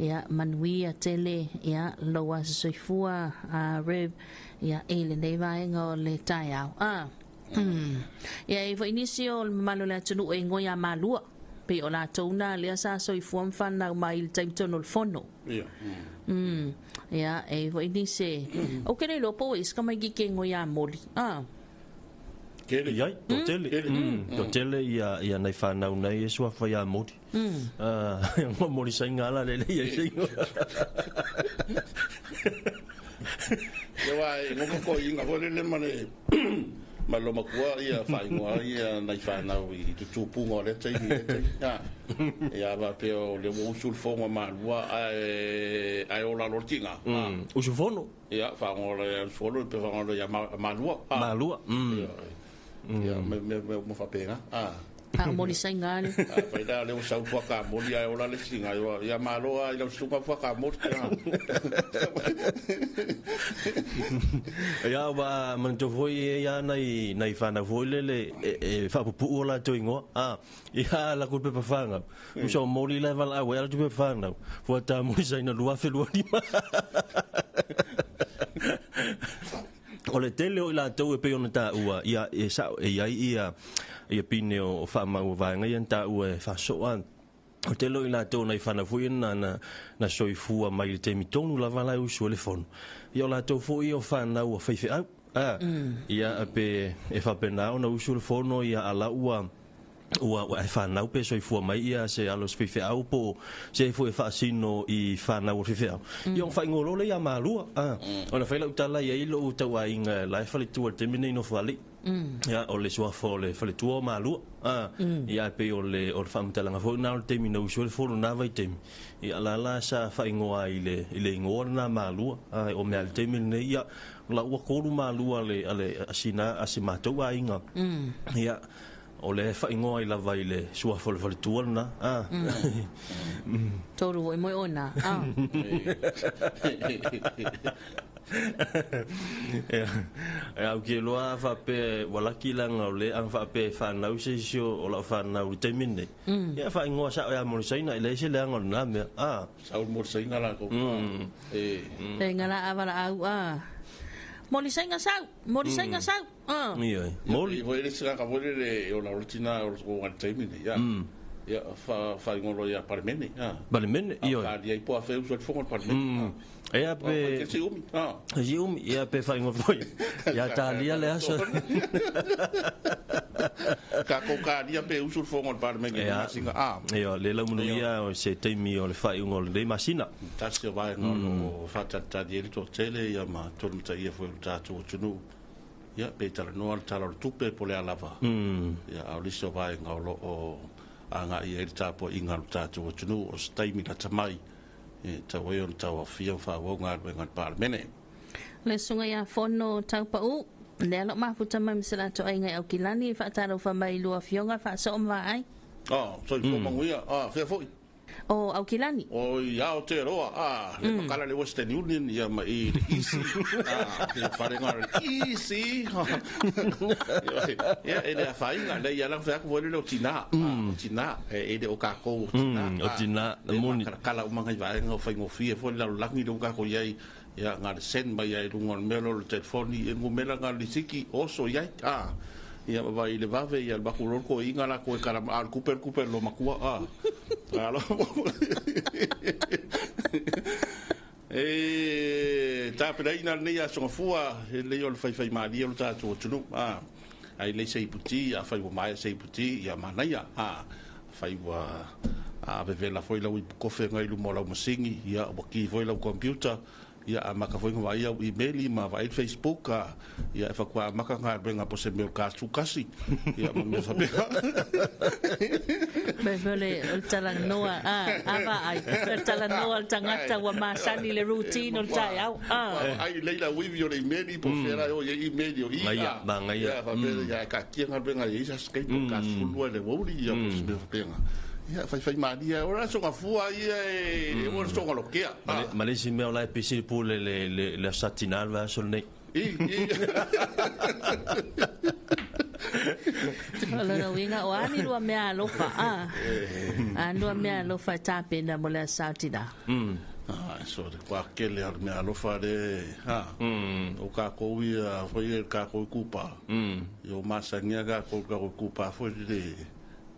Ia, manuia tele, ia, lo aso soifua, Rev, ia, e le nei vaenga o le taeao. Ia, e foi nisi o le mamalu o le atunuu e igoa iā Malua, pei o latou na lea sa soifua ma fanau mai i le taimi tonu o le fono. Ia, e foi nisi, ou ke le iloa po ua i se tamaititi e igoa iā Moli. Kele. Iai, toatele. Toatele ia ia nai whanau nei e suafa ia Moli. Ngo Moli sainga ala le le ia sainga. Ia wa e ngo ko inga fo le ma le ma lo makua ia whaingoa ia nai whanau i te tūpunga o le taimi le taimi. Ia va pe o le mo usu le fonga malua ai o la lo tinga. Usu fono. Ia whangoa le fono pe whangoa ia malua. Malua. Ia me me me mo whapenga. A moli sainga le. Pai la le o sau fuaka moli ai o la le tinga ia maloa i lau sunga fuaka moli. Ia wa manatua foi e ia nai nai whanau foi lele e whaapupuu o latou ingoa. Ia la ku pepa whanau. Usa o moli la e wala au e ala tu pepa whanau. Fua tā moli saina 2025. O le tele o i latou e pei ona taua ia e sao e iai ia ia pine o whaamau o vaenga ia na taua e whaasoa. O tele o i latou nai whanau foi na na na soifua mai le taimi tonu lava la e usu e le fono. Ia o latou foi ia o whanau o whaiwheau. Ia pe e whapena ona usu le fono ia ala ua ua ua e whanau pe soifua mai ia se alo se whiwheau po se foi e whaasino i whanau o whiwheau. Ia o whaingolo le ia malua. Ona whaila utala ia i lo tau ainga la e whaletua le temine i no whali. Ia o le suafa o le whaletua o malua. Ia pe o le whaamatalanga foi nā o le taimi na usu le fono nā vai taimi. Ia la la sa whaingoa i le ingoa nā malua. O mea le taimi nei ia la ua kolu malua le ale asina asimatou ainga. Ia o le whaingoa i lava i le suafa o le whaletua nā. Toru o i moe ona. E au ke loa whape walaki langa o le ang whape whanau se isio o lau whanau le taimi nei. Ia whaingoa sa o ia molisaina i le ese le anga o le nā mea. Sa o molisaina la kou. E ngala awala au. Molisaina sau, molisaina sau. Ia, moli. Ia, le sika ka vole le o la rotina o ko ngal taimi nei. Ia. Ia whaingolo ia Palemene. Palemene, ia. A ia i po a wheu sua te whongo Palemene. Ia pe... Si umi. Si umi, ia pe whaingo foi. Ia tālia le aso. Ka kou kālia pe usu le whongo Palemene. Ia, ia, le lau manu ia o se taimi o le whaingo le nei masina. Tasi o vaenga o whātatari e rito tele ia ma tolu mata ia foi o tātou o tunu. Ia, pe tala noa le tala o le tupe po le alava. Ia, au lisi o vaenga o lo o anga ia i le tāpua inga o tātou o tunu o se taimi la tamai. E tau ai o le tau awhia o whāwau ngā ruenga le Palemene. Le sunga ia fono taupau, le alo mafuta mai masela to ai ngai au kilani e whaataro wha mai lua fionga wha so ma ai. So i manguia, whia foi. O au kilani. O i Aotearoa, le makala le Western Union ia ma i le isi. Le wharenga le isi. Ia e le awhainga, le ia lang whaku le o tina. O tina, e le o kākou o tina. O tina, le moni. Le makalakala umangai vaenga o whaingofia fo le lalulangi le o kākou iai. Ia ngā le sen mai ai runga o le melo le telefoni e ngumela ngā le siki oso iai. Ia vai le vave ia le baku ko inga la ko kala al kuper lo makua alo e ta pera ina nei a songa fua e le o le fai fai mali o ta tu tunu ai le sei puti a fai o mai sei puti ia manaia Afai ua vevela foi lau ipu kofe ngai luma o lau masini, ia ua ki foi lau computer, ia amata foi ona vaai au email ma vaai le Facebook, ia e faatoa amata galuega po o se mea o le kasukasi, ia ma mea faapena. Mea o le o le talanoa a a vaai o le talanoa o le tagata ua masani i le routine o le taeao a. Vaai lelei lau ivi o le email po o fea la e o i ai email o i a. Manaia. Ia faapea lea, ia taatia galuega e i ai se aso taimi o le 12 i le aoauli ia po o se mea faapena. Ia faifai malie lava, o le asoga fua ia e o le asoga lokea. Ma le isi mea o la e pisi le pule le le Aso Sa Tina le vaiaso lenei. I, i. O lona uiga o a ni lua mea alofa, a? A lua mea alofa e tapena mo le Aso Sa o Tina. Ai, so le kwa kele o le mea alofa le, ha. O kākou ia, foi le kākou kupa. Ia o masangia kākou kākou kupa foi le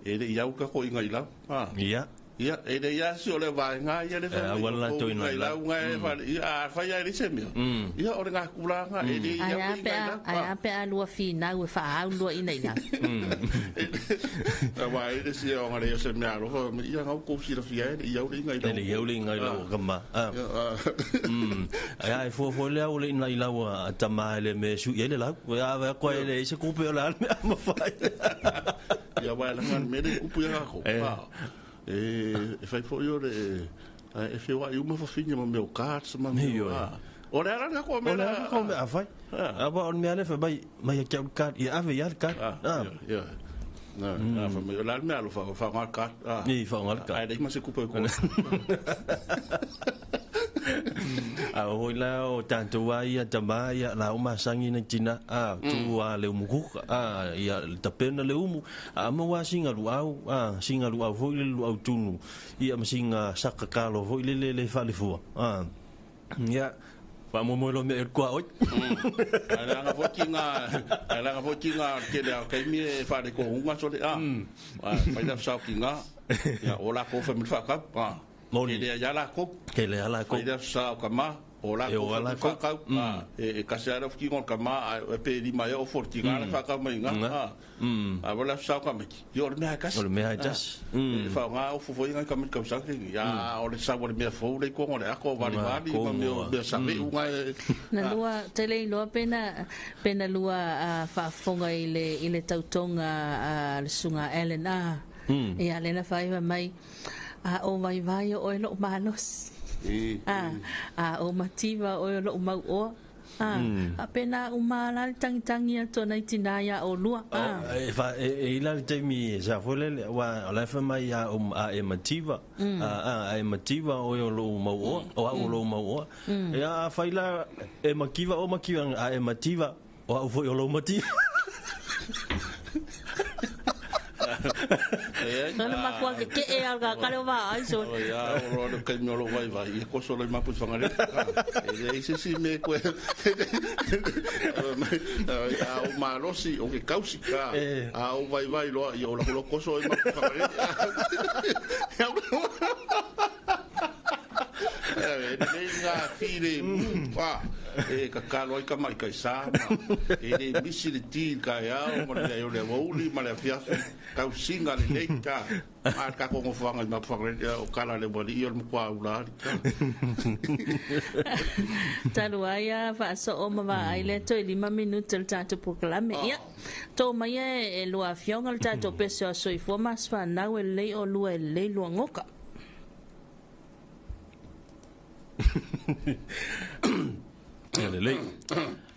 e le i au kākou inga i lau. Ha. Ia. Ia, e leai lava si o le vaega ia le fai mai auala latou ina i lau nga e fale, ia, a fai lava e leai se mea. Ia, o le gakulaga, e le i au le ina i lau. Ae a pe a lua finau e faaau lua ina i lau. Aua e le sia o le o se mea alofa, ia ngau kou silafia e le i au le ina i lau. E le i au le ina i lau o ka ma. Ae a e fua foi le au le ina i lau a tama e le mea e sui ai le lau. Ia a koe e leai se kupe o le a le mea a mawhai. Ia wae langa le mea le kupu ia kako. E fai foi o le e feoai uma fafine ma mea o cards ma mea o a. O le ala lea ko mea. O le ala ko mea a fai. A wa o le mea le fai mai mai ia kia card ia ave ia le card. A. Ia. Na, a fai mai o le ala mea alofa o whaonga le card. A. I whaonga le card. Ai le ma se kupu e ko. A o hoi la o tātou a ia tama ia la o masangi nei tina a tu a le umu kuka a ia le tapena le umu a mo wa singa lu au a singa lu au foi le lu au tunu ia ma singa saka kalo foi le le le fale fua a ia Fa mo mo lo me el kua oi. Ai langa foi ki ngā, ai langa foi ki ngā tele a kaimi e whare ko hunga sole a. Ai la sao ki ngā. Ia o la ko fa mi whakau. A. Moni. Ke lea ia lākou. Ke lea lākou. Fai lea sa o ka ma, o lākou fa te whakau, e kasi ai lau whikinga o ka ma, a e pe lima ia o fo ki ngā le whakau mai ngā, a wala sa o ka meki. Ia o le mea e kasi. O le mea e kasi. E whao ngā o fofo inga ka meki kausanga ki ia o le sa o le mea fou le kongo le ako vali vali ma mea o mea sa veu ngā e. Na lua, te le iloa pena, pena lua faafofoga i le, i le tautoga a le susuga Allen a, ia lena faiva mai, A o vaivai o oe loʻu malosi. A, a o mativa oe o loʻu mau oa. A, faapena uma la le tagitagi atu a nai tinā iā ʻolua. A. E fa e e ila le taimi sa foi lele aua o la e fai mai a o a e mativa a a a e mativa oe o lou mau oa o au o lou mau oa. Ia afai la e makiva o makiva a e mativa O au foi o lou mativa. Nona makua ke ke e al ka kare o va ai so. O ia o ro kai me lo vai vai ia koso le mapu whangare. E le se si me koe. A o malosi o ke kausi ka. A o vai vai loa ia o la lo koso e mapu whangare. E le ngā whire mu. E kakalo ai ka mai kai sa ma e le misi le ti ka e ao ma le mea o le aoauli ma le afiafi tausiga lelei ka a le tatou nofoaga i Mapuwhanga o kala le ualii o le matua ula ali ka. Talu ai a faasoo ma vaai lea toe 5 minute o le tatou polokalame. Ia, to mai e lua afioga le tatou pese o aso soifua ma aso fanau e lelei olua e lelei lua goka.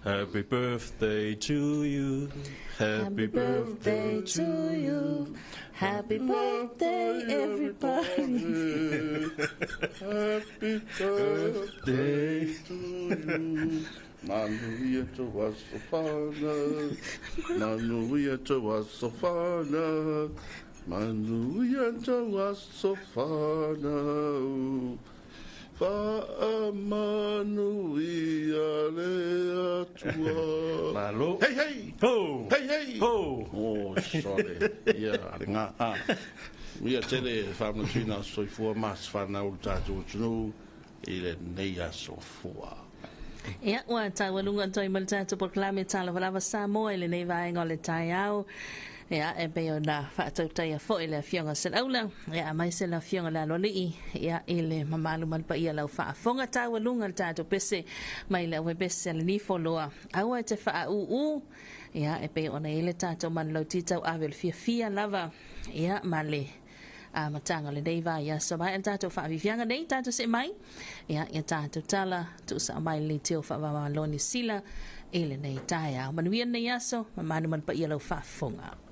Happy birthday to you. Happy birthday to you. Happy birthday everybody. Happy birthday to you. Manuia to aso whanau. Manuia to aso whanau. Manuia to aso whanau. Faamanuia le Atua. Malo. Hei, hei! Ho! Hei, hei! Ho! Oh, sorry. Ia, are ngā. Ah. Ia tele whaamatuina soifua ma se whanau o le tātou atunuu i lenei aso fua. Ia, ua taualuga toi ma le tatou polokalame Talofa Lava Samoa i lenei vaega o le taeao. Ia, e pei ona faatautaia foi le Afioga Saleaula, ia, aemaise le Afioga le Aloalii, ia, i le mamalu ma le paia lau faafofoga taualuga le tatou pese mai le auepese a le Nifoloa. Aua e te faaūū, ia, e pei ona i ai le tatou manulauti tauave o le fiafia lava, ia, ma le amataga o lenei vaiaso. Maea le tatou faaviviaga nei, tatou see mai, ia, ia tatou tala tuusao mai le leitio faavavamalo Niu Sila i lenei taeao. Manuia lenei aso, mamalu ma le paia lau faafofoga.